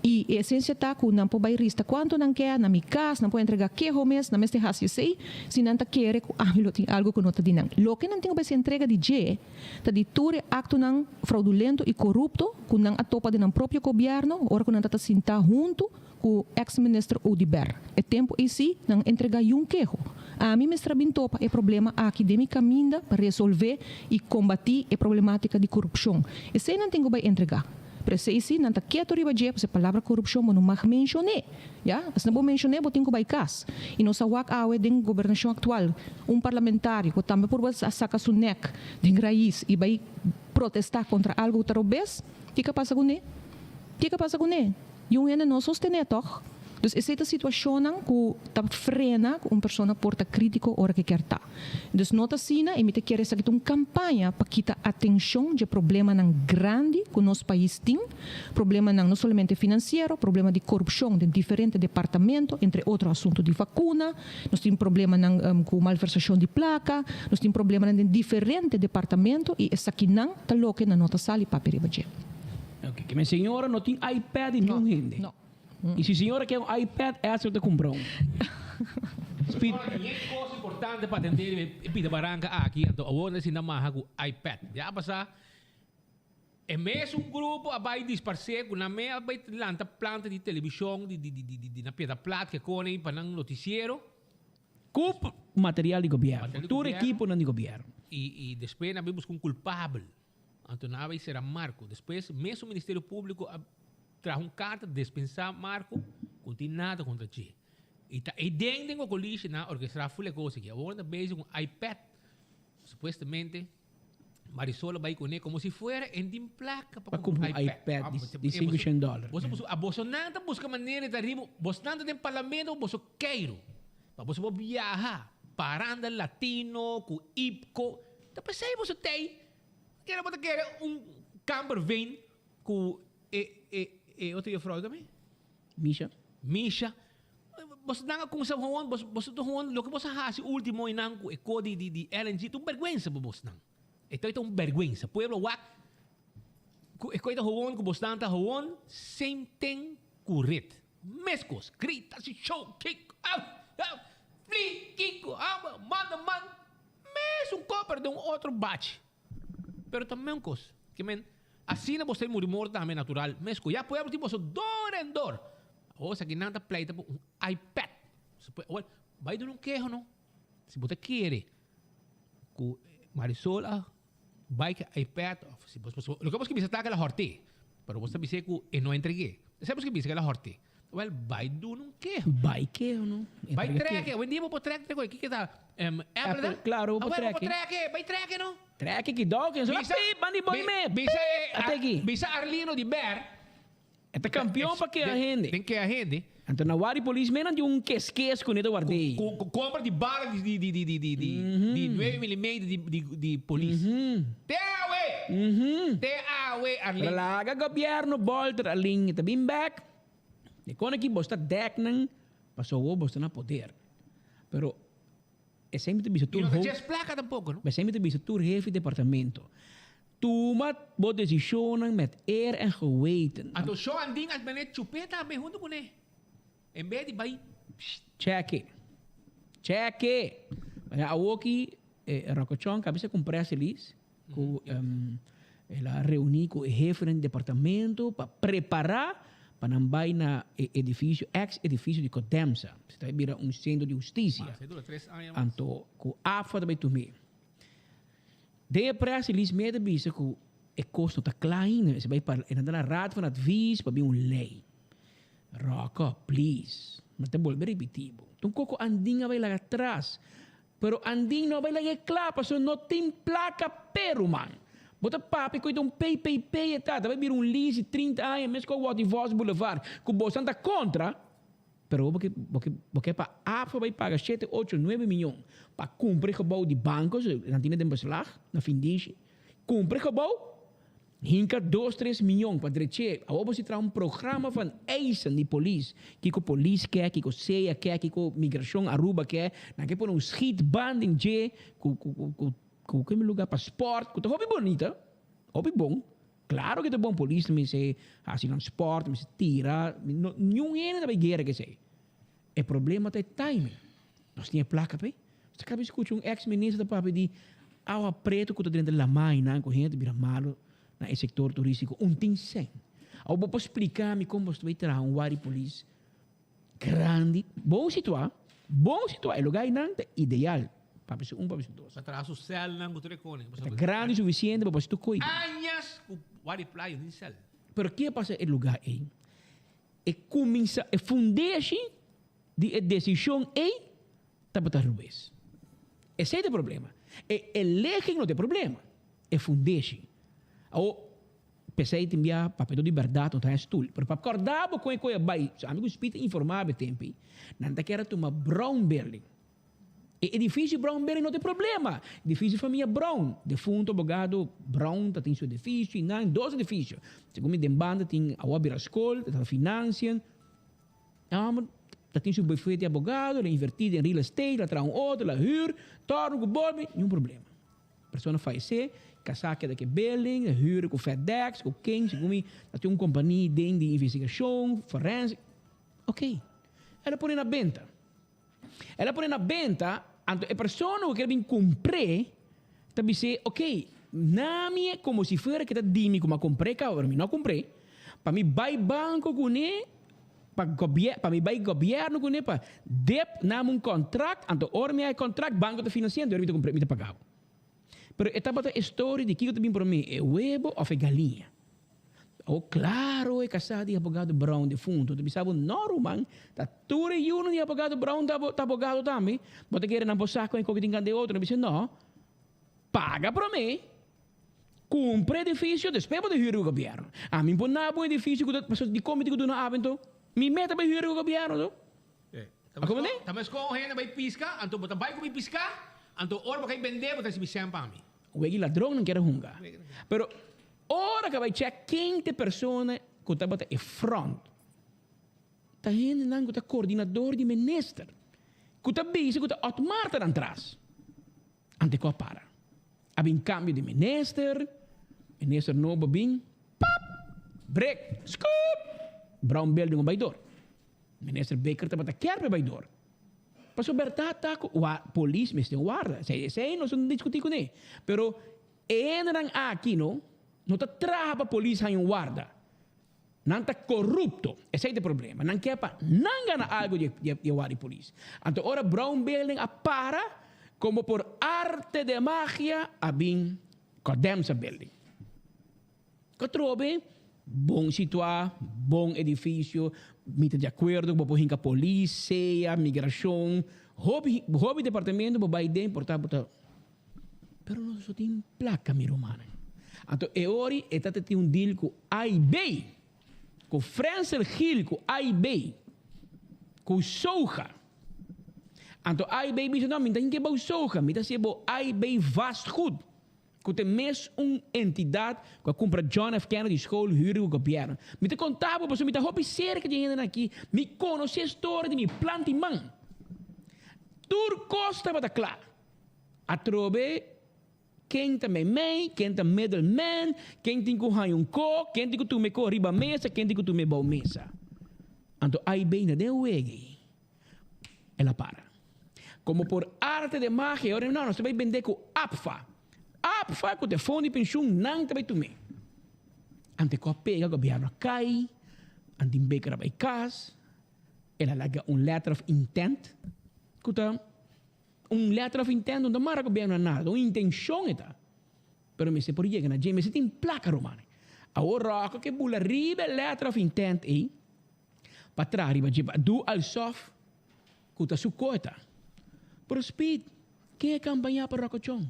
I e esensia ta ku nan por bai rista kuantu nan ke na mi kas, nan por entrega keho mes, nan mester hasi esei si nan ta kere ku ami lo tin algu ku no ta di nan. Loke nan tin ku bai si entrega di dje ta di tur e aktonan fraudulento i korupto ku nan a topa den nan propio gobièrnu ora ku nan ta ta sintá huntu ku ex minister Oduber. E tempu ei si nan entrega yun keho. Ami mester a bin topa e problema aki den mi kaminda pa resolve i kombati e problematika di korupshon. Esei nan tin ku bai entrega. Pero esei si nan ta keto riba dje pasobra e palabra korupshon bo no mag menshoné. Ya, asina bo menshoné bo tin ku bai kas. I nos a wak awe den gobernashon aktual un parlamentario ku tambe purba a saka su nek den rais i bai protestá kontra algu ku ta robes. Kiko a pasa kuné? Kiko a pasa kuné? I un hende no sostené tòg. Dus esei ta situashonnan ku ta frena ku un persona por ta krítiko ora ku e kier ta. Dus no ta asina i mi ta kere esaki ta un kampaña pa kita atenshon dje problemanan grandi ku nos pais tin, problemanan no solamente finansiero, problema di korupshon den diferente departamento, entre otro asuntu di vakuna, nos tin problemanan ku malversashon di plaka, nos tin problemanan den diferente departamento i esakinan ta loke nan no ta sali papia riba dje. Ok, ke men señora no tin iPad di niun hende. No. I si señora ke un iPad, Esther ta kumpra un. Speed. E kos importante pa atende e pida baranka aki, anto awor nan sinta maha ku iPad. Ya a pasa, e mesun grupo a bai disparsé ku nan me a bai lanta planta di televishon di di di di na Piedra Plat ke kone pa nan notisiero. Ku material di gobièrnu, tur ekiponan di gobièrnu. I despues nan a bai buska un kulpabel. Anto nan a bai sera Marco. Despues mesun Ministerio Publico a traha un carta despensa Marco cu no tin nada contra dje. Y ta eyden den Cocolishi nan a orkestra ful e cos aki. Awor nan ta bezig cu un iPad. Supuestamente Marisol a bai cune como si fuera en tin placa pa cumpra un iPad di 500 dollar. Boso boso nan ta busca manera di ta riba. Boso nan ta den parlamento boso keiro. Pa boso por biaha paranda latino cu IPCO. Ta pesey boso tey. Kere bo ta kere un camper van ku e e e otro juffrouw tambe? Misha. Misha. Boso nan a kumsa gewoon, boso boso ta gewoon loke boso a hasi ultimo einan ku e ko di di di LNG ta un bergwensa pa bosnan. E ta un bergwensa. Pueblo wak ku e ko ta gewoon ku bosnan ta gewoon same thing ku rit. Meskos, grita si show kiko ah ah fli kiko ah manda man. Mesun koper den un otro bachi. Pero ta meun kos. Ke men, asina bo ser muri morto tambe natural mes ku ya pueblo tin boso dor en dor. Awor esaki nan ta pleita pa un iPad. Awor, bai duna un keho no. Si bo ta kere ku Marisol a bai ku e iPad of si bo loke bo bisa ta ku el a hort'é. Pero bo ta bis'é ku e no a entreg'é. Esei bo bisa ku el a hort'é. Wel, bai duna un keho. Bai keho no. Bai trek e. Hoy en dia bo por trek trek hoy. Kiko ta? Apple ta? Claro, bo por trek. Bo por trek e. Bai trek e no. Trek e ki dog. Bisa, pip, bandi boy me. Bisa e. Ate aki. Bisa Arlino di Ber. E ta campeon pa kea hende. Den kea hende. Anto na wari polis menan tin un keskes ku ne ta ward'é. Ku kompra di bala di di di di di di nuebe milimeter di di di polis. Te awe! Te awe Arlene. Laga gobièrnu bolter Arlene e ta bin bèk. E kon aki bos ta dèk nan pasobra awor bos ta na poder. Pero esei mi ta bisa I tur no ta ho djes plaka tampoko no. Esei mi ta bisa tur hefe di departamento. Tuma bo desishonnan met eer en geweten. Anto sho andin a mene chup'é tambe huntu kuné. En bes di bai psht. Chèke. Chèke! Pasobra awoki e Rokochon kabisa ku un press release ku el a reuní ku e hefenan di departamento pa prepará pa nan bai na e edifisio, eks edifisio di Codemsa. Si ta bai bira un sentro di hustisia. Anto ku AFA ta bai tum'é. Den e press release mei ta bisa ku e kos no ta kla ainda. Mester bai parla, e nan ta na Raad van Advies pa bin un lei. Rocco, please, mi ta bolbe ripití bo. Ta un koko andin a bai laga atras. Pero andin no a bai laga e kla pasobra no tin plaka p'e ruman. Bo ta papia ku e ta un PPP e ta, ta bai bira un lease di 30 aña mes ku a wòrdu di Vos Boulevard ku bosan ta kontra. Pero bo ke bo ke bo ke pa APFA bai paga shete, ocho, nuebe miyon pa kumpra e gebou di banko, so nan tine den beslag na findishi. Kumpra e gebou, hinka dos, tres miyon pa drech'é. Awor bo si traha un programa van eisen di polis, kiko polis ke, kiko sea ke, kiko migrashon Aruba ke, nan ke pone un schietband den dje ku ku ku ku ku ku luga pa sport ku ta hopi bonita, hopi bon. Claro ke ta bon polis ta mester hasi nan sport, mester tira, no niun hende ta bay guera ke esey. E problema ta e timing. Nos tin e placa p'e. Nos ta caba scucha un ex minister ta papia di awa preto cu ta drenta lama y nan cu hende ta bira malo na e sector turistico. Un tin sen. Awor bo por splica mi con bo ta bay traha un wari polis grandi, bon situa, bon situa, e lugar einan ta ideal, papia su un, papia su dos. Ta traha su celnan cu tur e cone. Ta grandi suficiente pa bo haci tur coi. Añas cu wari playa no tin cel. Pero ke a pasa e lugar ei? E cuminsa, e fundeshi di e decision ei tabata rubes. Esei ta e problema. E eleging no ta e problema, e fundeshi. Awor, P'esei tin bia papia di bèrdat no ta haña stul. Pero pa kòrda bo kon e koe a bai, su amigu Speed a informá bo e tempu ei, nan ta kere tuma Brown Building. E edifisio Brown Building no ta e problema. Edifisio famia Brown, defunto abogado Brown ta tin su edifisio i nan dos edifisio. Segun mi den banda tin awor a bira skol, ta trata financiën. E hòmber ta tin su bufet di abogado, el a invertí den real estate, el a traha un otro, el a hür, tòrnu ku bolbe, niun problema. Persona fayesé, kasá keda ku e building, e hür ku FedEx, ku ken, segun mi ta tin un kompania den di investigashon, forensic. Ok. El a pone na benta. El a pone na benta, anto e persona ku kier bin kumpr'é ta bis'é, ok, na mi e komo si fuera ke ta di mi ku mi a kumpr'é kaba, pero mi no a kumpr'é, pa mi bai banko kuné, pa gobier pa mi bai gobièrnu kuné pa dep nam un kontrakt, anto ora mi haña e kontrakt banko ta finansiá anto ora mi ta kumpr'é mi ta pagabo. Pero e tabata e story di kiko ta bin promé, e webo òf e galiña. Awor klaro e kasá di abogado Brown defunto ta bisa bo, no ruman, ta tur e yunan di abogado Brown ta ta abogado tambe, bo ta kere nan por sa kon e koki tin kante otro, nan bisa no, paga promé. Kumpra edifisio, despues bo ta hür ku gobièrnu. Ami por naba un edifisio ku ta, pasobra dikon mi tin ku duna awa anto? Mi meta bai hür ku gobièrnu anto. A komprendé? Ta mes kon un hende bai piska, anto bo ta bai ku mi piska, anto ora bo kai bendé bo ta risibi sèn pa mi. Wegi ladronnan kier a hunga. Pero ora ku a bai chèk ken ta e persona ku tabata e front, ta hendenan ku ta kordinador di minister, ku ta bisa ku ta Otmar ta nan tras. Ante ku a para. A bin kambio di minister, minister nobo bin, pap! Brek! Skup! Brown building a bai dor. Minister Bikker tabata kier pa e bai dor. Pasobra bèrdat ta ku wa polis mester warda. Esei esei nos no ta diskutí kuné. Pero e hendenan aki no, no ta traha pa polis haña un warda. Nan ta korupto. Esei ta e problema. Nan ke pa nan gana algu di e warda di polis. Anto ora Brown Building a para, komo por arte de magia a bin Codemsa Building. Ku atrobe, bon situá, bon edifisio, mi ta di akuerdo ku bo por hinka polis, sea, migrashon, hopi hopi departamento bo bai den por ta bo ta. Pero nos no tin placa, mi rumannan. Anto e ori e tata tin un deal cu AIB, cu Frensel Gil cu AIB. Ku soja. Anto AIB bisa no, mi ta hinke bou soja, mi ta hasié bou AIB Vastgoed, ku ta e mes un entidat ku a kumpra John F. Kennedy School hür ku gobièrnu. Mi ta konta bo pasobra mi ta hopi serka di e hendenan aki, mi konosé e storia di mi planta i man. Tur kos tabata kla. Atrobe Ken ta meimei, ken ta middleman, ken tin ku haña un ko, ken tin ku tuma e ko riba mesa, ken tin ku tuma e bou mesa. Anto ai bay na den wega ei, el a para. Komo por arte de magia, ora no, nos ta bay bende ku APFA. APFA ku ta e fondo di penshun, nan ta bay tum'é. Anto e ko a pega, gobièrnu a kai, Andin Baker a bay kas, el a laga un letter of intent ku ta. Un letter of intent no ta mara gobierno na nada, ta un intencion e ta. Pero mester por yega na dje, mester tin placa ruman. Awor Rocco ke bula riba e letter of intent ei pa traha riba dje, pa do alsof cu ta su co e ta. Pero Speed, ken a campaña pa Rocco Chong?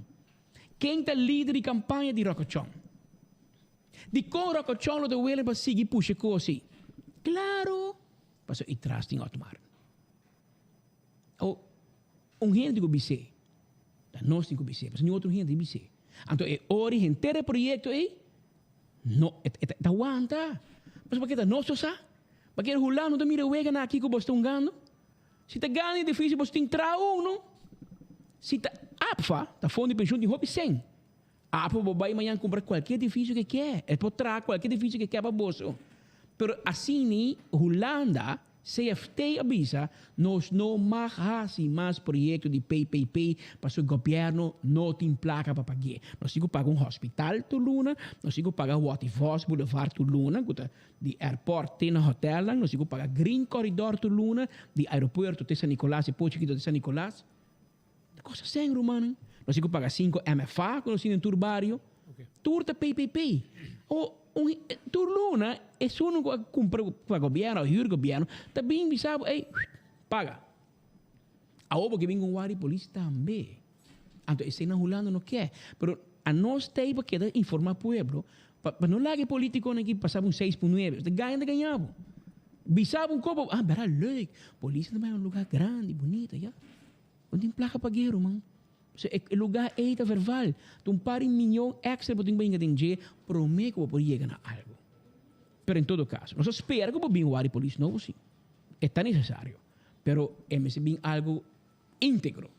Ken ta lider di campaña di Rocco Chong? Dicon Rocco Chong lo ta willing pa sigui pusha e cos ei? Claro! Pasobra e tras tin Otmar. O un hende ku bis'é, ta nos tin ku bis'é, pasobra niun otro hende tin bis'é. Anto e ora i henter e proyekto ei no e ta wanta. Pasobra pake ta nos so sa? Pake Hulanda no ta mira wega na aki ku bos ta hungando? Si ta gana e edifisio bos tin traha uno. Si ta APFA, ta fondo di penshun tin hopi sen. APFA bo bai mañan kumpra kualke edifisio ke ke. E por traha kualke edifisio ke ke pa boso. Pero asini Hulanda CFT a bisa, Nos no mag hasi mas proyecto di PPP pasobra gobierno no tin placa pa pagu'e. Nos tin cu paga un hospital tur luna, nos tin cu paga Watty Vos Boulevard tur luna cu ta di airport te na hotelnan, nos tin cu paga Green Corridor tur luna di aeropuerto te San Nicolas, e pochi chikito te San Nicolas. Ta cosa seng rumannan. Nos tin cu paga cinco MFA cu nos tin den tur bario. Tur ta PPP. O un tur luna esun cu a cumpra pa gobierno a huur gobierno ta bin bisa bo ey paga. Awor bo ke bin cu un guardia di polis tambe. Anto esey na Hulanda no ke. Pero anos ta ey pa keda informa pueblo pa no laga e politiconan aki pasa bo un seis punto nuebe. Ta gaña ta gaña bo. Bisa bo un kopo, ah bera leuk. Polis ta bay un lugar grandi, bunita, ya. No tin placa pa guero man. Pasobra e lugar ey ta verval. Ta un par di miyon extra bo tin ku hinka den dje prome ku bo por yega na algo. Pero en todo caso, nos a spera ku bo bin wak di polis nobo si. E ta necesario. Pero e mester bin algo integro.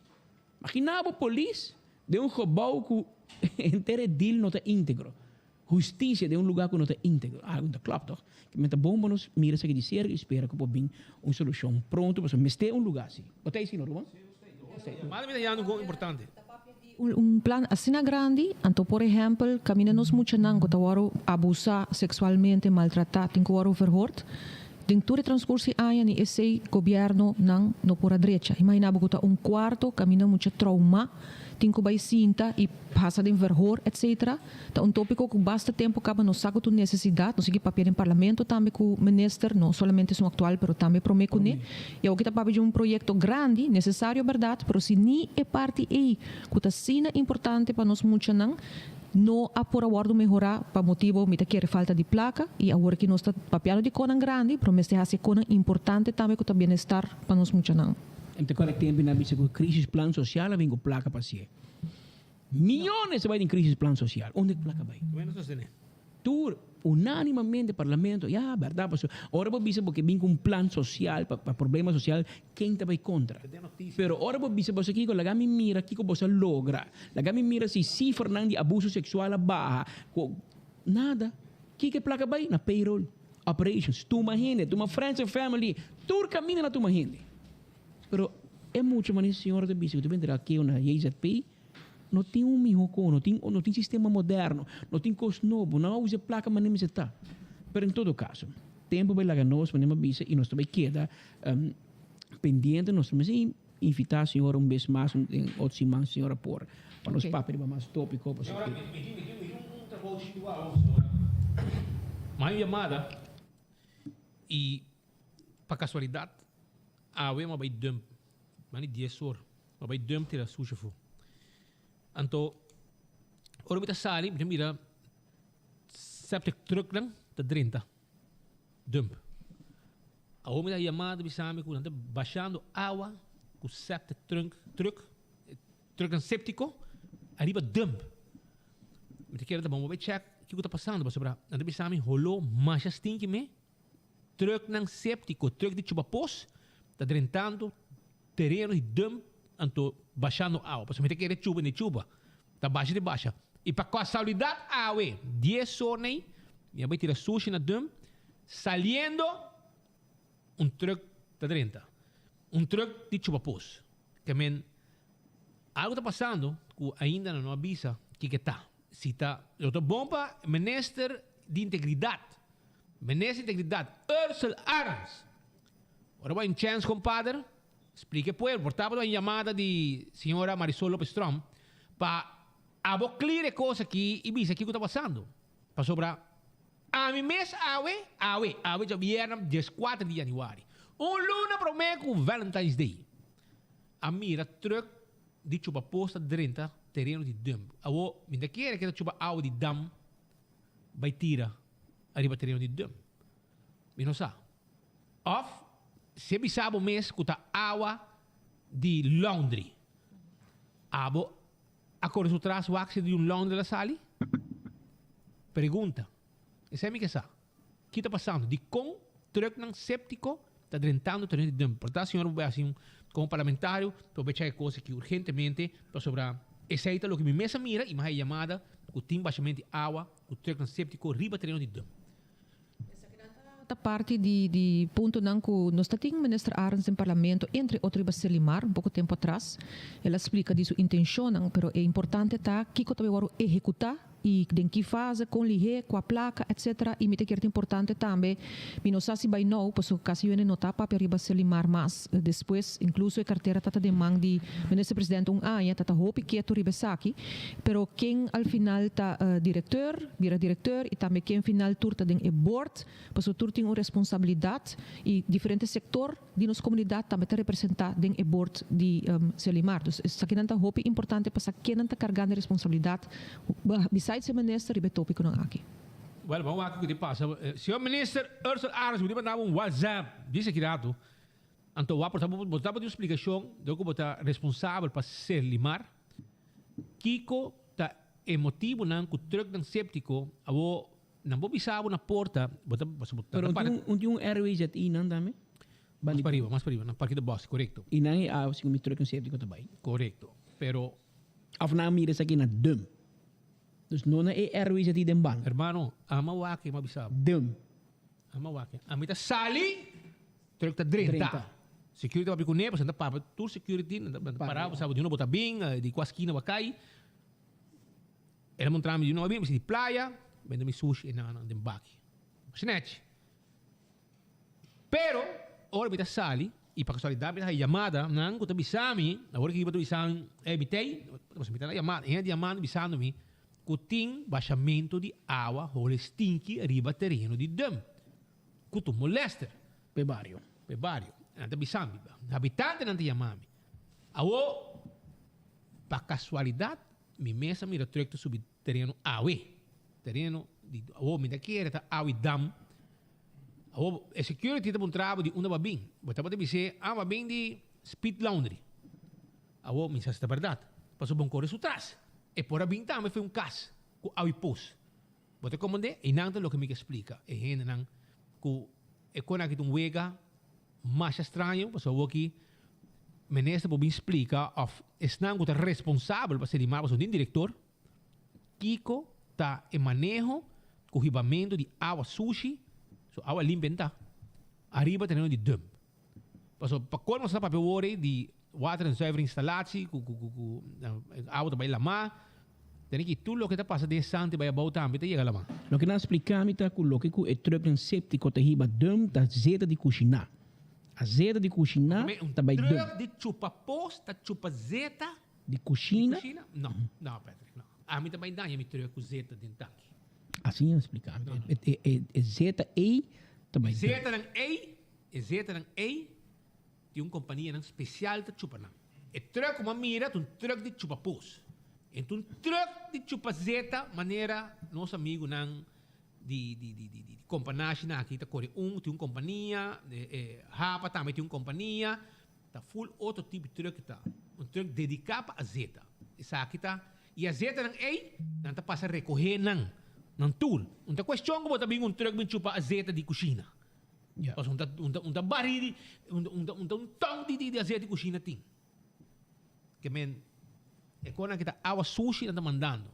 Magina bo polis den un gebouw ku henter e deal no ta integro. Husticia den un lugar cu no ta integro. Algo no ta klop toch? Kimen ta bon pa nos mira esaki di cerca y spera cu por bin un solucion pronto pasobra mester un lugar asi. Bo ta esey no Ruben? Manda mi ta yanda un con importante. Un plan asina grandi, anto por ehempel caminda nos muchanan cu ta worde abusa sexualmente, maltrata, tin cu worde verhoord. Den tur e transcurso di aña ni esey gobiernonan no por a drecha. Imagina bo cu ta un cuarto caminda mucha trauma tin cu bay sinta y pasa den verhoor etc. Ta un topico cu basta tempo caba nos sa cu ta un necesidad. Nos sigui papia den Parlamento tambe cu Minister, no solamente esun actual pero tambe prome cune. Y awo ki ta papia di un proyecto grandi, necesario berdad, pero si ni e parti ey cu ta asina importante pa nos muchanan no a por a wordo mehora pa motibo mi ta kere falta di placa y awor ki nos ta papiando di conan grandi pero mester haci e conan importante tambe cu ta bienestar pa nos muchanan. En te cual tempo nan bisa cu crisisplan social a bin cu placa pa hacié. Miyones a bai den crisisplan social. Unda e placa bai? Tur, unanimamente parlamento, ya, berdad pasobra ora bo bisa bo ke bin cu un plan social pa problema social, ken ta bai contra? Pero ora bo bisa boso kico, laga mi mira kico boso a logra. Laga mi mira si cifranan di abuso sexual a baha. Nada. Kico e placa bai? Na payroll, operations, tuma hende, tuma friends and family, tur caminda na tuma hende. Pero e mucha manera señora ta bisa cu ta bini traha keo na JZP, no tin un miho con, no tin no tin sistema moderno, no tin cos nobo, no a usa e placa manera mester ta. Pero en todo caso, tempo bay laga nos manera mi a bisa y nos ta bay keda pendiente, nos ta mester invita señora un bes mas den otro siman señora por pa nos papia riba mas topico pasobra Señora, mi tin mi tin un trabou chikitu awo señora. Mi hay un yamada y Pa casualidad awe m'a bay dump, mani dies or, m'a bay dump tira sushi afo. Anto ora mi ta sali mi ta mira septic trucknan ta drenta dump. Awor mi ta yamado bisa mi ku nan ta bashando awa ku septic trunk truck, trucknan septico ariba dump. Mi ta kere ta bon bo bai check kiko ta pasando pasobra nan ta bisa mi holó masha stinki me. Trucknan septico, truck di chupa pos ta drentando tereno di dump anto bashando awa pasobra mi ta kere chupa ni chupa ta basha di basha. Y pa casualidad awe dies or nei mi a bai tira sushi na dump saliendo un truck ta drenta un truck di chupa pos ke men algo ta pasando cu ainda nan no a bisa kiko ta si ta lo ta bon pa minister di integridad minister di integridad Ursell Arends ora bo a un chance compadre Splica e pueblo, por tabata un yamada di señora Marisol Lopez Tromp pa abo clear e cos aki y bisa kico ta pasando. Pasobra ami mes awe, awe, awe djabièrnè dieskuater di januari, un luna prome cu Valentine's Day, a mira truck di chupa pos ta drenta tereno di dump. Awo mi ta kere ke ta chupa awa di dam bay tira ariba tereno di dump. Mi no sa. Of si e bisa bo mes ku ta awa di laundry. Abo a kore su tras wak si di un laundry la sali? Pregunta. Esei mi ke sa. Ki ta pasando? Dikon trucknan septiko ta drentando tereno di dump? Por ta señor bo bai hasi un komo parlamentario pa bo bai chek e kos aki urgentemente pasobra esei ta loke mi mes a mira i mi a haya yamada ku tin bashament di awa ku trucknan septiko riba tereno di dump. Ta parti di di puntonan cu nos ta tin Minister Arends den Parlamento, entre otro riba Selimar, un poco tempo atras. El a splica di su intencionnan, pero e importante ta kico ta bay worde ehecuta y den ki fase, con lihe, cua placa, etc. Y mi ta kier ta importante tambe, mi no sa si bay nou, pasobra casi yuende no ta papia riba Selimar mas. Despues, incluso e cartera ta ta den man di Minister President un aña, ta ta hopi keto riba esaki. Pero ken al final ta directeur, bira directeur y tambe ken final tur ta den e board, pasobra tur tin un responsabilidad y diferente sector di nos comunidad tambe ta representa den e board di Selimar. Dus esakinan ta hopi importante pa sa kennan ta cargando e responsabilidad besides e minister riba e topiconan aki. Well, ban wak kico ta pasa. Señor Minister Ursell Arends, bo tin manda bo un WhatsApp dice aki rato. Anto wak por ta bo ta bo tin un splicacion dor cu bo ta responsabel pa Selimar. Kiko ta e motibunan ku trùknan séptiko abo nan por bisa bo na porta bo ta pasobra bo ta Pero para. un tin un RWZI nan tambe? Mas pa riba, mas pa riba, na Parke de Bòs, korekto. I nan e awa segun mi trùknan séptiko ta bai. Korekto, pero. Òf nan a mira esaki na dùm. Dus no na e RWZI den ban. Hermano, ama wak e mi a bisa bo. Dùm. Ama wak e. Ami ta sali. Truck ta drenta. Security papia kuné, pasobra nan ta papia tur security, nan ta para bo sa di unda bo ta bin, di kua skina bo a kai. El a montra mi di unda bo a bin, mi si di playa, bende mi sushi e nan den baki. Snatch. Pero, ora mi ta sali, i pa kasualidat mi ta haña yamada, nan ku ta bisa mi, awor ki bo ta bisa mi, ey mi t'ey, pasobra mi ta na yamada, hende a yama mi bisando mi ku tin bashamentu di awa hole stinki riba tereno di dump. Ku tu molester. P'e bario. P'e bario. Nan ta bisa mi. Habitantenan ta yama mi. Awo, pa kasualidat, mi mes a mira trùk ta subi tereno awe. Tereno di, awo mi ta kere ta awe dam. Awo, e security ta puntra bo di unda bo a bin. Bo tabata bis'é, ah, bo a bin di Speed Laundry. Awo, mi sa si ta bèrdat. Pasobra bo kore su tras. E por a bin tambe for un kas ku awe pos. Bo ta komprendé? Einan ta loke mi ke splika e hendenan ku e kon aki ta un wega masha straño, pasobra awor ki minister por bin splika òf esnan ku ta responsabel pa seri mal pasobra tin direktor, kiko ta e maneho ku hibamentu di awa sushi, so awa limpia no ta, ariba tereno di dump. Pasobra pa kolmo nos ta papia awor ei di water en zuiverinstallatie ku ku ku awa ta bai lamá. Tene ki tur loke ta pasa den e santi bai abou tambe ta yega lamá. Loke nan a spliká mi ta ku loke ku e trùknan séptiko ta hiba dùm ta zeta di kushiná. A zeta di kushiná ta bai dùm. Un trùk di chupa pos ta chupa zeta di kushina? No, no Patrick, no. Ami ta bai daña mi trùk ku zeta den tanki. Asina nan a spliká mi. E zeta ei ta bai dùm. Zetanan ei E zetanan ei di un kompanianan spesial ta chupa nan. E trùk ku mi a mira ta un trùk di chupa pos. E ta un trùk di chupa zeta manera nos amigunan Di di di di di kompanashinan aki ta kore un tin un kompania, e hapa tambe tin un kompania, ta full otro tipo di truck ta. Un truck dediká pa azeta. Esaki ta, i azetanan ei nan ta pasa rekohé nan, nan tur. Un ta kuestion ku bo ta bin un truck bin chupa azeta di kushina. Pasobra un ta un ta un ta barí di un ta un ta un ton di di azeta di kushina tin. Ke men e konan ki ta awa sushi nan ta mandando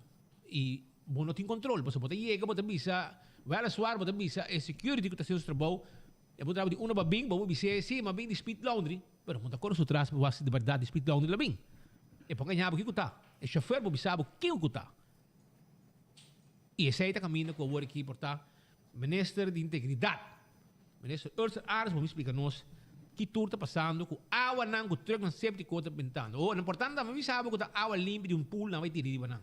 i bo no tin kontrol pasobra bo ta yega bo ta bisa weliswaar bo ta bisa e security ku ta hasiendo su trabou e bo trabou di unda bo a bin bo por bis'é si mi a bin di Speed Laundry pero bo no ta kore su tras pa wak si di bèrdat di Speed Laundry la bin e por gaña bo kiko ta e shofer por bisa bo kiko ku ta i esei ta kaminda ku awor aki por ta Minister di Integridat, Minister Ursel Arends por bin splika nos ki tur ta pasando ku awanan ku trucknan septiko ta bentando. Oh, no importante tambe mi sa bo ku ta awa limpi di un pool nan bai tira riba nan.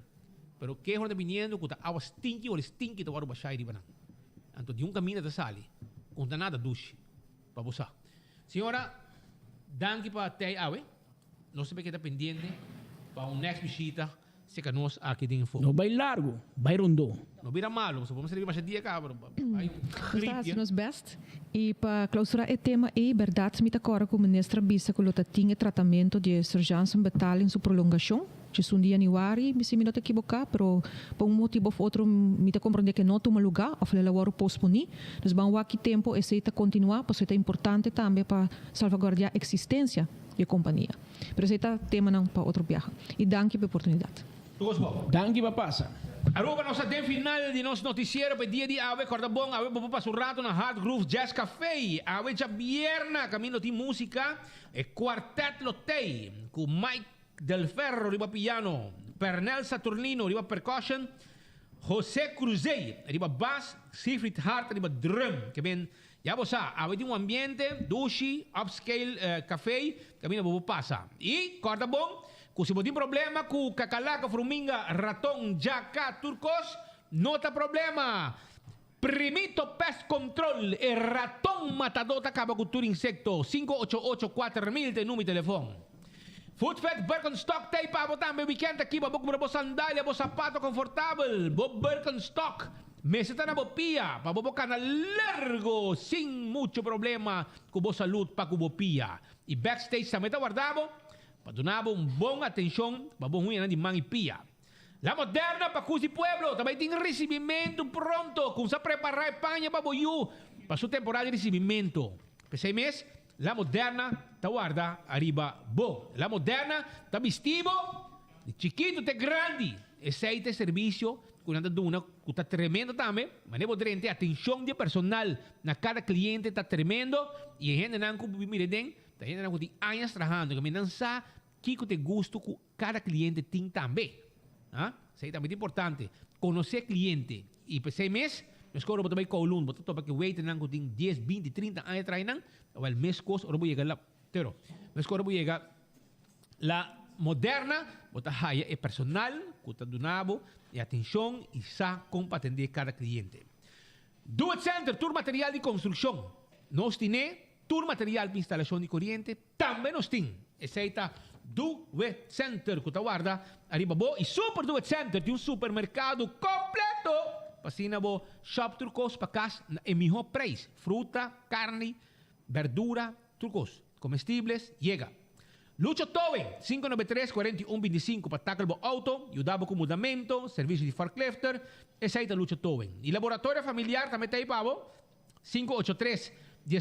Pero keho ta biniendo ku ta awa stinki ora stinki ta wòrdu bashai riba nan. Anto di un kaminda ta sali ku no ta nada dushi pa bo sa. Señora, danki pa tei awe. Nos ta bai keda pendiente pa un next bishita. Seka nos aki den fo. No bai largo, bai rondó. No bira malo, pasobra bo mester riba masha dia caba, pero bai un Nos ta griep hasi ya. nos best y pa clausura e tema ey, berdad mi ta corda cu minister a bisa cu lo ta tin e tratamento di e sergeantsen betaling su prolongacion, djesun di januari, si mi no ta equiboca, pero pa un motibo of otro mi ta comprende cu e no tuma luga of el a worde posponi. Dus ban wak ki tempo esey ta continua, pasobra e ta importante tambe pa salvaguardia existencia di e compania. Pero esei ta temanan pa otro biaha. I danki pa e oportunidat. Danki pa pasa. Aruba nos ta den final di nos noticiero pa e dia di awe. Corda bon, awe bo por pasa un rato na Hard Groove Jazz Café. Awe djabièrna caminda tin musica, e Cuartet lo tey cu Mike Del Ferro riba piano, Pernell Saturnino riba percussion, Jose Cruzey riba bass, Siegfried Hart riba drum. Ke ben Ya bo sa, awe tin un ambiente dushi, upscale café, caminda bo por pasa. Y corda bon, cu si bo tin problema cu cacalaca, fruminga, raton, djaca, tur cos, no ta problema. Primito Pest Control, e raton matador ta caba cu tur insecto. 588 4000 ta e numero di telefon. Footfed Birkenstock ta ei pa bo tambe weekend aki pa bo cumpra bo sandalia, bo sapato confortabel, bo Birkenstock mester ta na bo pia pa bo por cana largo sin mucho problema cu bo salud pa cu bo pia. Y Backstage tambe ta warda bo pa duna bo un bon atencion pa bo huñanan di man y pia. La Moderna pa Cus di Pueblo ta bay tin ricibimento pronto. Cumsa prepara e paña pa bo yu pa su temporada di ricibimento. P'esey mes La Moderna ta warda ariba bo. La Moderna ta bisti bo di chikitu te grandi. Esei ta e servisio ku nan ta duna ku ta tremendo tambe. Manera bo drenta e atenshon di e personal na kada kliente ta tremendo i e hendenan ku mira den ta hendenan ku tin añas trahando. Kaminda nan sa kiko ta e gusto ku kada kliente tin tambe. Ha? Esei tambe ta importante. Konosé kliente. I p'esei mes, meskos ora bo ta bai Kowloon, bo ta topa ku e waiternan ku tin dies, binti, trinta aña traha einan. Awel, meskos ora bo yega la, pero, meskos ora bo yega La Moderna, bo ta haya e personal ku ta duna bo e atenshon i sa kon pa atendé kada kliente. Do It Center, tur material di konstrukshon nos tine, tur material pa instalashon di koriente tambe nos tin. Esei ta Do It Center ku ta warda ariba bo i Super Do It Center tin un supermerkado kompleto pa asina bo shop tur kos pa kas na e mihó preis, fruta, karni, berdura, tur kos, komestibles, yega. Lucho Towing, 593 41 25 pa tackle bo auto, yuda bo ku mudamento, servicio di forklifter, esei ta Lucho Towing. I Laboratorio Familiar tambe ta ei pa bo, 583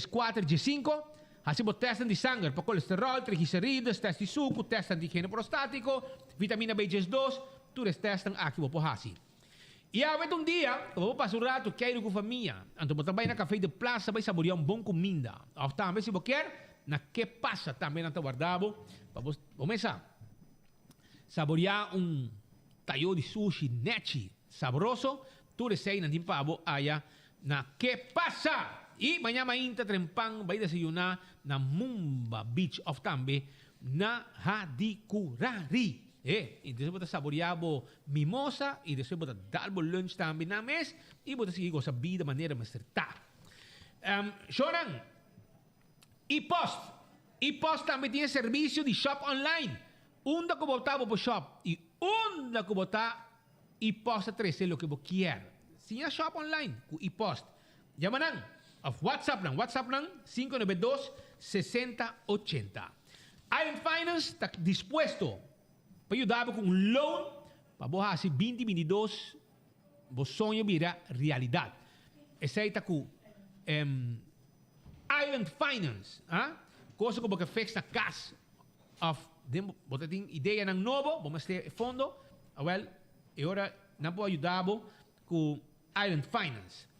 14 15, hasi bo testnan di sanger pa kolesterol, triglicerides, test di suku, test antigeno prostatico, vitamina B 12, tur es testnan aki bo por hasi. I awe ta un dia ku bo por pasa un ratu keiru ku famia. Anto bo ta bai na Café de Plaza bai saboreá un bon kuminda. Òf tambe si bo kier, na Ke Pasa tambe nan ta warda bo pa bo bo mesa saboreá un tayo di sushi nechi, sabroso. Tur esei nan tin pa bo aya na Ke Pasa! I maña mainta trempan bai desayuná na Mumba Beach òf tambe na Hadicurari. E, i despues bo ta saboreá bo mimosa i despues bo ta dal bo lunch tambe na mes i bo ta sigui gosa bida manera mester ta. Shownan, E-post. E-post tambe tin e servisio di shop online. Unda ku bo ta bo por shop i unda ku bo ta E-post ta trese loke bo kier. Siña shop online ku e-post. Yama nan of WhatsApp nan. WhatsApp nan 592 60 80. Island Finance ta dispuesto pa yuda bo ku un loan pa bo hasi binti 22 bo soño bira realidat. Esei ta ku Island Finance. Cosa ku bo ke fix na kas of den bo ta tin ideanan nobo, bo mester e fondo, awel e ora nan por yuda bo ku Island Finance.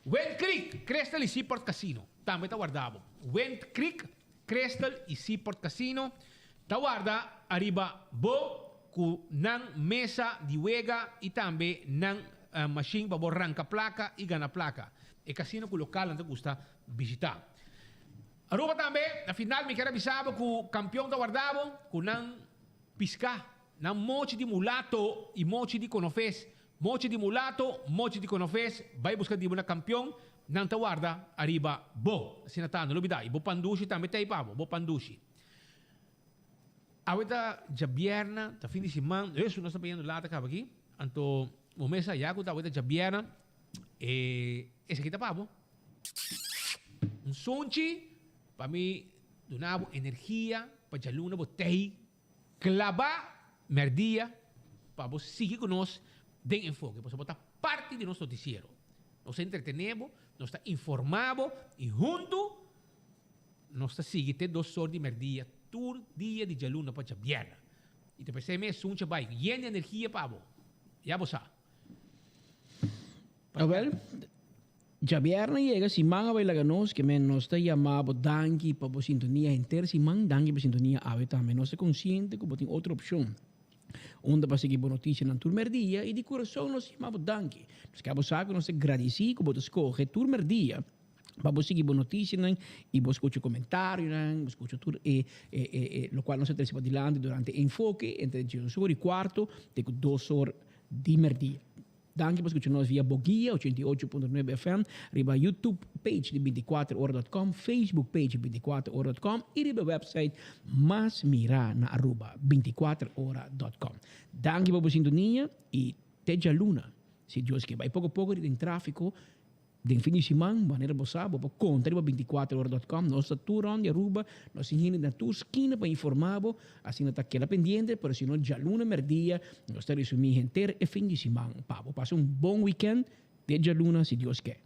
Wind Creek, Crystal y Seaport Casino tambe ta warda bo. Wind Creek, Crystal y Seaport Casino ta warda ariba bo ku nan mesa di wega y tambe nan machine pa bo ranka plaka y gana plaka. E casino ku lokalnan ta gusta bishita. Aruba tambe, na final mi kier a bisa bo ku kampion ta warda bo ku nan piska, nan mochi di mulato y mochi di konofes. Mochi di mulato, mochi di konofes, bai buska di bo na kampion, nan ta warda ariba bo. Asina ta, no lubida. Y bo pandushi tambe ta ei pa bo, bo pandushi. Awe ta djabièrna, ta fin di siman, hesu nos ta bayendo later kaba aki, anto bo mes sa ya ku ta awe ta djabièrna, e esaki ta pa bo. Un sunchi pa mi duna bo energia pa djaluna bo tei klaba mèrdia pa bo sigui ku nos den Enfoke, pasobra bo ta parti di nos notisiero. Nos ta entretené bo, nos ta informá bo i huntu nos ta sigui te dos or di mèrdia tur dia di djaluna pa djabièrnè. I ta p'esei mes sunchi a bai yen di energia pa bo. Ya bo sa. Awel, djabièrnè yega, siman a bai laga nos, ke men nos ta yama bo danki pa bo sintonia henter siman, danki pa sintonia awe tambe. Nos ta konsiente ku bo tin otro opshon unda pa sigui bo notisianan tur mèrdia i di kurason nos ta yama bo danki. Nos ke bo sa ku nos ta gradisí ku bo ta skohe tur mèrdia pa bo sigui bo notisianan i bo skucha komentarionan, bo skucha tur e e lokual nos a trese padilanti durante e enfoke entre diesdos or i kuarto te ku dos or di mèrdia. Danki pa skucha nos via Boguia 88.9 FM, riba YouTube page di 24ora.com, Facebook page di 24ora.com i riba e website mas mirá na Aruba, 24ora.com. Danki pa bo sintonia i te djaluna, si Dios ke. Bai poko poko den tráfiko. Den fin di siman, manera bo sa, bo por konta riba binticuaterora.com. Nos ta tur rond di Aruba, nos tin hende na tur skina pa informá bo, asina ta keda pendiente, pero si no djaluna merdia nos ta resumí henter e fin di siman pa bo. Pasa un bon weekend, te djaluna si Dios ke.